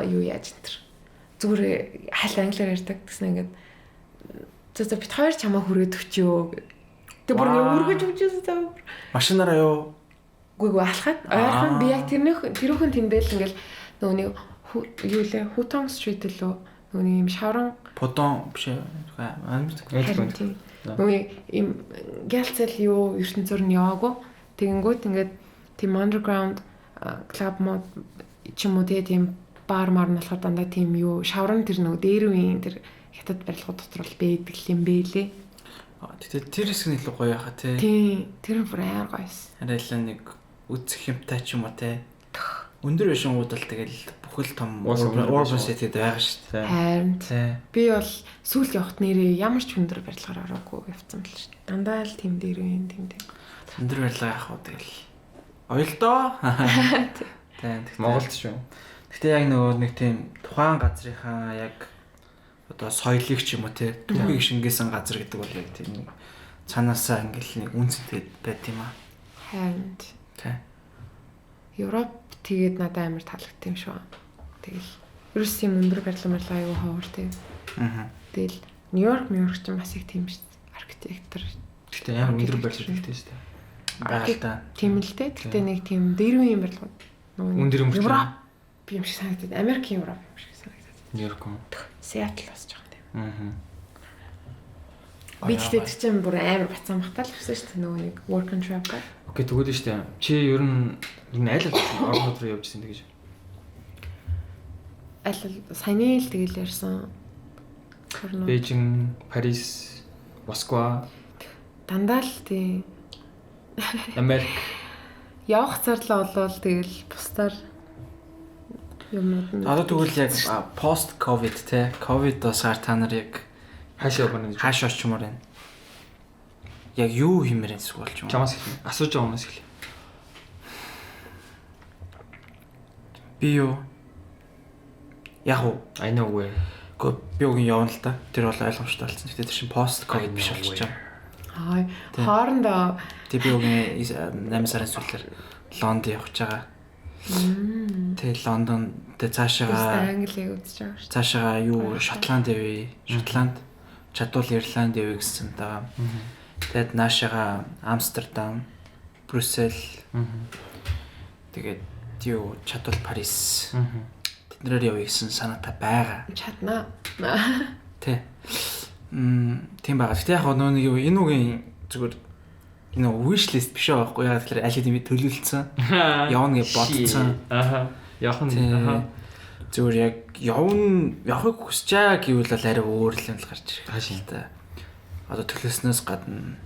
юу яаж энэ тэр зүгээр хайл англиар ярьдаг тэгснэ ингээд за за бит хоёр чамаа хүрээд өчөө гэд. Тэг бүр ингээ үргэж өгчөөсөн зав. Машинаараа юу? Үгүй алхаад ойрхон би яг тэрүүхэн тэндэл ингээл нөгөө нэг юу лээ Hutong Street лөө нөгөө нэг юм шавран Пудон биш ээ. Нөгөө юм гялцэл юу ертөнцөөр нь яваагүй. Тэгэнгүүт ингээд тийм underground club мод ч юм уу тийм бар мар нь болохоор дандаа тийм юу шавран тэр нөгөө дээр үеийн тэр хятад барилгууд дотор л байдаг юм бэлээ. Тэгтээ тэр хэсэг нь илүү гоё яхаа тий. Тийм, тэр нь бүр амар гоёс. Арай л нэг үзэх юмтай ч юм уу тий. Өндөр байшингууд бол тэгэл бүхэл том urban city байгаа шүү дээ. Харин би бол сүүлд явахт нэрээ ямар ч өндөр барилгаар ороогүй явцсан л шүү дээ. Дандаа л тийм дээр үеийн тийм тийм. Өндөр барилга яах вэ тэгэл. Оёлдоо. Тийм. Монголд шүү. Гэтэ яг нөгөө нэг тийм тухайн газрынхаа яг одоо соёлыг ч юм уу те түүхийг шингээсэн газар гэдэг бол яг тийм нэг цаанаасаа ингээл нэг үн цэнтэй байт юм аа. Харин. Тэ. Европ тэгээд надад амар таалагдсан юм шүү. Тэгэл ерөөс юм өндөр барилга марлаа аюу ховор тэг. Аа. Тэгэл Нью-Йорк, Нью-Йорк ч бас их тийм шүү. Архитектор. Гэтэ амар өндөр барилга хэрэгтэй шүү дээ. Байгаа л та. Тийм л дээ. Гэтэ нэг тийм дэрвэн юм барилгууд. Өндөр юм Европ юм шиг санагдаад. Америкийн Европ юм шиг санагдаад. Нью-Йорк юм. Сиэтл бас жоохон тийм. Аа. Би тэгтээ тэр чинь бүр амар бацаан багтаал гэсэн шүү дээ нөгөө нэг work and travel. Окей, тэгвэл шүү дээ. Чи ер нь аль аль орнууд руу явж ирсэн тэгэж? Аль аль саяны л тэгэл ярьсан. Бээжин, Парис, Москва. Дандаа л тийм. Америк. Явах зарлаа болвол тэгэл бусдаар юмнууд нь. Одоо тэгвэл яг post covid те covid дуусгаар та нар яг хаашаа явмаар байна? Хаашаа очимоор байна? Яг юу хиймээр энэ болж юм? Чамаас эхэлнэ. Асууж байгаа хүмүүс эхэлнэ. Би юу? Яг уу I know where. Гэхдээ би уг нь явна л да. Тэр бол ойлгомжтой болсон. Гэтэ тэр чинь post covid биш болчихж байгаа. Аа. Хоорондоо тэг би уг нь 8 сарын сүүлээр Лондон явж байгаа. Тэг Лондон тэг цаашаага Англиг үзэж байгаа шүү. Цаашаага юу Шотланд явъя. Шотланд чадвал Ирланд явъя гэсэн даа. Тэгэд наашаага Амстердам, Брюссел. Тэгээд юу чадвал Парис. Тэднэрээр явъя гэсэн санаатай байгаа. Чаднаа. Тэ. Тийм байгаа. Гэтэ яг нөө нэг юу энэ үгийн зүгээр энэ wish list биш байгаа байхгүй яг тэгэхээр аль хэдийн би төлөвлөсөн. Явна гэж бодсон. Аха. Явах нь аха. Зүгээр яг явна явахыг хүсэж байгаа гэвэл бол арай өөр л юм л гарч ирэх Хаашаа? л та. Одоо төлөөснөөс гадна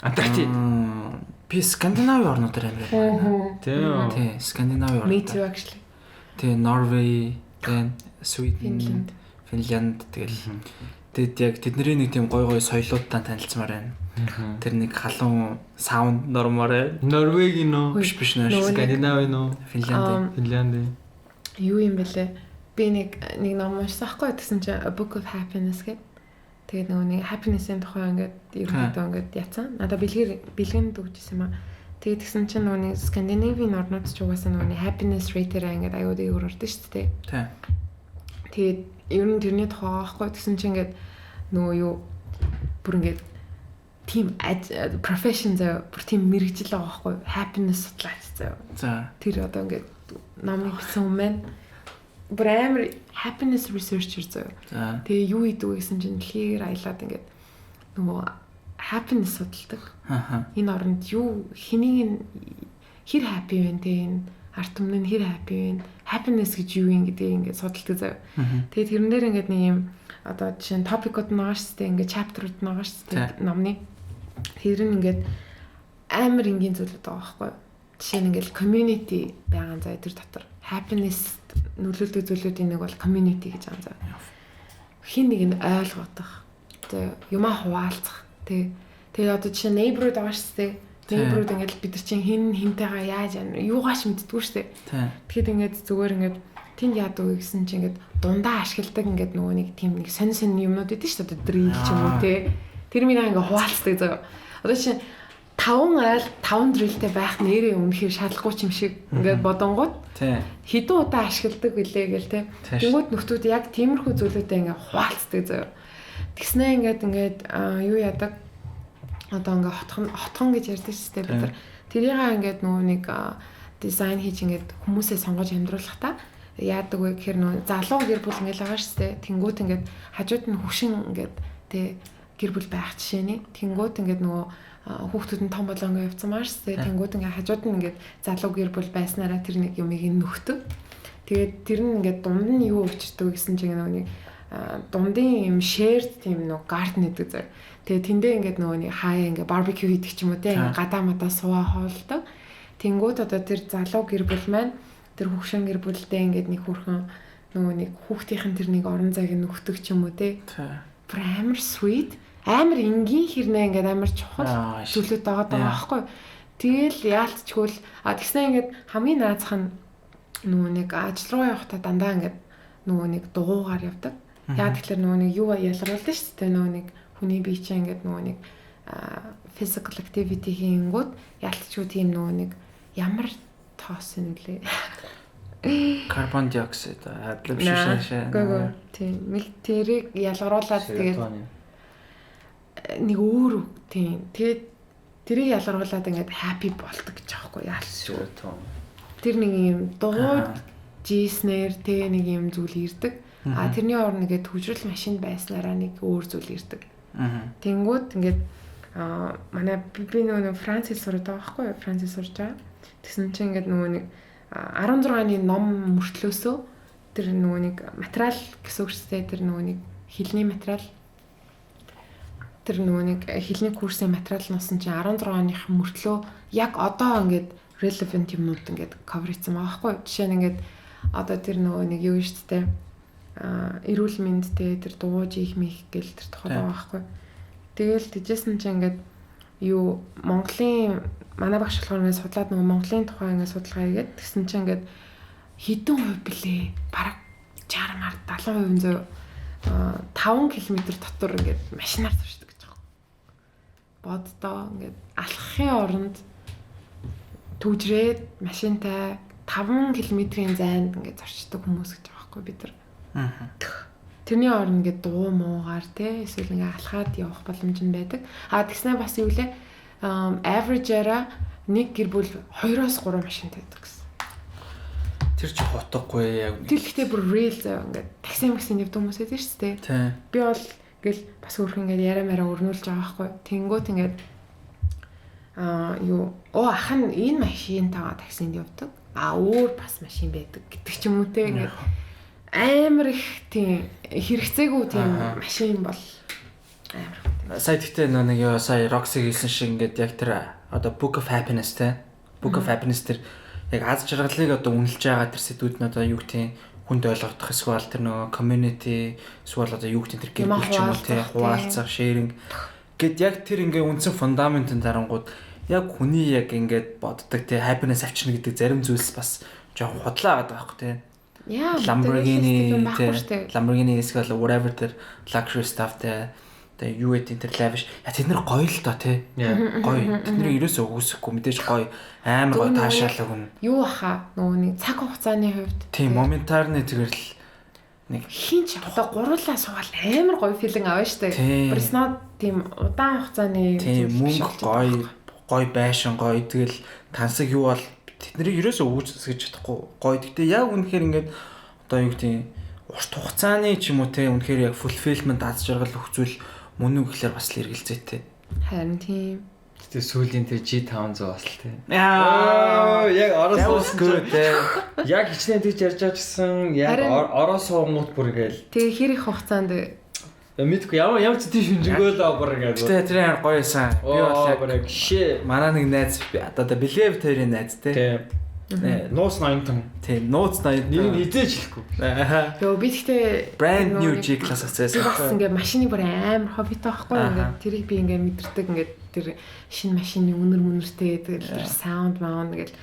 Антарктид. Би Скандинави орнуудаар амьдрал байна. Тийм. Тий, Скандинави Me орнууд. too actually. Тий, Норвей, тий, Sweden, Финланд. Финланд тэгэл. Тэгэд яг тэдний нэг тийм гой гой соёлуудтай танилцмаар байна. Тэр нэг халуун саунд нормоор байна. Норвегийн нөө, Биш биш нөө. Нөгөө нэг- Скандинави нөө, Финланд. Финланд. Юу юм бэлээ? Би нэг ном уншсан байхгүй тэгсэн чинь A Book of Happiness гэдэг. Тэгээд нөгөө нэг happiness-ийн тухай ингээд ерөнхийдөө ингээд яцсан. Надаа бэлгэнд өгчсэн юм аа. Тэгээд тэгсэн чинь нөгөө нэг Скандинавийн орнууд ч угаасаа нөгөө нэг happiness rate-ээр ингээд аюу дээгүүр ордог шүү дээ. Тий. Тэгээд ер нь тэрний тухай байхгүй тэгсэн чинь ингээд нөгөө юу бүр ингээд тийм profession заяа бүр тийм мэрэгжил байгаа байхгүй happiness судлаач заяа. За. Тэр одоо ингээд номыг бичсэн хүн маань бүр амар happiness researcher заяа. За. Тэгээ юу хийдэг вэ гэсэн чинь дэлхийгээр аялаад ингээд нөгөө happiness судалдаг. Аха. Энэ оронд юу хэнийг нь хэр happy вэ те энэ ард түмэн нь хэр happy вэ? Happiness гэж юу юм гэдгийг ингээд судалдаг заяа. Тэгээд тэрэн дээр ингээд нэг юм одоо жишээ нь топикууд нь байгаа шүү дээ. Ингээд чаптерууд нь байгаа шүү дээ номны. Тэр нь ингээд амар энгийн зүйлүүд байгаа байхгүй юу? Жишээ нь ингээд community байгаа заяа тэр дотор. Happiness нөлөөлдөг зүйлүүдийн нэг бол community гэж байгаа заяа. Хин нэг нь ойлгодох. Заяа юмаа хуваалцах тий. Тэгээд одоо жишээ нь neighborhood байгаа шүү дээ. Neighborhood ингээд бид нар чинь хин хинтэйгээ яаж юугаач мэддэггүй шүү дээ. Тий. Тэгэхэд ингээд зүгээр ингээд тэнд яадаг вэ гэсэн чинь ингээд дундаа ашигладаг ингээд нөгөө нэг тийм нэг сонь сонь юмнууд идэв шүү дээ. Drill ч юм уу те. Тэр минь ингээ хуваалцдаг заяа. Одоо чинь 5 айл 5 дрилтэй байх нэрээ үнэхээр шаардлагагүй юм шиг ингээд бодонгууд хэдэн удаа ашигладаг билээ гэл те. Тэнгүүд нөхдүүд яг тиймэрхүү зүйлүүдээ ингээ хуваалцдаг заяа. Тэгснээ ингээд юу яадаг одоо ингээ хотхон гэж ярьдаг шүү дээ бид нар. Тэрийг ингээд нөгөө нэг дизайн хийж ингээд хүмүүсээ сонгож амьдруулахдаа яадаг вэ гэхээр нөгөө залуу гэр бүл ингээд байгаа шүү дээ. Тэнгүүд ингээд хажууд нь хөвшин ингээд тэ гэр бүл байх жишээний. Тэнгүүд ингээд нөгөө хүүхдүүд нь том болоо ингээд явцсан маа шүү дээ. Тэнгүүд ингээд хажууд нь ингээд залуу гэр бүл байснараа тэр нэг юмыг нөхдөг. Тэгээд тэр нь ингээд дунд нь юу учирдаг гэсэн чинь нөгөө нэг дундын юм shared тийм нөгөө garden гэдэг зэрэг. Тэгээ тэндээ ингээд нөгөө нэг хаяа ингээд барбекю хийдэг ч юм уу те ингээд гадаа мадаа суугаа хоолдог. Тэнгүүд одоо тэр залуу гэр бүл маань тэр хөвшин гэр бүлдээ ингээд нэг хүрхэн нөгөө нэг хүүхдийнхэн тэр нэг орон зайг нөхдөг ч юм уу те. Бүр амар sweet, амар энгийн хэрнээ ингээд амар чухал зүйлүүд байгаа даа байхгүй. Тэгэл яалтчгүй л тэгснэ ингээд хамгийн наазах нь нөгөө нэг ажил руу явахдаа дандаа ингээд нөгөө нэг дугуугаар явдаг. Яа тэгэхээр нөгөө нэг юу ялгаруулдаг шүү дээ нөгөө нэг хүний бие чинь ингээд нөгөө нэг physical activity хийнгүүт ялтчгүй тийм нөгөө нэг ямар тоос юм лээ. Карбон диоксид адлавшишээ. Гөө тийм нэг тэрийг ялгаруулад тэгээд нэг өөр тийм тэгээд тэрийг ялгаруулад ингээд happy болдог гэж аахгүй ялтчгүй. Тэр нэг юм дугуй жийснээр тэгээ нэг юм зүйл ирдэг. А тэрний орно ингээд төвжрэл машин байснараа нэг өөр зүйл ирдэг. Тэнгүүд ингээд манай би нөгөө Франц хэл сураад байгаа байхгүй юу? Франц хэл сурж байгаа. Тэгсэн чинь ингээд нөгөө нэг 16-ны ном мөртлөөсөө тэр нөгөө нэг материал гэсэн үг шүү дээ. Тэр нөгөө нэг хэлний материал тэр нөгөө нэг хэлний курсын материал нуусан чинь 16-ных мөртлөө яг одоо ингээд relevant юмнууд ингээд cover хийсэн байгаа байхгүй юу? Жишээ нь ингээд одоо тэр нөгөө нэг юу шүү дээ. Эрүүл мэндтэй тэр дугуй жих мих гэл тэр тухай байгаа байхгүй. Тэгэл тэжсэн чинь ингээд юу Монголын манай багш болохоор ингээд судлаад нөгөө Монголын тухай ингээд судалгаа хийгээд тэгсэн чинь ингээд хэдэн хувь блэ? Бараг 60 мар 70% зөө 5 км дотор ингээд машинаар туршдаг гэж байгаа. Боддоо ингээд алхахын оронд түгжрээд машинтай 5 км-ийн зайд ингээд зорчдог хүмүүс гэж байгаа байхгүй бид нар. Тэрний орн ингээд дуу муугаар те эсвэл ингээд алхаад явах боломж нь байдаг. А тэгснэ бас юу лээ average-аараа нэг гэр бүл 2-3 машинтай байдаг гэсэн. Тэр чи хутгагүй яг. Тэр ихтэй бүр real зав ингээд такси максин явдаг хүмүүс байдаг шүү дээ. Би бол ингээл бас өөрхөн ингээд яриа мараа өрнүүлж байгаа байхгүй. Тэнгүүт ингээд юу ах нь энэ машинтайгаа таксинд явдаг. А өөр бас машин байдаг гэдэг ч юм уу те ингээд амар их тийм хэрэгцээгүй тийм машин бол амар. Сая тэгтээ нэг юу сая Roxy хэлсэн шиг ингээд яг тэр одоо Book of Happiness те Book of Happiness тэр яг аз жаргалыг одоо үнэлж байгаа тэр сэдвүүд нь одоо юу гэдэг хүнд ойлгогдох эсвэл тэр нөгөө community эсвэл одоо юу гэдэг тэр гэр бүл ч юм уу те хуваалцах sharing гэд яг тэр ингээ үндсэн фундаментын дарангууд яг хүний яг ингээд боддог те happiness авчирна гэдэг зарим зүйлс бас жоохон худлаа байгаа байхгүй те. Lamborghini Lamborghini эсвэл whatever тэр luxury stuff те тэгээ юу гэдэг тэр lavish я тэд нар гоё л доо те гоё тэд нар ерөөсөө үгүйсэхгүй мэдээж гоё амар гоё таашаалаг хүн юу баха нөгөө нэг цаг хугацааны хувьд тийм моментарны тэгэрл нэг хин ч одоо гурлаа суугаал амар гоё feeling авна штэ but it's not тийм удаан хугацааны мөнгө гоё гоё байшин гоё тэгэл тансаг юу бол тэднийг ерөөсөө үүсгэж чадахгүй гоё. Гэтэ яг үнэхээр ингээд одоо юу гэдэг урт хугацааны ч юм уу те үнэхээр яг fulfillment аз жаргал өгөх зүйл мөн үү гэхлээр бас л эргэлзээтэй. Харин тийм. Гэтэ сүүлийн тэр G500 бас л те. Аа яг ороо суусан те. Яг хичнээн тэгж ярьж байгаа гэсэн яг ороо суунгууд бүр ингээл. Тэгээ хэр их хугацаанд мэдгүй ямар ч тийм шинжэнгөө л бүр ингээд. Гэтэ тэр амар гоё байсан. Би бол яг шээ. Манай нэг найз одоо Белев тэрийн найз те. Тийм. Нууц 80. Тийм, нууц 80. Нэр нь хизээж хэлэхгүй. Йоо би тэгтээ brand new G class авчихсан. Бас ингээд машины бүр амар хоббитой байхгүй ингээд тэрийг би ингээд мэдэрдэг ингээд тэр шинэ машины үнэр мүнэртэй тэгэл тэр sound маун ингээд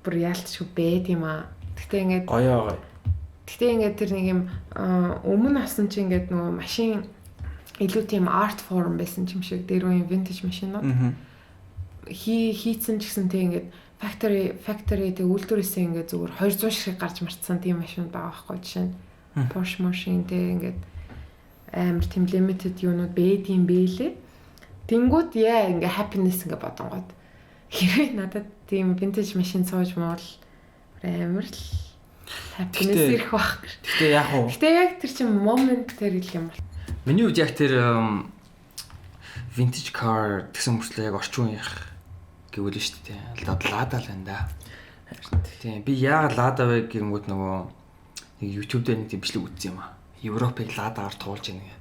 бүр яалтчгүй байд юм аа. Тэгтээ ингээд гоё гоё. Гэтэ ингээд тэр нэг юм өмнө асан чи ингээд нөгөө машин илүү тийм art form байсан юм шиг дээр үеийн vintage машинууд. Хийцэн ч гэсэн тэг ингээд factory тэг үйлдвэрээсээ ингээд зүгээр 200 ширхэг гарч марцсан тийм машин байгаа байхгүй жишээ нь Porsche машин тэг ингээд амар тийм limited юунууд бэдийн бэлээ. Тэнгүүд яа ингээ happiness ингээ бодонгод хэрвээ надад тийм vintage машин сууж муул амар л happiness ирэх байх. Гэтэ яг уу. Гэтэ яг тэр чинь moment тэр л юм бол. Миний хувьд яг тэр vintage car гэсэн мөртлөө яг орчин үеийнх гэвэл шүү дээ. Лада л байна да. Тийм би яагаад Лада вэ гэнгүүт нөгөө нэг YouTube дээр нэг тийм бичлэг үзсэн юм аа. Европыг Ладагаар туулж яана гэх.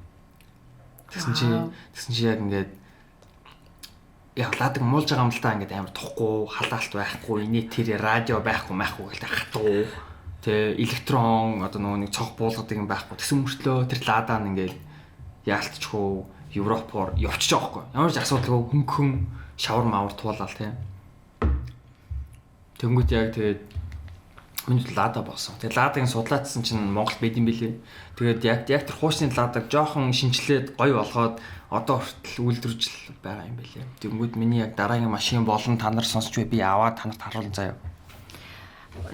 Тэгсэн чи яг ингээд яг Ладаг муулж байгаа юм л та ингээд амар тухгүй, халаалт байхгүй, инээ тэр радио байхгүй майхгүй гэлтэй хатуу. Тэ электрон одоо нөгөө нэг цог буулгадаг юм байхгүй. Тэгсэн мөртлөө тэр Лада нь ингээд яалтчгүй Европоор явчих жоохгүй. Ямар ч асуудалгүй хөнгөн шавар мавар туулаад тийм. Тэнгүүт яг тэгээд миний Лада болсон. Тэгээд Ладагийн судлаадсан чинь Монголд байд юм билээ. Тэгээд яг тэр хуучны Ладаг жоохон шинжилээд гоё болгоод одоо хүртэл үйлдвэрлэж байгаа юм билээ. Тэнгүүт миний яг дараагийн машин болон та нар сонсч бай би аваад та нарт харуулна заяа.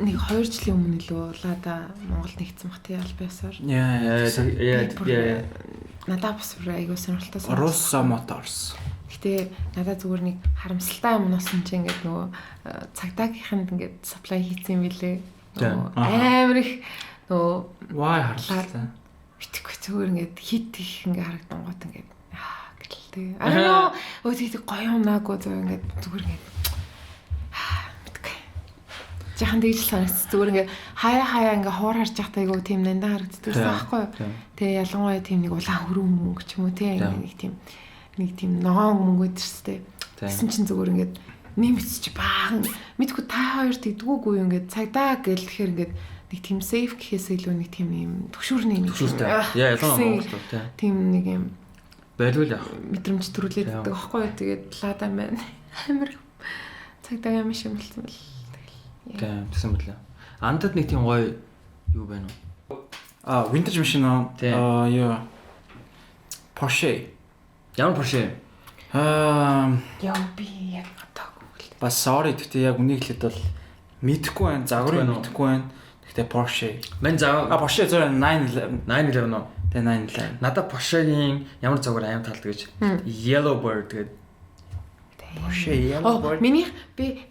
Нэг 2 жилийн өмнө илүү Лада Монголд нэгдсэн бах тий аль биесээр. Яа. Надад бас бүр айгуу сонирхолтой санагдсан. Russo Motors. Гэтэ надад зүгээр нэг харамсалтай юм болсон чи ингээд нөгөө цагдаагийнханд ингээд supply хийсэн юм билээ. Амар их нөгөө вай харлаа. Битгэхгүй зүгээр ингээд хит их ингээд харагдангууд ингээд аа гэл тий. Аа нөө өө тэг гоё юмнаагүй зөв ингээд зүгээр ингээд мэдгүй. Жахан тэгж л санагдсан. Зүгээр ингээд хаяа ингээд хуур харж байхдаа айгуу тийм нандан харагддаг байсан байхгүй юу? Тэгээ ялангуяа тийм нэг улаан хөрөн мөнгө ч юм уу тий ингээд нэг тийм ногоон мөнгөд тэрстэй. Тэгсэн чинь зүгээр ингээд нэмэц чи баахан мэдгүй та хоёр тэгдгүүгүй юу ингээд цагдаа гэл тэгэхээр ингээд нэг тийм safe гэхээс илүү нэг тийм юм төгшүүрний нэг яа ялангуяа Монголд тийм нэг юм байлгүй яах мэдрэмж төрүүлээд байдаг аахгүй юу. Тэгээд Лада маань амар цагдаа юм шиг болсон бэл тэгэл тийм тэгсэн мөлий. Андад нэг тийм гоё юу байна уу? А vintage машин уу? Аа юу Porsche. Ямар Porsche? Аа яа би яг бас sorry гэхдээ яг үнийг хэлэхэд бол мэдэхгүй байна. Загварыг мэдэхгүй байна. Гэхдээ Porsche. Мэн зав. А Porsche 911 911 уу? Тэгээ 911. Надад Porsche-гийн ямар загвар аим талд гэж Yellow Bird гэдэг. Porsche Yellow Bird. Миний би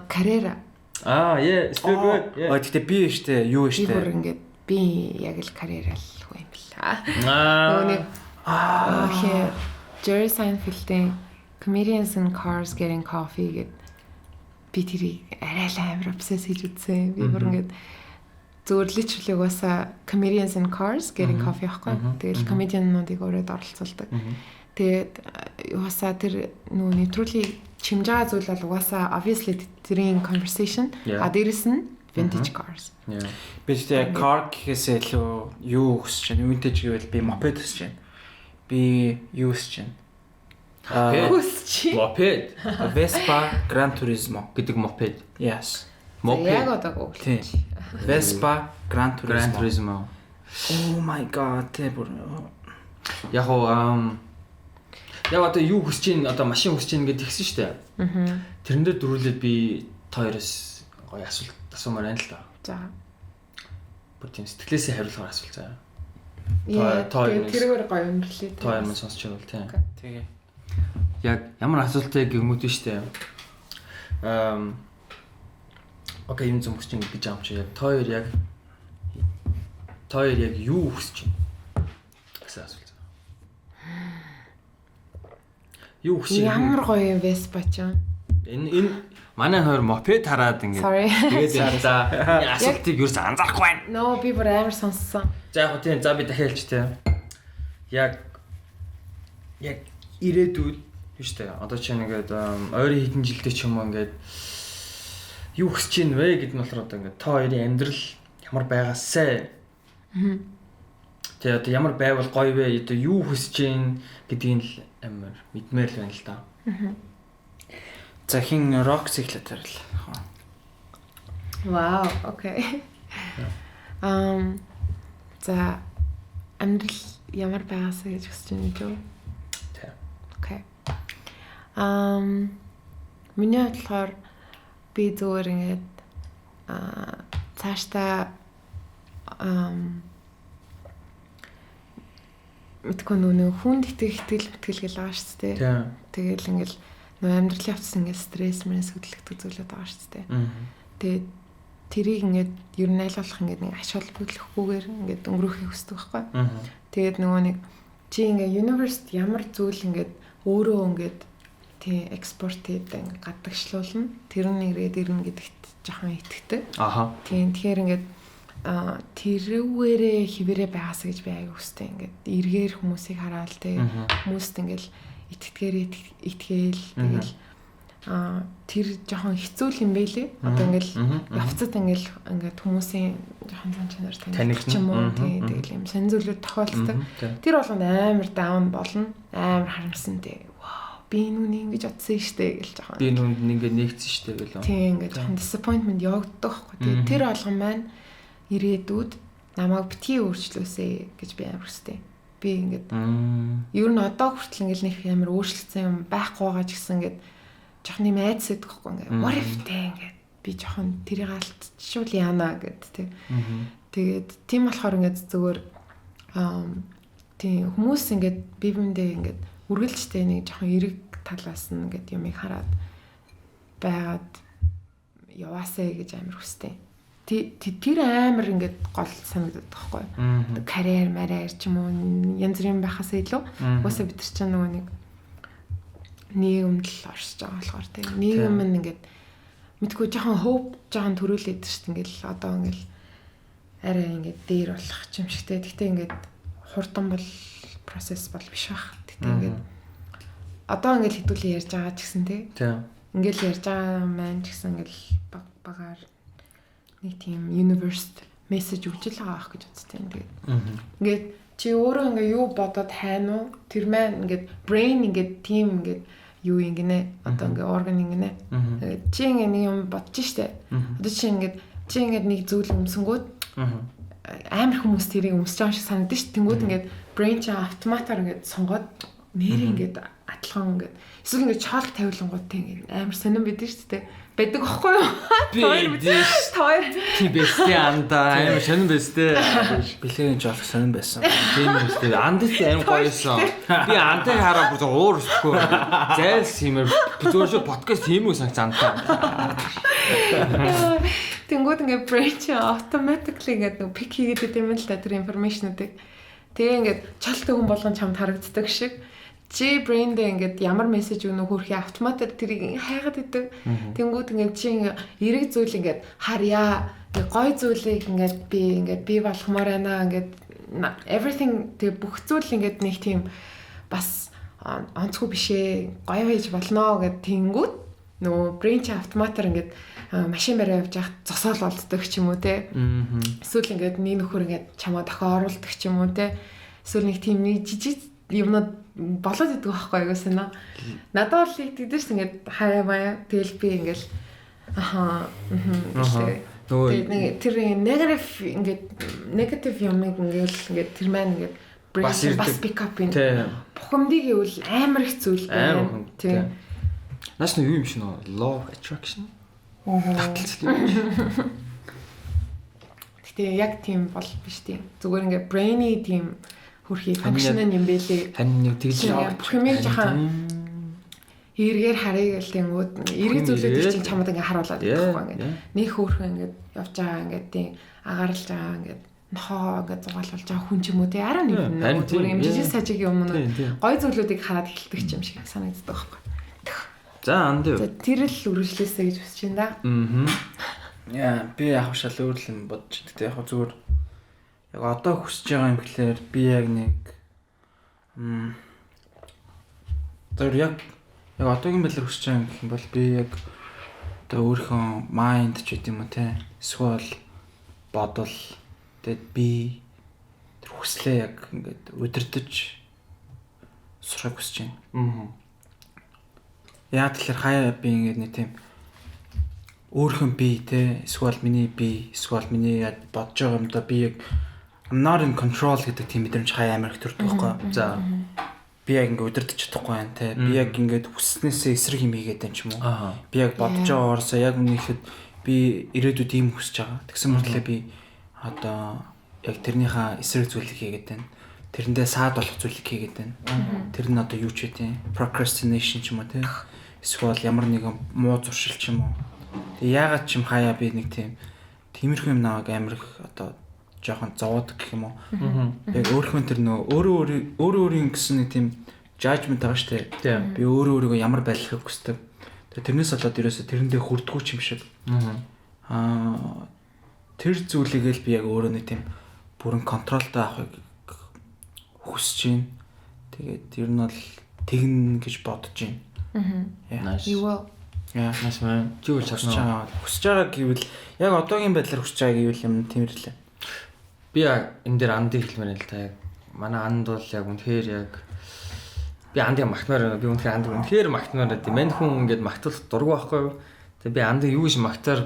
Carrera. Аа, yeah, it's still good. Аа, гэхдээ би штэ юу штэ. Би бүр ингээд би яг л Carrera л хөө юм бэл. Аа. Нөгөө нэг Jerry Seinfeld-ийн Comedians in Cars Getting Coffee гэд би тэрийг арай л амар obsess хийж үзсэн. Би бүр ингээд зүгээр literally угаасаа Comedians in Cars Getting Coffee аахгүй. Тэгэл comedian-нуудыг өрөөд оролцуулдаг. Тэгээд угаасаа тэр нөгөө нэвтрүүлгийг чимж байгаа зүйл бол угаасаа obviously тэрийн conversation. А дээрэс нь vintage cars. Би тэгтээ car гэхээсээ илүү юу хүсэж байна? Vintage гэвэл би moped хүсэж байна. Би юу хүсэж байна? Хүсэж. Moped. Vespa Gran Turismo гэдэг moped. Yes. Moped. Яг одоо Google. Vespa Gran Turismo. Gran Turismo. Oh my god, тэр бүр яг уу яг одоо юу хүсэж чинь одоо машин хүсэж чинь гэдээ тэгсэн шүү дээ. Аа. Тэрэн дээр дөрүүлээд би та хоёроос гоё асуулт асуумаар байна л да. За. Бүр тийм сэтгэлээсээ хариулахаар асуулт заяа. Та тэргээр гоё өндөрлөө. Та хоёр мань сонсч байвал тийм. Тэгээ. Яг ямар асуултыг гэмүүд нь штэ. Окей, юм зүм хүсэж чинь гэж юм чи яг та хоёр яг юу хүсэж чинь гэсэн асуулт. Юу хүсэж Ямар гоё юм Vespa ч юм. Энэ манай хоёр мопед хараад ингээд тэгээд за асуултыг ерөөс анзаарахгүй байна. Нөө би бүр амар сонссон. За яг тийм за би дахиад хэлж тээ. Яг ирээдүйд биш үү? Одоо чи ингээд ойрын хэдэн жилдээ ч юм уу ингээд юу хүсэж ийн вэ гэдэг нь болохоор одоо ингээд та хоёрын амьдрал ямар байгаасай. Тэгээ одоо ямар байвал гоё вэ? Одоо юу хүсэж ийн гэдгийг л амар мэдмээр л байна л да. За хин рок циклээр л. Вау, окей. За амьдрал ямар байгаасаа гэж хүсэж байна гэж үү? Тий. Окей. Миний хувьд болохоор би зүгээр ингээд цаашдаа мэдгүй нөгөө хүнд итгэх итгэл мэтгэл гэл байгаа шүү дээ. Тэгэл ингээл нөгөө амьдралын явцс ингээд стресс мрэс хөдлөгдөг зүйлүүд байгаа шүү дээ. Тэгээд тэрийг ингээд ер нь аль болох ингээд нэг ач холбогдлохгүйгээр ингээд өнгөрөөхийг хүсдэг байхгүй. Тэгээд нөгөө нэг чи ингээд universe ямар зүйл ингээд өөрөө ингээд тий экспорт хийдэг ингээд гадагшлуулна. Тэр нь ирээд ирнэ гэдэгт жоохон итгэдэг. Аха. Тийм тэгэхээр ингээд тэрүүгээрээ хിവэрэ байгаасаа гэж би аяг хүсдэг. Ингээд эргээр хүмүүсийг хараал тий хүмүүст ингээд итгэдгээр итгээл тэгэл тэр жоохон хэцүү юм бэлээ. Одоо ингээл явцад ингээл ингээд хүмүүсийн жоохон зан чанар таних ч юм уу тий тэгэл юм сонь зүйлүүд тохиолддог. Тэр болгонд амар даун болно. Амар харамсан тий. Вау би нүг ингэж утсан штэ гэл жоохон. Би нүнд ингээд нэгдсэн штэ гэлээ. Тий ингээд жоохон disappointment явагддаг байхгүй. Тэгээ тэр болгон маань ирээдүйд намайг битгий өөрчлөөсэй гэж би амар хүсдэг. Би ингээд ер нь одоо хүртэл ингээл нэг амар өөрчлөгдсөн юм байхгүй байгаа ч гэсэн ингээд жоохон юм айдас байдаг байхгүй ингээд what if те ингээд би жоохон тэрийг алдчихвал яана гэд те. Тэгээд тийм болохоор ингээд зүгээр тийм хүмүүс ингээд бие биендээ ингээд үргэлжтэй нэг жоохон эрэг талаас нь ингээд юмыг хараад байгаад яваасай гэж амар хүсдэг. Тэр амар ингээд гол санагддаг байхгүй юу. Карьер, марьер ч юм уу янз бүрийн байхаас илүү уусаа бид нар чинь нөгөө нэг нийгэмд л оршиж байгаа болохоор тийм нийгэм нь ингээд мэдгүй жоохон hope жоохон төрүүлээд шүү дээ. Ингээд л одоо ингээд арай ингээд дээр болох юм шигтэй. Гэхдээ ингээд хурдан бол процесс бол биш байх. Гэхдээ ингээд одоо ингээд хэдүүлээ ярьж байгаа ч гэсэн тий. Ингээд л ярьж байгаа маань ч гэсэн ингээд баг багаар нэг тийм universe мессеж өгч л байгаа байх гэж бодсон юм. Тэгээд ингээд чи өөрөө ингээ юу бодоод хайна уу? Тэр маань ингээд brain ингээд тийм ингээд юу ингэнэ одоо ингээ орган ингэнэ. Тэгээд чи ингээ нэг юм бодож штэ. Одоо чи ингээд нэг зүйл өмсөнгүүд амар хүмүүс тэрийг өмсөж байгаа шиг санагдаж штэ. Тэнгүүд ингээд brain чи автоматар ингээд сонгоод нэр ингээд атлхан ингээд эсвэл ингээд чоол тавилангууд тэ ингээд амар сонирн бидэн штэ. Байдаг аахгүй юу? Би тийм бэстэй андаа амар сонирн бэстэй. Бэлгийн жоолох сонирн байсан. Тийм бэстэй. Андас амар гоёсон. Би андыг хараа бүр уур өсөхгүй. Зайлс юмэр би зөвхөн шууд подкаст хиймүү санагц андаа. Тэнгүүд ингээд brain чи automatically ингээд нэг pick хийгээд идэм юм л та тэр information-уудыг. Тэгээ ингээд чолтой хүн болгон чамд харагддаг шиг. Чи brain-дээ ингээд ямар мессеж өгнө хөрхи автоматар тэрийг хайгаад идэг. Тэнгүүд ингээд чи ингээд эрэг зүйл ингээд харьяа, ингээд гой зүйлийг ингээд би ингээд бий болгомоор байна ингээд everything тэг бүх зүйл ингээд нэг тийм бас онцгүй биш ээ, гоё хийж болно гэд тэнгүүд нөгөө brain чи автоматар ингээд машин бариа явж байхад зогсоол олддог ч юм уу те. Эсвэл ингээд нэг нөхөр ингээд чамаа дахин оруулдаг ч юм уу те. Эсвэл нэг тийм нэг жижиг юмнууд болоод идэг байхгүй юу гэсэн. Надад бол тэгдэж шин ингээд хаяа маяа тэгэл би ингээд аха нөгөө нэг тэр негатив ингээд негатив юмыг ингээд ингээд тэр маань ингээд бас pick up юм. Бухимдыг гэвэл амар их зүйл байна. Тийм. Наач нь юу юм шиг нөө law of attraction. Таталцал юм. Гэтэ яг тийм бол биш тийм. Зүгээр ингээд brain-ий тийм хөрхи function юм бэлээ. Харин нэг тэгж бүх юмыг жоохон эргээр харъя гэл тэнгүүд эрэг зүйлүүд чинь чамд ингээ харуулад байхгүй ингээ. Нэг хөөрхөн ингээ явж байгаа ингээ тийм агаарлаж байгаа ингээ нохоо ингээ зугаалуулж байгаа хүн ч юм уу тий 11 зүгээр юм жижиг сажиг юм уу гой зүйлүүдийг хараад эхэлдэг юм шиг санагддаг байхгүй. За анд юу. За тэр л үргэлжлээсэй гэж хүсэж байна да. Аа. Яа би яг шал өөр л юм бодож байна. Гэтэ яг зүгээр яг одоо хүсэж байгаа юм гэхлээр би яг нэг зөв яг одоогийн байдлаар хүсэж байгаа юм гэх юм бол би яг одоо өөрийнхөө майнд ч гэдэм юм уу те эсвэл бодол тэгээд би тэр хүслээ яг ингээд удирдах сурахыг хүсэж байна. Аа. Яг тэгэхээр хаяа би ингээд нэг тийм өөрхөн би те эсвэл миний би эсвэл миний бодож байгаа юм да би яг I'm not in control гэдэг тийм мэдрэмж хаяа амар их төрдөг байхгүй. За би яг ингээ удирдах чадахгүй байна те. Би яг ингээд хүснээсээ эсрэг юм хийгээд байна ч юм уу. Би яг бодож байгаа орсоо яг үнэхээр би ирээдүйд ийм хүсэж байгаа. Тэгсэн мөртлөө би одоо яг тэрнийхээ эсрэг зүйлийг хийгээд байна. Тэрэндээ саад болох зүйлийг хийгээд байна. Тэр нь одоо юу ч вэ? Procrastination ч юм уу те. Эсвэл ямар нэгэн муу зуршил ч юм уу. Тэг яагаад ч юм хаяа би нэг тийм тиймэрхүү юм наваг амар их одоо жоохон зовоодог гэх юм уу. Яг өөрийнхөө тэр нөө өөрөө өөрийн гэсэн нэг тийм judgment байгаа шүү дээ. Би өөрөө өөрийгөө ямар байдлахыг хүсдэг. Тэгээ тэрнээс болоод ерөөсө тэрэндээ хүрдэггүй ч юм шиг. Аа тэр зүйлийг л би яг өөрөө нэг тийм бүрэн контролтой авахыг хүсэж байна. Тэгээд ер нь бол тэгнэ гэж бодож байна. Nice. You will. Yeah, nice man. Чи үл чадна. Хүсэж байгаа гэвэл яг одоогийн байдлаар хүсэж байгаа гэвэл юм тиймэрлээ. Би яг энэ дээр андыг хэлмээр л та яг манай анд бол яг үнэхээр яг би андыг магтмаар байна. Би үнэхээр андыг үнэхээр магтмаар байд. Мань хүн ингээд магтвал дургүй байхгүй юу? Тэгээ би андыг юу гэж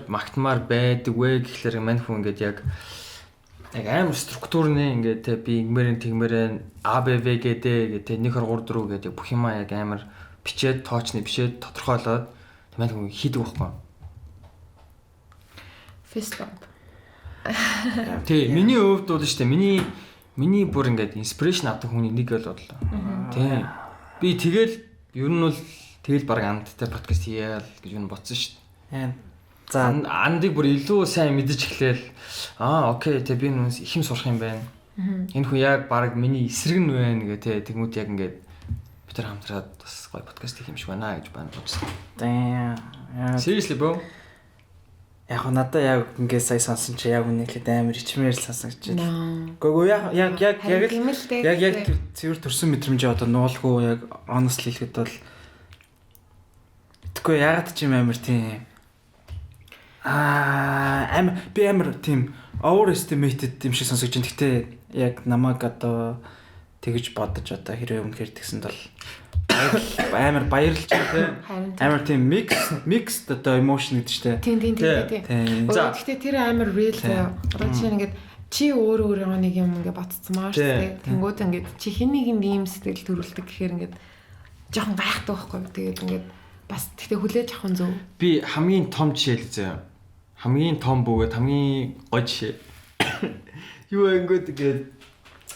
магтмаар байдаг вэ гэхлээр мань хүн ингээд яг амар структурны ингээд те би ингэмээрэн тэгмээрэн А Б В Г Д гэх те 1 2 3 4 гэдэг бүх юмаа яг амар бичээд тоочны бичээд тодорхойлоод мань хүн хийдэг байхгүй юу? Fist bump. Тий, миний өвд бол шүү дээ. Миний бүр ингээд inspiration авдаг хүний нэг бол бодлоо. Тий. Би тэгэл ер нь бол тэгэл баг андтай подкаст хийяал гэж юу бодсон шүү дээ. За андыг бүр илүү сайн мэдэж эхлээл аа окей тэ би нүнс их юм сурах юм байна. Энэ хүн яг баг миний эсрэг нь байна гэ тэ тэгмүүд яг ингээд бид нар хамтраад бас гоё подкаст хийх юм шиг байна гэж байна бодсон. Damn. Seriously bro. Яг надаа яг ингээд сая сонсон чи яг үнэхээр амар ичмээр л сонсогч. Гүг яг цэвэр төрсөн мэдрэмжээ одоо нуулгүй яг honestly хэлэхэд бол тэгэхгүй ягаад ч юм амар тийм амар би амар тийм overestimated юм шиг сонсогч. Гэхдээ яг намайг одоо тэгж бодож одоо хэрвээ үнэхээр тэгсэнд бол амар баярлж байна те. Амар тийм mixed одоо emotion гэдэг чинь те. Тийм. За гэхдээ тэр амар real заяа. Одоо жишээ нь ингээд чи өөр өөрийгөө нэг юм ингээд бодцсон маа шүү дээ. Тэнгүүд ингээд чи хэн нэгэнд ийм сэтгэл төрүүлдэг гэхээр ингээд жоохон гайхдаг байхгүй. Тэгээд ингээд бас тэгтээ хүлээж авах нь зөв. Би хамгийн том жишээ л заяа. Хамгийн том бөгөөд хамгийн гоё жишээ. Юу ингээд ингээд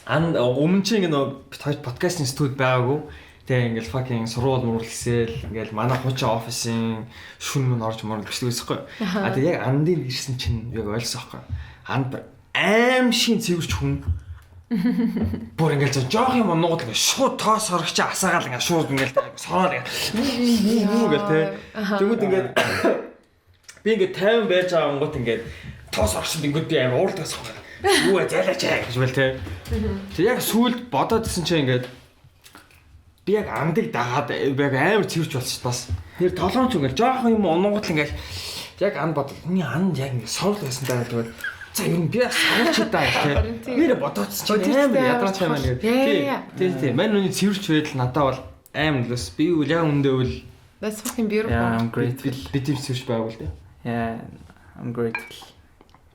өмнө чинь ингээд нөө подкастын студ байгаагүй. Тэгээ ингээл fucking сургууль мурал гэсэл ингээл манай хуучин офисын шүн мөн орж морл бичлэг үзэхгүй. А тэгээ яг андын ирсэн чинь яг ойлгосон байхгүй. Анд аим шин цэвэрч хүн. Бүр ингээл жоох юм унуугаад ингээл шууд тоос сорогч асаагаал ингээл шууд ингээл сороод ингээл гэл тэ. Тэгмүүд ингээд би ингээд 50 байж байгаа ангууд ингээд тоос орсон ингээд би амар уурдагс байгаа. Юу вэ зайлаач гэж бэл тэ. Тэг яг сүүлд бодоод исэн чинь ингээд би яг андыг дагаад яг амар цэвэрч болсон шүү бас. Тэр толгойч ингээл жоохон юм унуугаад л ингээл яг анд бодол. Миний анд яг ингээд сорол байсан даа тэгвэл за ер нь би бас соролч даа гэх тийм. Нэр бодоодсон чинь амар ядарч юм байна гэх. Тий, тий. Мань нүний цэвэрч байдал надад бол амар нөлөөс. Би үл яг үндэ үл That's fucking beautiful. Yeah, I'm grateful. Би тийм цэвэрч байгуул тий. Yeah, I'm grateful.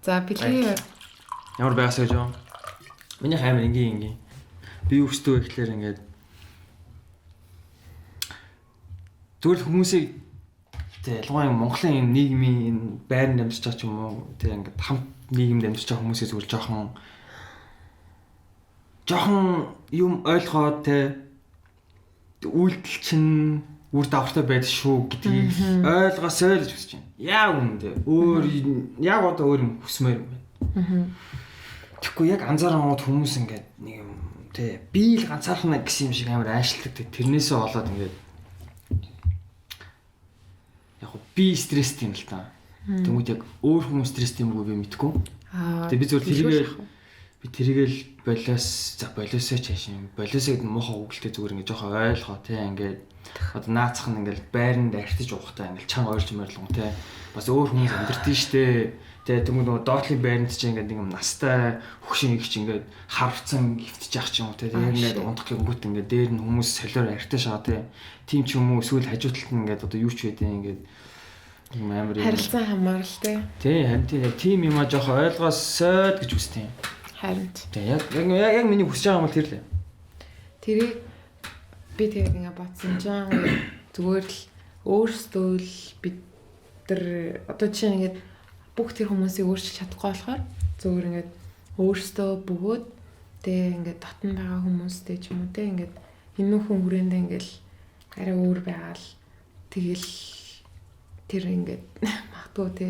За бэлгээ ямар байгаасаа гэж юм. Минийх амар энгийн. Би өстөө ихлээр ингээд зүгээр хүмүүсийг тэ ялангуяа Монголын энэ нийгмийн энэ байранд амьдарч байгаа ч юм уу тэ ингээд хамт нийгэмд амьдарч байгаа хүмүүсийг зүгээр жоохон юм ойлгоод тэ үйлдэл чинь үр дагавартай байдаг шүү гэдгийг ойлгосоо л гэж хүсэж байна. Яг үнэндээ өөр яг одоо өөр юм хүсмээр юм байна. Тэгэхгүй яг анзаарангууд хүмүүс ингээд нэг юм тэ би л ганцаархна гэсэн юм шиг амар айшилдаг. Тэрнээсээ болоод ингээд яг би стресстэй юм л та. Тэнгүүд яг өөр хүмүүс стресстэй юм уу би мэдэхгүй. Тэгээ би зүгээр тэрийгэл болоос за болоосоо чааш юм. Болоосоо гэдэг нь муухай үгэлтэй зүгээр ингээд жоохон ойлгоо те ингээд одоо наацх нь ингээд байранд арчиж уухтай ингээд чанга ойрч морилгон те бас өөр хүмүүс амьдэрдэн штэ. Тэгээ тэнгүүд нөгөө доотлын байранд чинь ингээд нэг юм настай хөгшин их чинь ингээд харвцсан хөвтөж яах ч юм уу те. Тэгээ ингээд унтах гингүүт ингээд дээр нь хүмүүс солиор арьтаж байгаа те. Тийм ч юм уу эсвэл хажуу талд нь ингээд одоо юу ч байдیں ингээд Юм амар юм. Харилцан хамаарал те. Тийм, харин тийм яг тийм юм а жоохон ойлгосоод гэж хүсдэг юм. Харин. Тийм, яг яг яг миний хүсэж байгаа юм бол тэр л. Тэрийг би тэгээд ингээ бодсон чинь зүгээр л өөрсдөө л бид нар одоо жишээ нь ингээд бүх тэр хүмүүсийг өөрчилж чадахгүй болохоор зүгээр ингээд өөрсдөө бөгөөд тэгээ ингээд дотн байгаа хүмүүстэй ч юм уу те ингээд энэ хүн хүрээндээ ингээд арай өөр байгаал тэгэл тэр ингээд магадгүй те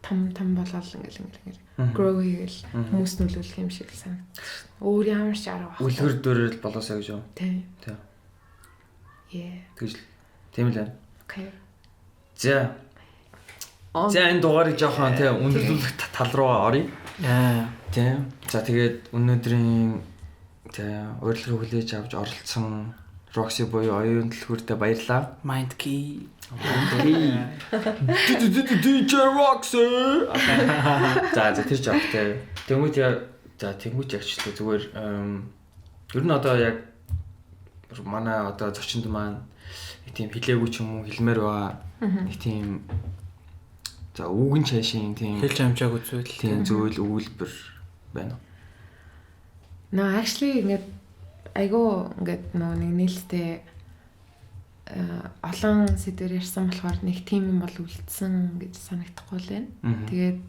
том том болол ингээд ингээд grow хийгээл хүмүүс нөлөөлөх юм шиг санагдчих шин. Өөр ямар ч арга байхгүй. Үлгэр дуурайл болоосаа гэж юу? Тийм. Тийм. Yeah. Тэгж л. Тийм л байна. Okay. За. За энэ дугаарыг жоохон тий өндөрлүүлэх тал руугаа оръё. Аа. Тийм. За тэгээд өнөөдрийн тий урилгыг хүлээж авч оролцсон Roxy буюу оюун төлхөртөө баярлалаа. Mind key. DJ Roxy. За за тэр жоох тий. Тэнгүүт яг за тэнгүүт ягчлаа зүгээр ер нь одоо яг манай одоо зочинд маань нэг тийм хэлээгүй ч юм уу хэлмээр байгаа. Нэг тийм за үгэн чашийн тийм Хэлж амжаагүй зүйл. тийм зүйл өгүүлбэр байна уу? No, actually ингээд айгүй ингээд нөө нэг нээлттэй олон сэдвэр ярьсан болохоор нэг тийм юм бол үлдсэн гэж санагдахгүй л байна. Тэгээд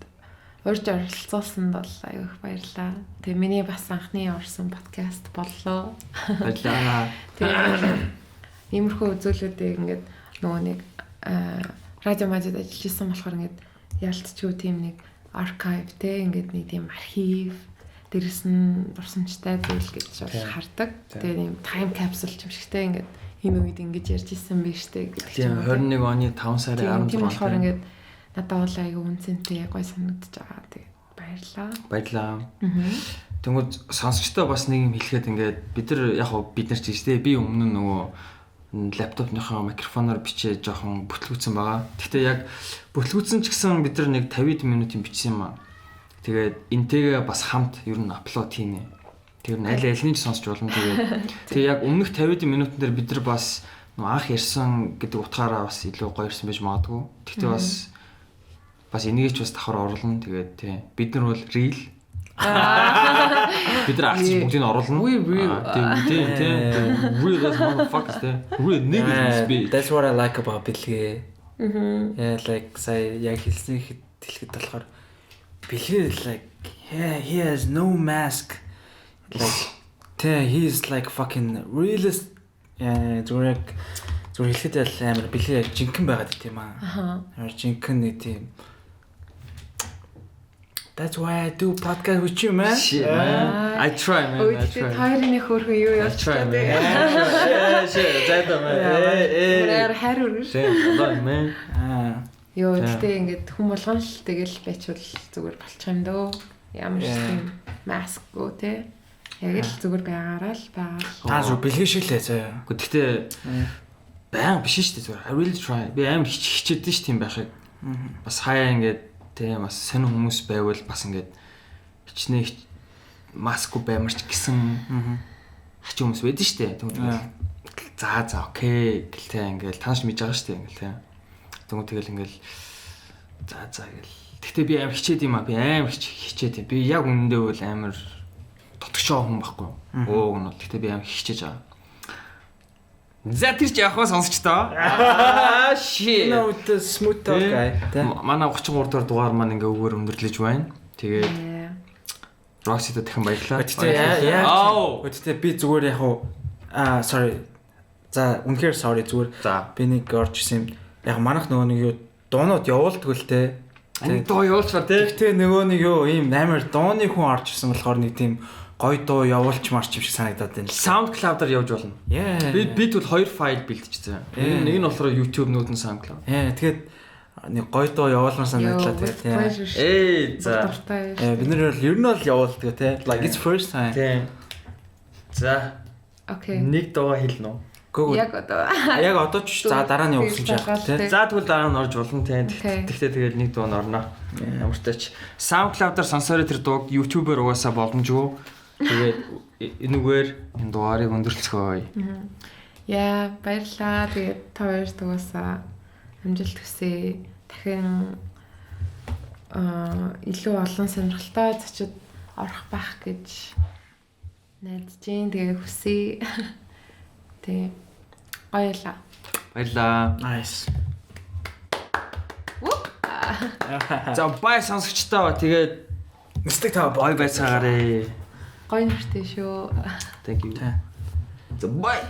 урьж оролцуулсанд бол айгүй их баярлалаа. Тэгээ миний бас анхны орсон подкаст боллоо. Баярлалаа. Тэгээд иймэрхүү зүйлүүдийг ингээд нөгөө нэг радио мажид ажиллаж исэн болохоор ингээд ялцчгүй тийм нэг архив те ингээд нэг тийм архив дээрэс нь дурсамжтай зүйл гэж бол хардаг. Тэгээд ийм time capsule юм шигтэй ингээд энэ үед ингэж ярьж исэн байж тээ гэдэг ч Тийм юм уу. 21 оны 5 сарын 16 Тийм болохоор ингээд надад бол айгүй үнцэнтэй гой санагдаж байгаа. Тэгээд баярлалаа. Баярлалаа. Тэнгүүд сонсогчдоо бас нэг юм хэлэхэд ингээд бид нар яг хав бид нар ч гэж те би өмнө нь нөгөө лаптопныхоо микрофоноор бичээ жоохон бүтлгүүцсэн байгаа. Гэхдээ яг бүтлгүүцсэн ч гэсэн бид нар нэг 50 минутын бичсэн юм аа. Тэгээд энтэйгээ бас хамт ер нь апплод хийнэ. Тэр нь аль альнийг ч сонсч болно. Тэгээд тэгээ яг өмнөх 50 минутын дээр бид нар бас нөгөө анх ярьсан гэдэг утгаараа бас илүү гоё ярьсан байж магадгүй. Гэхдээ бас энийг ч бас давхар оруулна. Тэгээд тий бид нар бол real. Бид нар агч бүгдийг нь оруулна. We real. Тийм тийм тийм. Real as motherfuckers тий. Real niggas bitch. That's what I like about Бэлгээ. Yeah, like сая яг хэлсний хэлэхэд болохоор Бэлгээ like yeah, he has no mask. Like тэ he is like fucking realest зүгээр яг зүгээр хэлэхэд л амар Бэлгээ яг жинхэнэ байгаад байт юм аа. Амар жинхэнэ нэг тийм. That's why I do podcast with you, man. Shit, man. I try, man. I Өө try. тэгээд хоёрын хөөрхөн юу I явж try, байгаа man. те. Shit, shit. Зайдаа, man. Э, Өөр хайр өргөш. э. Shit, man. Аа. Йоо гэтээ ингээд хүн болгон л тэгэл байчвал зүгээр болчих юм дөө. Ямар ч тийм маскгүй те. Яг л зүгээр байгаараа л байгаа л. Та зү Бэлгээ шиг лээ заяа. Гэхдээ баян биш шүү дээ зүгээр. I really try. Би амар хичээдэн шүү тийм байхыг. Бас хаяа ингээд тийм бас сонир хүмүүс байвал бас ингээд хичнээн маскгүй баймарч гэсэн хачин хүмүүс байдэн шүү дээ. Тэгвэл за за окей гэл те ингээд тааш мэдж байгаа шүү дээ ингээд те. Тэгвэл тэгэл ингээд за за гэл. Гэхдээ би амар хичээд юм аа. Би амар хичээд юм. Би яг үнэндээ бол амар дотгошоо хүн байхгүй. Ууг нь бол гэхдээ би амар хичээж байгаа. За тэр чи явах уу сонсогчдоо. Аа shit. No, the smooth talk guy. Тэ. Манай 33 дугаар дугаар маань ингээ өгөөр өндөрлөж байна. Тэгээд Yeah. Roxy-д дахин баярлалаа. Гэтэ яа Ау. Гэтэ би зүгээр яг уу аа sorry. За үнэхээр sorry зүгээр За. би нэг орж исэн юм. Яг манайх нөгөө нэг юу дуунууд явуулдаггүй л те. Ань дуу явуулчихвар тий. Гэтэ нөгөө нэг юу ийм амар дууны хүн орж исэн болохоор нэг тийм гой дуу явуулчмаар ч юм шиг санагдаад байна л. SoundCloud-аар явж болно. Yeah. Бид бол хоёр файл бэлтжижсэн. Нэг нь болохоор YouTube нүүд нь SoundCloud. Яа тэгээд нэг гой дуу явуулмаар санагдлаа Йоо, тэгээд. Yeah. pleasure шүү. Ээ за. Дуртай Э бид нар бол ер нь бол явуулдаг те. Like it's first time. Тийм. За. Окей. Нэг дуугаа хэлнэ үү? Гөө Яг одоо. яг одоо ч за дараа нь явуулсан ч яах те. За тэгвэл дараа нь орж болно тийм. Окей. Тэгтээ тэгэл нэг дуу нь орно. Ямар ч тач SoundCloud-аар сонсоорой тэр дууг YouTube-ээр угаасаа боломжгүй. Тэгээд энүүгээр энэ дугаарыг өндөрлцгөөе. Яа, баярлалаа. Тэгээд та хоёр дуусаа Амжилт хүсье. Дахин илүү олон сонирхолтой зочид орох байх гэж найдаж гин. Тэгээ хүсье. Тэгээ гоёлаа. Баярлаа. Nice. За бай сонсогчдоо тэгээд Нисдэг та бай байцаагаарэ. Гоё нэртэй шүү. Thank you. Тэ. За бай.